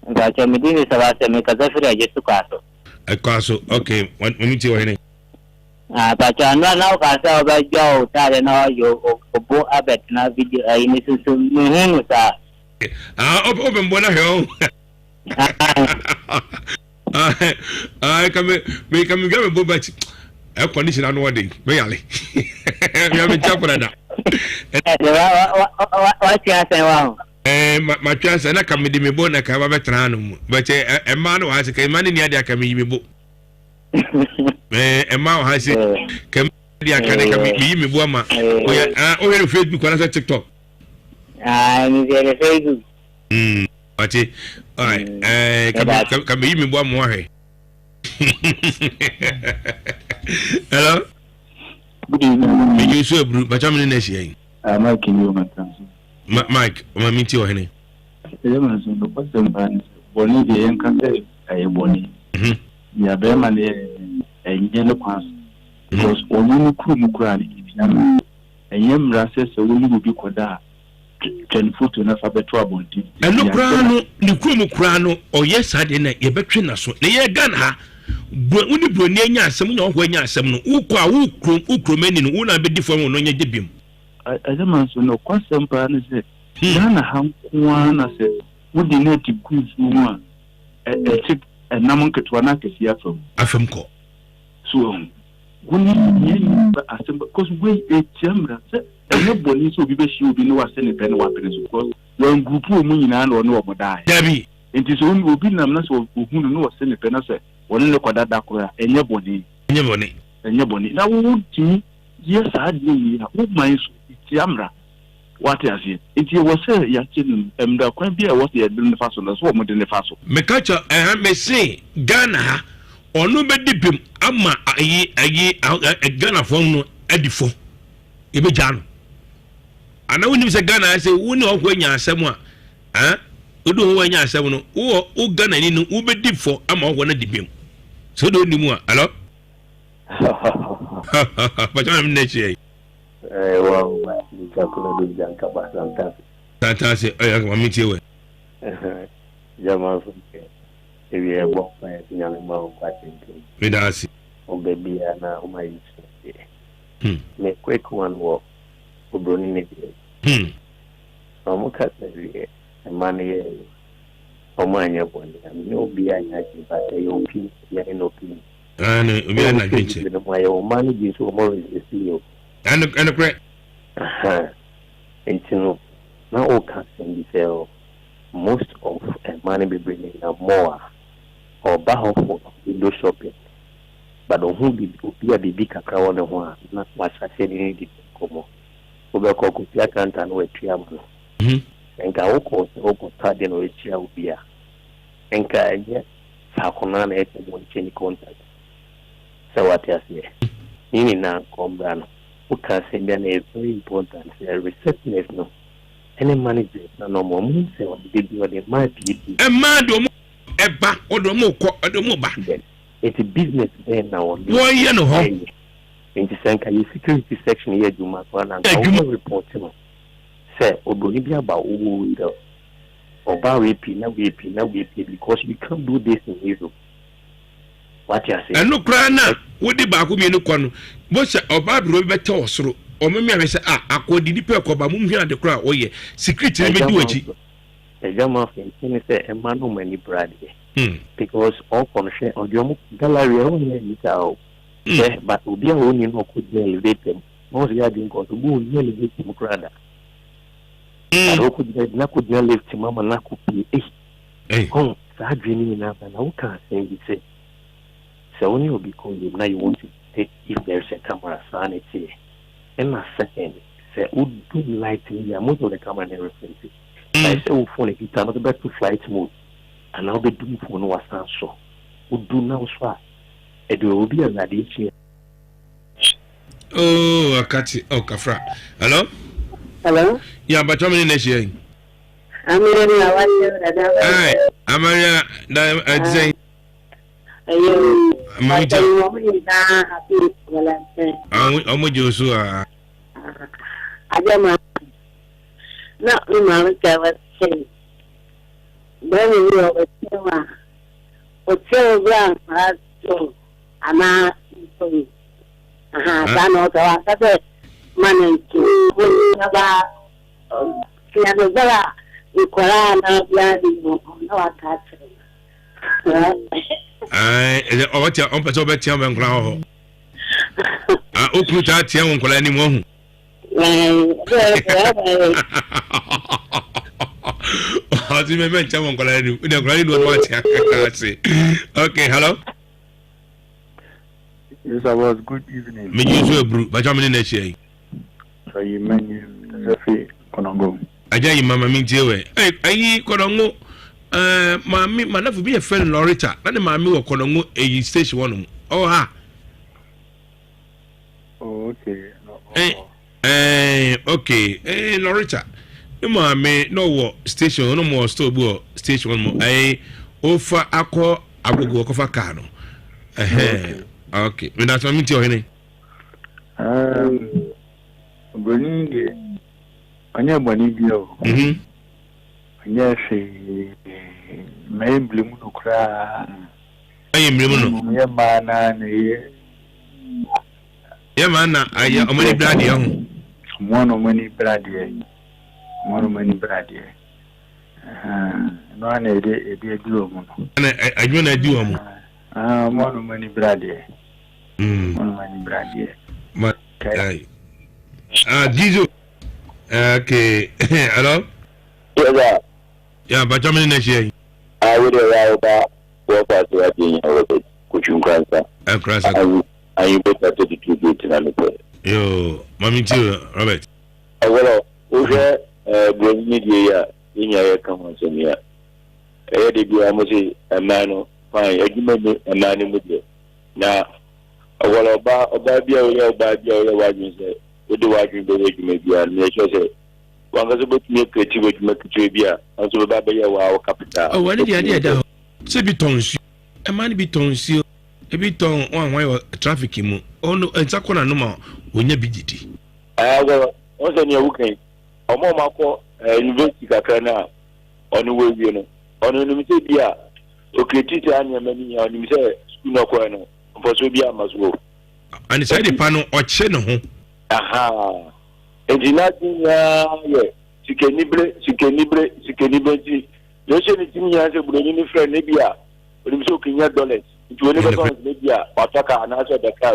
Abatwa me din de Sebastian me kasa firi agye so kwa so. Ɛkwa so okay wɔn ti wɔ hene. Abatwa anura na woka sɛ ɔbɛdwa wo taade na ɔyɛ obo abɛtena video ayi ne soso mehu no saa. Ah ɔbɛ mbɔ na hwɛ ɔ. Ah, ka me me ka me dwa me bo but air condition ano ɔden me yale me me tia kora da. Watwe asɛn wa ho. Eh, matwe asɛn na ka me de me bo na ka ba bɛtena ano mu but ɛma no wɔ ha sɛ ka ɛma ne ni ade aka me yi me bo. Eh, ɛma wɔ ha sɛ ka me de aka ne ka me yi me bo ama. Oyɛ ah, oyɛ no Facebook anasɛ TikTok. Ah, me hwɛ Facebook. Mm. Ɔte, alright, mm. eh, ka meyi me boa mo ahwɛ. Hello? Good evening. Meyi nso aburu, bàtà mi ne na ahyia yi. Ah, Mike ni o ma tan so. Ma Mike, ɔma mi ti ɔhene. Ɛyɛ ma nso nokwasɛm paa ne sɛ bɔne deɛ yɛnka sɛ ɛyɛ bɔne. Mhm. Nea bɛrima no yɛ ɛnyɛ ne kwan so. Mhm. Because ɔno no kurom koraa no ɛtia no. Ɛnyɛ mmara sɛ sɛ wo ne obi kɔda a, twa ne foto na fa bɛto abɔnten. Ɛno koraa no, ne kurom koraa no, ɔyɛ saa deɛ na yɛbɛtwe n'aso. Na yɛ Ghana ha, wo ne buroni anya asɛm, wonya ɔhɔ anya asɛm no, wokɔ a wo kurom, wo kurom ani no, wo na bɛdi fam no nyɛ gye biom. Ɛsɛ ma nso nokwasɛm paa ne sɛ, Ghana ha nko ara na sɛ wode nɛɛte gu nsuo mu a, ɛte ɛnam nketewa na akɛseɛ afa mu. Afa mu kɔ. So wahu? Wo ne nea nni asɛm ba because wei ɛtia mmara sɛ ɛnyɛ bɔne sɛ obi bɛhyia obi ne wasɛ ne pɛ ne wapene so because wɔn group wɔn nyinaa na ɔne wɔn daeɛ. Dabi. Nti sɛ obi nam na sɛ ohu no na ɔsɛ ne pɛ na sɛ ɔne ne kɔda da koraa ɛnyɛ bɔne. Ɛnyɛ bɔne. Ɛnyɛ bɔne na wo tumi yɛ saa adeɛ wei a wo man so ɛtia mmara. Wate aseɛ? Nti ɛwɔ sɛ yɛakye no no, mmara kwan bi a ɛwɔ sɛ yɛde no fa so no, ɛsɛ sɛ wɔde no fa so. Meka kyerɛ ɛha mese Ghana ha ɔno bɛdi bem ama ayi ayi Ghanafoɔ no adi fɔ yɛbɛgyaa no ana wonim sɛ Ghana ha sɛ wo ne ɔhoɔ anya asɛm a ɛn wode ho anya asɛm no wo wo Ghana ni no wobɛdi fɔ ama ɔhoɔ no adi bem sɛ wode wonim a hello bàtà mi nà ɛkyɛ yi. Eh, wow, Mika kuna do janka ba santase. Santase, ɔyɛ akama mi tie wɛ. Jama so kɛ, ebi yɛ bɔ mpa yɛ nyame ma wo nkwa tenten. Me da ase. Ɔbɛ bia na ɔma yi sua deɛ. Me quick one wɔ obroni ne deɛ. Na ɔmo ka sɛ deɛ mma no yɛɛ no, ɔmo anyɛ bɔne a, me ne obiara nyɛ adwene but ɛyɛ opinion, obiara ne n'opinion. Aane, obiara ne n'adwenkyerɛ. Ɛwɔ mu ayɛ mmaa no bi nso wɔn resist o. Ɛno ɛnokorɛ. Ahaa, nti no na woka asɛm bi sɛ o most of mmaa no bebree no nam mall a, ɔba hɔ for window shopping but ohu biribi obi a biribi kakra wɔ ne ho a na wahyɛ aseɛ ne no didi nkɔmmɔ. Wobɛkɔ kɔtua counter no watua ama no. Sɛ nka wokɔɔ sɛ wokɔtɔ adeɛ na watua wo bi a, nka ɛnyɛ faako no ara na ɛsɛ mo exchange contact. Sɛ wate aseɛ? Ne nyinaa nkɔ mbra no. Woka asɛm bi a na ɛyɛ very important sɛ receptionist no. Ɛne managers na na ɔmo ɔmo sɛ ɔde de bi ɔde mmaa piepie. Mmaa de ɔmo ɛba, ɔde ɔmo kɔ, ɔde ɔmo ba. Nti business bɛn na ɔde wɔyɛ no hɔ? Nti sɛ nka yɛ security section yɛ adwuma koraa na nka wɔbɛ report no sɛ obroni bi aba wo hotel, ɔbaa wei pii na wei pii na wei pii, because you can't do this in Europe. Wate ase? Ɛno koraa na wode baako mmienu kɔ no, bo sɛ ɔbaa bere bi bɛtɛ wɔ soro, ɔmo mmea hwɛ sɛ a akɔ didi pɛ kɔba mo nhwɛ ade koraa ɔyɛ security no bɛdi w'akyi. Ɛgya afei ne sɛ ɛma no ɔmo ani bra deɛ, because ɔkɔ no, hwɛ, ɔde ɔmo gallery ɛhɔ nyɛ nita o. Hwɛ, but obi a ɔni no ɔkɔ gyina elevator mu na ɔsɛ yɛ adwene kɔ so obi ɔni elevator mu koraa da, but ɔkɔ gyina na kɔ gyina lift mu ama na akɔ pie ei hɔn saa adwene no nyinaa ba. Na woka asɛm bi sɛ sɛ wo ne obi kɔ wiem na you want to take if there is a camera, saa na ɛteɛ. Ɛna second, sɛ wodum light no yie a, most of the camera no reflect. But sɛ wo phone kita no, wode bɛto flight mode anaa wobɛdum phone no, wasan so wodu na wo so a ɛde obi a Awurade ahyia. Oh, akati. Oh, kafra. Hello? Hello? Yeah, but I'm in next year. Amina ni awache dada. Hey, Amaria, da ɛte Ayo. Mami tia. Mo nyinaa happy Valentine. Ɔmo gye osu a. Adama. Na me maame ka wɔ sɛ bɛrima bi wɔ ɔkyerɛ mu a ɔkyerɛ wo berɛ a nkwaraa to anaa ntɔn. Aha, saa na ɔka wanka sɛ ma ne nto. Aba tia no berɛ a nkwaraa anaa biara de mu na waka akyerɛ no. Ɛɛ, ɛsɛ ɔbɛtia, ɔmpɛ sɛ ɔbɛtia ɔbɛ nkwaraa wɔ hɔ. Ah, okunu taa tia wɔn nkwaraa anim ɔho. Ɔsi mɛ mɛ nkyɛn wɔn nkwaraa anim, ɛna nkwaraa anim na wɔn atia ase. Okay, hello. Yes, I was. Good evening. Me ji so eburu, bàtà mi ní n'ahyia yi. Ayi mani sɛfi Kɔnɔngo. Agya yi mama mi ntie wɛ. Ɛ ayi Kɔnɔngo, ɛɛ maame madafo bi yɛ fɛn Lorita, na ne maame wɔ Kɔnɔngo eyi station hɔ nom. Ɔwɔ ha. Oh, okay. No, oh. Eh, eh, okay. Eh, Lorita. Ne maame na ɔwɔ station hɔ nom, wɔ store bi wɔ station hɔ nom. Ɛɛ ofa akɔ agogo ɔkɔfa kaa no. Ɛhɛn. Okay. Medasoma mi ntie ɔhene. Obroni deɛ ɔnyɛ bɔne bia o. Ɔnyɛ hwee. Mɛyɛ mblemu no koraa. Ɛyɛ mblemu no. Mmom yɛ mmaa naa na ɛyɛ. Yɛ mmaa na ayɛ ɔmo ani bere adeɛ ho. Ɔmo na ɔmo ani bere adeɛ. Ɔmo na ɔmo ani bere adeɛ. Ɛno ara na yɛde yɛde adi wɔn no. Ɛna adwuma na adi wɔn. Ɔmo na ɔmo ani bere adeɛ. Ɔmo na ɔmo ani bere adeɛ. Ma ayi. Ah, Gizo. Okay. Hello. Yes, sir. Yeah, but I'm in next year. I would have about 4 past 1 Robert Kuchu Nkransa. Nkransa. Ayi bɛ 32 gate na mepɛ. Yo, mami ti Robert. Ɛwɔlɔ, wohwɛ ɛɛ buroni ne deɛ yi a yɛnya yɛ ka ho asɛm yi a, ɛyɛ de bi a mo se mmaa no fine, adwuma ni mmaa no mu deɛ, na ɛwɔlɔ, ɔbaa bi a woyɛ, ɔbaa bi a woyɛ w'adwene sɛ wode w'adwene bɛyɛ adwuma biara no, yɛhyɛ sɛ wankasa wobɛtumi akreati w'adwuma ketewa bi a nso bɛba bɛyɛ wɔ wo capital. Ɔwɔ ne deɛ adeɛ ɛda hɔ sɛ bi tɔn nsuo, ɛma no bi tɔn nsuo, ebi tɔn wɔn ahwan wɔ traffic mu, ɔno nsa kɔ n'anom a onya bi didi. Ɛɛ wɔ wɔn sɛ nea woka yi, ɔmo a ɔmo akɔ ɛɛ university kakra no a ɔno wɔawie no, ɔno nim sɛ bi a okireti saa nneɛma no nyinaa, ɔnim sɛ sukuu no ɔkɔɛ no mfasoɔ bi ama so o. Ɛne saa nipa no ɔkyɛ ne ho. Aha. Nti n'adwene nyinaa yɛ sikanibere, sikanibere, sikanibere, nti deɛ ɔhyɛ ne tirim nyinaa sɛ buroni no frɛ no bi a onim sɛ okenya dollars, nti wɔn bɛka wɔn sɛ bi a watɔ kaa anaasɛ ɔbɛ kaa.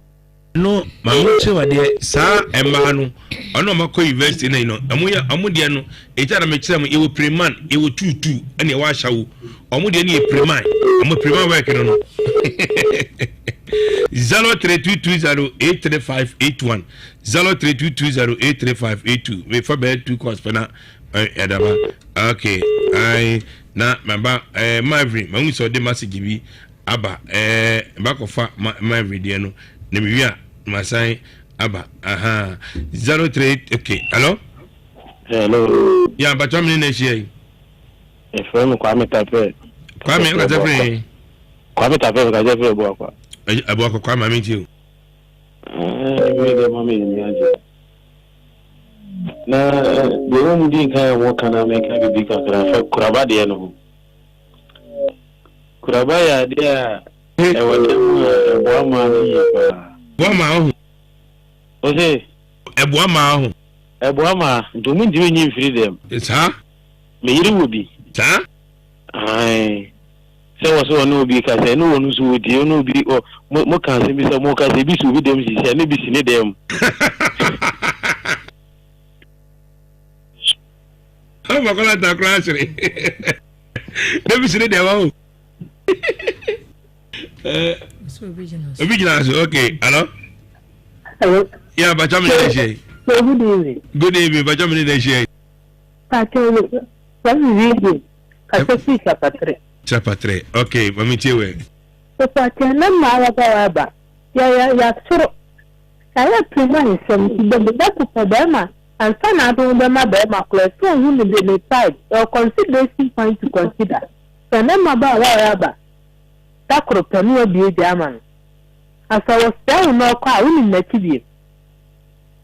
No, maame kyerɛ wa deɛ saa mmaa no ɔno ɔmo akɔ university na yi no, ɔmo yɛ ɔmo deɛ no eti na mekyerɛ mo, yɛwɔ preman, yɛwɔ tuutu, ɛna yɛwɔ ahyɛwo. Ɔmo deɛ no yɛ preman, ɔmo preman work no 0322083581, 0322083582. Mefa bɛyɛ two calls pɛ na ɛdaba. Okay, ayi na maba ɛɛ Marvin, mahu sɛ ɔde message bi aba. Ɛɛ bakɔfa Marvin deɛ no na mewie a masan aba. Aha, 03, okay, hello. Hello. Ya mpatwa mene na ahyia yi. Efrɛ me Kwame Tapɛ. Kwame ɔkasa firi he? Kwame Tapɛ mekasa firi Abuakwa. Abuakwa Kwame maame ntie o. Ɛɛ mi deɛ ma mi ni agye. Na deɛ wɔn mu di nkan a wɔka na meka bibi kakra fa kuraba deɛ no ho. Kuraba yɛ adeɛ a ɛwɔ dɛm a ɛboa maa no yie paa. Boa maa ho. Ose. Ɛboa maa ho. Ɛboa maa nti wɔn ntumi nyi mfiri dɛm. Saa. Me yere wɔ bi. Saa. Ae. Sɛ wɔ sɛ ɔne obi kasa ɛne wɔn nso wɔtie ɔne obi ɔ mo mo ka asɛm bi sɛ mo kasa ebi si obi dɛm sisi a ne bi si ne dɛm. Ɔmɔ kɔla ta koraa sere. Ne bi si ne dɛm awo. Obi gyina so okay hello. Hello. Yeah, bàtà mi ní ẹ ṣe. Good evening. Good evening, bàtà mi ní ẹ ṣe. Pàtó wọ́n video kasa fi chapter Chapter 3. Okay, mami tie wɛ. Pàtó na mmaa waba waba yɛ yɛ yɛasoro yɛayɛ prima nsɛm nti bɛbi bɛkopɛ bɛrima ansa na adom bɛma bɛrima korɔ ɛsɛ ohun ne de ne side ɛwɔ consideration point to consider sɛ ne mma ba a wɔayɛ aba dakoro pɛ ne wabie gya ama no asɛ wɔsɛe wo na ɔkɔ a wonim n'akyi biem.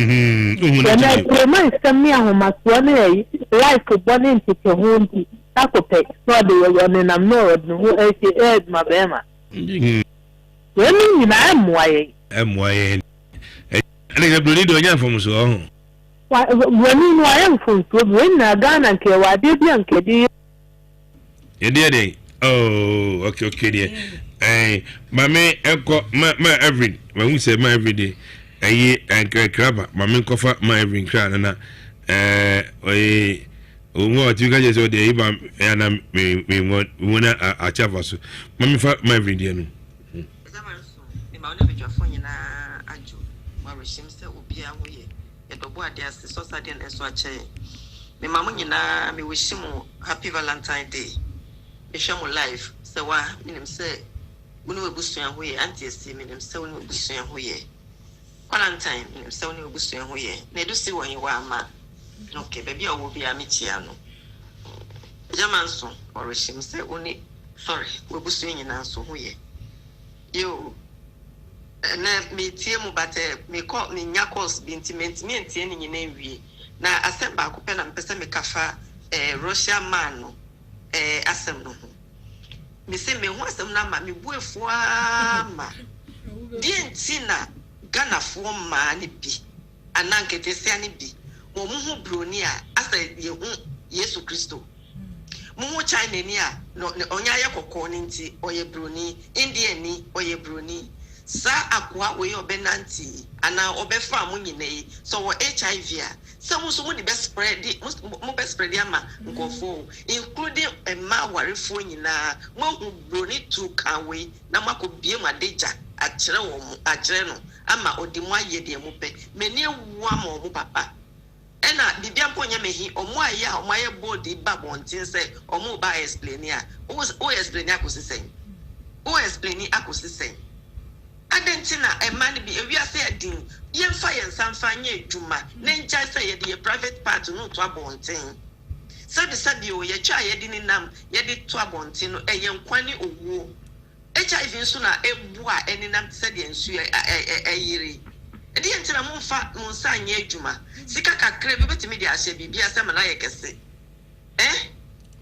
Wohu Sɛ n'akyi bio. prima nsɛm ne ahomasoɔ ne ɛyi life bɔ ne ntete ho nti dakoro pɛ na ɔde ɔnenam na ɔde ne ho ɛhyɛ ɛɛduma bɛrima. Wɔn nyinaa mmoa yɛn. Ɛmmoa yɛn. Ɛne sɛ buroni deɛ ɔnyɛ mfomsoɔ ho. Buroni no ayɛ mfomsoɔ bi wɔn nyinaa Ghana nka ɛwɔ adeɛ bi a nka ɛde yɛ. Yɛde yɛ dɛn? Oh, okay, okay deɛ. Ɛn, maame ɛkɔ ma ma Evelyn, mahu sɛ ma Evelyn deɛ ɛyi ɛnkra ba, maame nkɔfa ma Evelyn kra nana ɛɛ ɔyɛ ohun a ɔtumi ka kyerɛ sɛ ɔde ɛyi ba ɛyɛ na me me mo mo na akyɛ afa so. Maame fa ma Evelyn deɛ no. Ɛgyama nso, mema wo ne abadwafoɔ nyinaa adwo mo awerɛhyem sɛ obiara ho yɛ. Yɛdɔ bɔ adeɛ ase sɛ ɔsa deɛ na ɛso akyɛ yɛn. Mema mo nyinaa me wish mo happy valentine day. Mehwɛ mo live sɛ wa menim sɛ wo ne w'abusua ho yɛ. Auntie Asi menim sɛ wo ne w'abusua ho yɛ. Valentine menim sɛ wo ne w'abusua ho yɛ. Na edu si wɔ he wamma. Okay, baabi a ɔwɔ biara mekyia no. Gyama nso ɔrehyem sɛ wo ne sorry w'abusua nyinaa nso ho yɛ. Yo, ɛnɛ metie mu but eh, mekɔ menya course bi nti mentumi antie ne nyinaa nwie. Na asɛm baako pɛ na mepɛ sɛ meka fa eh, Russia man no eh, asɛm no ho. Mese mehu asɛm no ama me bu afu ama. Deɛ nti na Ghanafoɔ mmaa no bi anaa nketesia no bi wɔn ho broni a asɛ yɛhu Yesu Kristo. Mo ho China ni a no ɔnyɛ ayɛ kɔkɔɔ no nti ɔyɛ broni, India ni ɔyɛ broni. Saa akoa wei a ɔbɛnante yi anaa ɔbɛfa mo nyinaa yi sɛ ɔwɔ HIV a sɛ mo nso mo de bɛ spread mo bɛ spread ama nkurɔfoɔ o including mmaa awarefoɔ nyinaa mo ahu broni tu kan wei na mo akɔ bie mo adagya akyerɛ wɔn akyerɛ no ama ɔde mo ayɛ deɛ mo pɛ. M'ani awu ama wɔn papa. Ɛna biribia mpo nyɛ me he ɔmo ayɛ a ɔmo ayɛ bold ba abɔnten sɛ ɔmo ba explain a wo wo explain akɔsi sɛn wo explain akɔsi sɛn adɛn nti na ɛma no bi ewiase ɛden yɛmfa yɛn nsa mfa nyɛ adwuma na ngyae sɛ yɛde yɛ private part no to abɔnten sɛbisɛbi o yɛtwa a yɛde nenam yɛde to abɔnten no ɛyɛ nkwa ne owuo. HIV nso na ebu a ɛnenam te sɛ deɛ nsuo ɛyere. Ɛdeɛ nti na momfa mo nsa nyɛ adwuma. Sika kakra bi wobɛtumi de ahyɛ biribi ase ama no ayɛ kɛse. Eh?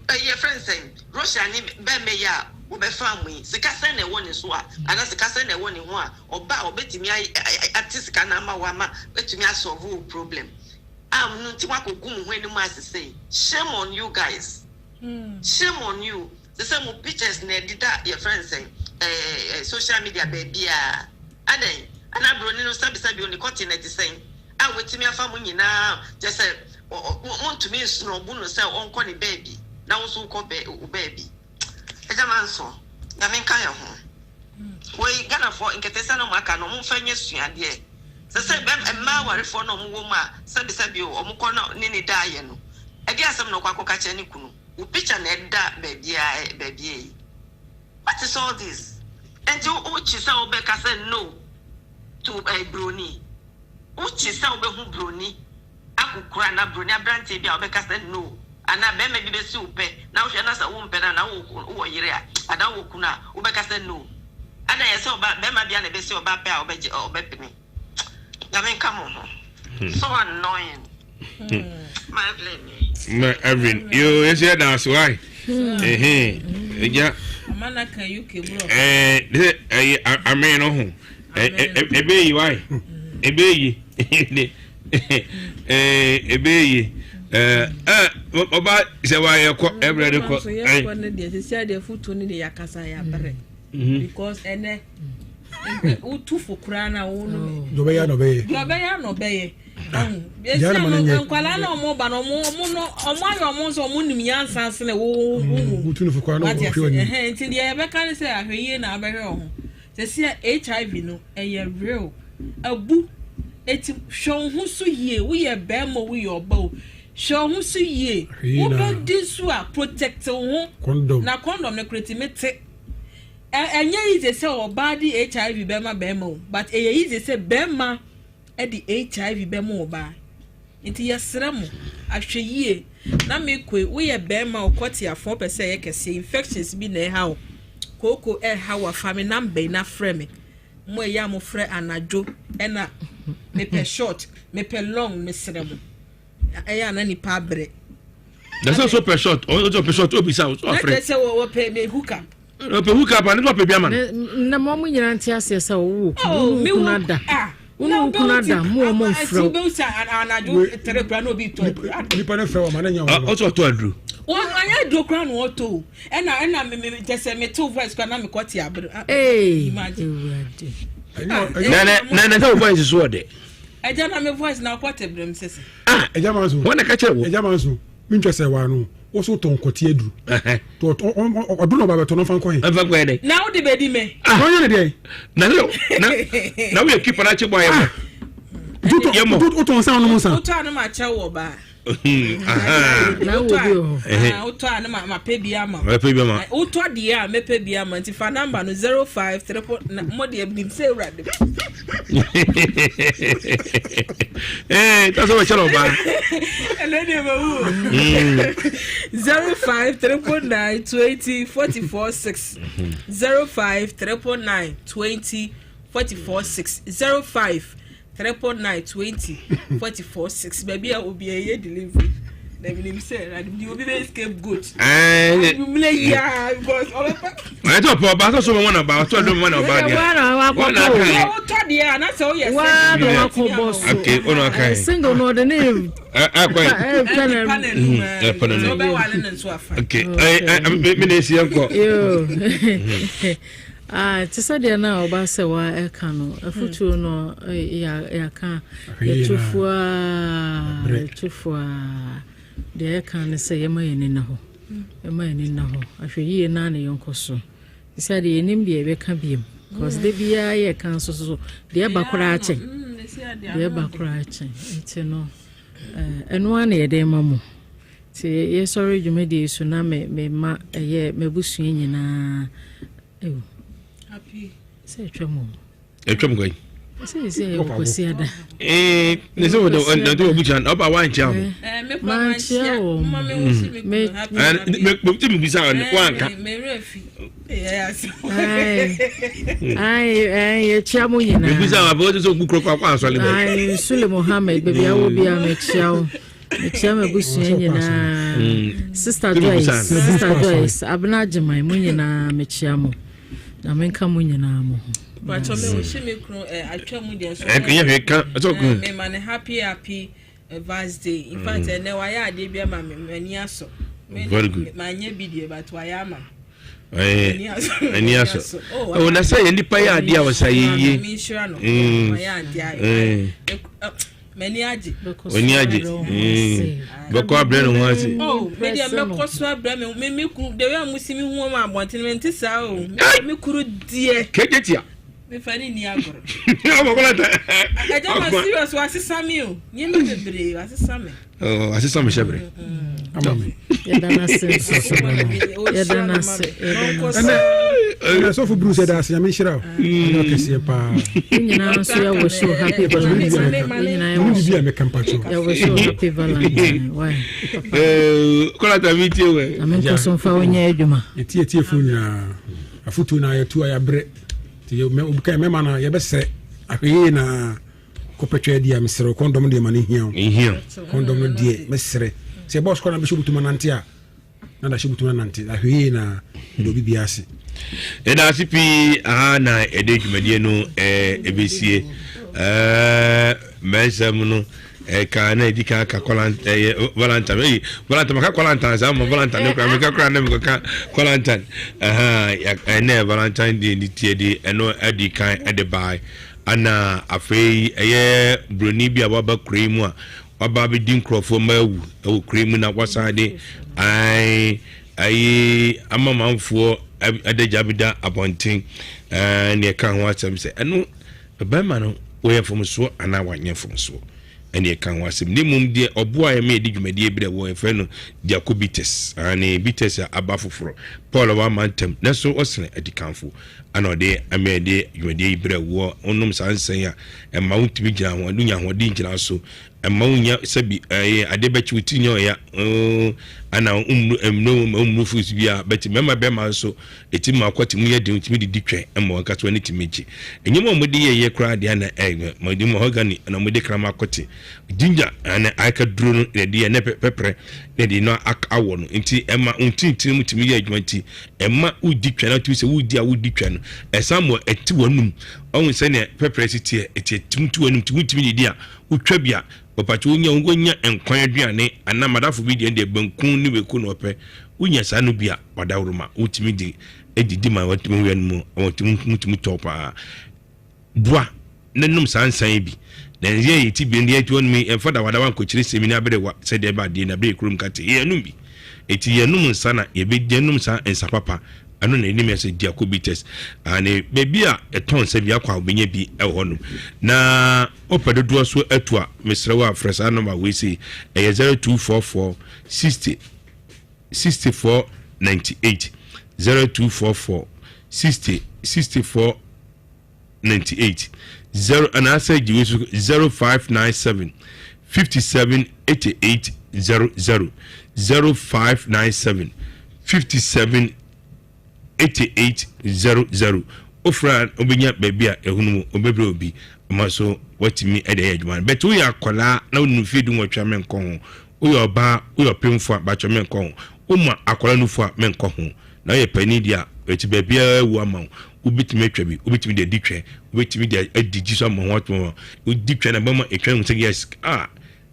Ɛyɛ frɛ nsɛn Russia ne bɛrima yi a wɔbɛfa mo yi sika sɛn na ɛwɔ ne so a anaa sika sɛn na ɛwɔ ne ho a ɔba a ɔbɛtumi ate sika no ama wo ama bɛtumi asolve wo problem. A no nti wakɔgu mo ho anim ase sei. Shame on you guys. Shame on you. Sɛ sɛ mo pictures na ɛdeda yɛfrɛ nsɛn ɛɛ social media baabi a adɛn ana buroni no sɛbisɛbi oni kɔte na ɛte sɛn a wɔatumi afa mo nyinaa kyɛ sɛ montumi nsonɔbo no sɛ ɔnkɔ ne baabi na wo nso wokɔ bɛ wo baabi. Ɛgya ma nso Nyame nka yɛn ho. Wei Ghanafoɔ nkɛtɛsɛ na ɔmo aka no ɔmo mfa nyɛ suadeɛ. Sɛ sɛ bɛm mmaa awarefoɔ na ɔmo wɔ mu a sɛbisɛbi o ɔmo kɔ na ne ne da ayɛ no ɛde asɛm na ɔkɔ akɔka kyerɛ ne kunu wo picture na ɛda baabi a baabi yi. What is all this? Nti wokyi sɛ wobɛka sɛ no to broni. Wokyi sɛ wobɛhu broni. Akokora anaa broni abranteɛ bi a wobɛka sɛ no anaa bɛɛma bi bɛsi wo pɛ na wohwɛ na sɛ wompɛ no anaa wowɔ yere a anaa wowɔ kunu a wobɛka sɛ no adɛn ɛsɛ ɔba bɛɛma bia na ɛbɛsi ɔbaa pɛ a wobɛgye ɔbɛpene Nyame nka mo ho so annoying ma Evelyn ni. Ma Evelyn yoo yɛsɛ yɛda ase wae ehe ɛgya ɛɛ sɛ ɛyɛ amee no ho ɛbɛyi wae ɛbɛyi ɛbɛyi ɛɛ ɔba sɛ wayɛ kɔ ɛbrɛ de kɔ. yɛkɔ ne deɛ sisi adeɛ futu ne deɛ yakasa yɛabrɛ because ɛnɛ wotu fo koraa na wo no. deɛ ɔbɛyɛ na ɔbɛyɛ. deɛ ɔbɛyɛ na ɔbɛyɛ. Esi ano nkwadaa na ɔmo ba no ɔmo ɔmo no ɔmo ayɛ ɔmo nso ɔmo nim nyansa sene wo wo wo. Wotu no fo koraa na ɔhwɛ w'anim. Nti deɛ yɛbɛka ne sɛ ahwɛ yie na abɛhwɛ ɔho. Sɛsi a HIV no ɛyɛ real abu eti hwɛ wo ho so yie woyɛ bɛrima o woyɛ ɔba o hwɛ wo ho so yie wobɛdi nso a protect wo ho na condom no kora tumi te ɛnyɛ easy sɛ ɔbaa de HIV bɛma bɛrima o but ɛyɛ easy sɛ bɛrima de HIV bɛma ɔbaa. Nti yɛsrɛ mo, ahwɛyie. Na mekɔ yi, woyɛ bɛɛma o, kɔte afɔn wopɛ sɛ ɛyɛ kɛseɛ, infections bi na ɛha wo, kooko ɛha wo a, fa me number yi na frɛ me. Mo ɛyɛ a mo frɛ anadwo ɛna mepɛ short, mepɛ long, mesrɛ mo. Ɛyɛ a na nipa abrɛ. Na sɛ so pɛ short, ɔsɛ ɔpɛ short, obisa wo, so afrɛ. Na kyerɛ sɛ wɔpɛ me hook up. Ɔpɛ hook up a, ne ɔpɛ bi ama no. Na mo mo nyinaa nte aseɛ sɛ wowɔ kunu, wo ne wo kunu ada. Wo ne wo kunu ada, mo ɔmo mfrɛ wo. Nipa ne frɛ wo ma ne nya wo. Ɔsɛ ɔtɔ aduro. Ɔnyɛ aduro koraa na ɔtɔ o. Ɛna ɛna me me kyɛ sɛ me to voice koraa na me kɔ te abere. Ee, Ewurade. Na na na sɛ wo voice so ɔdɛ. Ɛgya na me voice na ɔkɔ te brem sese. Ah, ɛgya ma nso. Wɔn na ka kyerɛ wo. Ɛgya ma nso. Mi ntwa sɛ waa no. Wo so tɔn kɔte aduru. Ɔdo na ɔba bɛtɔ no nfa nkɔ he. Nfa nkɔ yɛ dɛ. Na wo de bɛ di mɛ. Ah, na ɔnyɛ ne deɛ. Na na na wo yɛ keeper na akye bɔ ayɛ mɔ. Yɛ mɔ. Wotɔn nsa ɔnom nsa. Wotɔ ano ma kyɛ wɔ baa. Wotɔ a ne ma pɛ bi ama. Mɛpɛ bi ama. Wotɔ deɛ a mɛpɛ bi ama nti fa namba no 05 triple na mo deɛ nim sɛ awurade. Ee tasa wɔ kyɛlɛ ɔbaa. Ɛnɛ deɛ bɛ wu. 05 999 20 44 6 05 999 20 44 6 05 999 20 44 6 baabi a obi ɛyɛ delivery na mi nim sɛ na mi obi bɛ scapegoat. Anwummerɛ yi a because ɔbɛfa. Ɔyɛ tɔ pɔ ɔba sɔsɔ wɔn na ɔba ɔtɔ dɔm wɔn na ɔba deɛ. Wɔn na aka yɛ. Wotɔ deɛ anasɛ woyɛ single. Waa na wakɔ bɔ so. Okay ɔno aka yɛ. Single na ɔde ne. Akɔ yɛ. Ɛpɛ na ɛpɛ na Okay ɛ ɛ mi na esi yɛn kɔ. Ah, te sɛ deɛ na ɔba sɛ wa ɛka no afutuo no yɛaka yɛtufoɔ a yɛtufoɔ a deɛ ɛka ne sɛ yɛma yɛn ani na hɔ yɛma yɛn ani na hɔ ahwɛ yie naa ne yɛnkɔ so te sɛ deɛ yɛnim deɛ yɛbɛka biam cause da biara yɛka nso so deɛ ɛba koraa kyɛn deɛ ɛba koraa kyɛn nti no ɛno ara na yɛde ma mo Nti yɛsɔre dwumadie yi so na me me ma ɛyɛ m'abusua nyinaa ewu sɛ atwa mu atwa mu kwan sɛ sɛ ɛyɛ kwasi ada ee ne sɛ wɔde ɔde wɔ bukyia na ɔba wankyia ho mankyia wɔ me me me ti mi bisa wanka yɛkyia mo nyinaa mebisa wa bɛ wɔde sɛ ogu kuro kɔ akɔ asɔle bɛ Sule Mohammed baabi awɔ bia mekyia wo Mekyia m'abusua nyinaa. Mm. Sister Joyce, Sister Joyce, Abena Agyeman, mo nyinaa mekyia mo. Na menka mo nyinaa mo ho. Bàtchɔ mi wò mi kunu ɛ atwa mu deɛ so. Ɛ yɛ hwɛ ka ɛsɛ ɔkun. Mi ma ne happy happy Val's day. In fact ɛnɛ wayɛ adeɛ bi ama mi m'ani asɔ. Very good. Ma nye bi deɛ but wayɛ ama mi. Ani asɔ. Oh, na sɛ yɛ nipa yɛ adeɛ a wɔsa yɛ yie. Mi nhyira no. Wayɛ adeɛ a. M'ani agye. W'ani agye. Bɛkɔ abrɛ ne ho ase. Oh, me deɛ mɛkɔ so abrɛ me me me kunu the way a mo si mi hu wɔn abɔnten me nte saa o. Me kunu deɛ. Kejɛ tia. Me fa ne ni agorɔ. Ɔmɔ kɔla ta. Ɛgya ma serious wasesa mi o. Nneɛma bebree wasesa mi. Oh, asesa mi hyɛ bere. Ama mi. Yɛda n'ase nso. Yɛda n'ase. Yɛda n'ase. Ɛna sɔfo Bruce ɛda ase nyame nhyira wo. Ɛna ɔkɛseɛ paa. Yɛn nyinaa nso yɛ wish you happy Valentine. Yɛn nyinaa yɛ wish you. Meka mpakyɛw. Yɛ wish you happy Valentine. Why? Kɔla ta mi tie wɛ. Na me nkɔ so nfa wo nyɛ adwuma. Yɛtie atiefoɔ nyinaa. Afotuo na yɛtu a yɛabrɛ. Nti yɛ mɛma no yɛbɛsrɛ ahwɛ yie na kɔpɛtwa adi a mesrɛ kɔndɔm deɛ ma no hia wo. Kɔndɔm no deɛ mesrɛ. Sɛ bɔs kɔ na bɛhyɛ botuma nante a na dahyɛ botumi anante ahwɛ yie na ɛde obi bia ase. Yɛda ase pii aha na yɛde dwumadie no ɛbɛsie mmɛnsɛm no ɛka na ɛdi kan ka ɛyɛ valentine ɛyi valentine maka valentine saa ma valentine ne kora meka kora na mekɔka valentine ɛnɛ valentine day ne tie de ɛno ɛdi kan ɛde bae ana afei ɛyɛ buroni bi a waba kuro yi mu a Waba abɛdi nkurɔfoɔ mma awu wɔ kuro yi mu na wasan de ae ayi ama manfoɔ adagya bɛda abɔnten ɛɛ ne ɛka ho asɛm sɛ ɛno bɛrima no wɔyɛ mfomsoɔ anaa wanyɛ mfomsoɔ ɛne ɛka ho asɛm ne mmom deɛ ɔboa yɛ ma yɛde dwumadie berɛ wɔ yɛfrɛ no Diakobites ane bites a aba foforɔ Paul wama ntam nanso ɔsene adikanfo ana ɔde ama yɛde dwumadie yi berɛ woɔ wonom saa nsɛn a ɛma wotumi gyina ho wonya ahoɔden gyina so ɛma wonya sɛbi ɛyɛ adeɛ bɛkye wo tiri nya ɔya ana mmuru mmuru mmuru fus bi a bɛte mɛma bɛma nso ɛtumi ma akɔte mu yɛ den wotumi didi twɛ ɛma wɔn kasa wɔn tumi gye nneɛma a wɔde yɛ yɛ koraa deɛ ana ɛyɛ ma de mahogany na wɔde krama akɔte ginger ana aka duro no na ɛde yɛ ne pɛprɛ na ɛde no awɔ no nti ɛma ntintin mu tumi yɛ adwuma nti Ɛma wodi twa na wotumi sɛ wodi a wodi twa no ɛsan ma ɛte w'anum ɔhu sɛnea pɛprɛ si teɛ ɛte ɛtumi te w'anum nti wontumi didi a wotwa bi a ɔpatwa wonya wonya nkwan aduane anaa madafo bi deɛ deɛ banku ne weko na ɔpɛ wonya saa no bi a wadaworo ma wotumi di edidi ma watumi wia no mu wɔtumi mutumi tɔ paa Boa na nom saa nsa yi bi. Na nzɛ yɛ ti binom deɛ ɛtoɔ nom yi, ɛmfa dawadawa nkɔkyerɛ sɛmi ne aberewa sɛdeɛ ɛba adeɛ na bere kurom ka te. Yɛnom bi. Eti yɛnom nsa na yɛbɛ yɛnom saa nsa papa. Ɛno na ɛnim ɛsɛ Diako Bitters. Ane baabi a ɛtɔn nsa bi akɔ a wobɛnya bi ɛwɔ hɔ nom. Na wopɛ dodoɔ so atu a, mesrɛ wo a frɛ saa nɔma wei sei. Ɛyɛ 0244 60 64 98 0244 60 64 98 0 anaasɛ gye wei so 0597 57 88 00 0597 57 88 00 wofrɛ a wobɛnya baabi a ɛhunu mu wobɛbrɛ obi ama so watumi de ayɛ adwuma no bɛte woyɛ akwadaa na wode no fie du nwɔtwe a menkɔ ho woyɛ ɔbaa woyɛ ɔpemfo a bakyɛ menkɔ ho woma akwadaa nufo a menkɔ ho Na woyɛ panin deɛ a, ɛti baabiara awu ama wo. Wobɛtumi atwa bi, wobɛtumi de adi twɛ, wobɛtumi de adi gyi so ama ho ato ma. Wodi twɛ na bɛma ɛtwa hu sɛ yes, ah,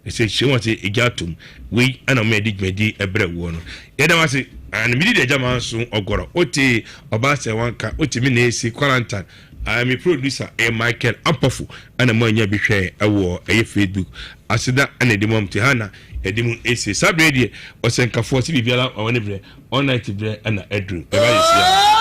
ɛsɛ hyɛ wɔn ase ɛgya atom. Wei ɛna wɔn yɛde dwumadi ɛbrɛ woɔ no. Yɛda wo ase. And medi de agya maa nso ɔgɔrɔ. Wote ɔbaa sɛ wanka, wote me na esi quarantine. Ah, me producer ɛyɛ Michael Ampɔfo ɛna mo anya bi hwɛ ɛwɔ ɛyɛ Facebook. Aseda ɛna ɛde mu am te ha na ɛde mu esi. Saa berɛ deɛ ɔsɛnkafoɔ sɛ biribiara ɔwɔ ne berɛ. All night berɛ na aduru. Ɛba yɛ sia.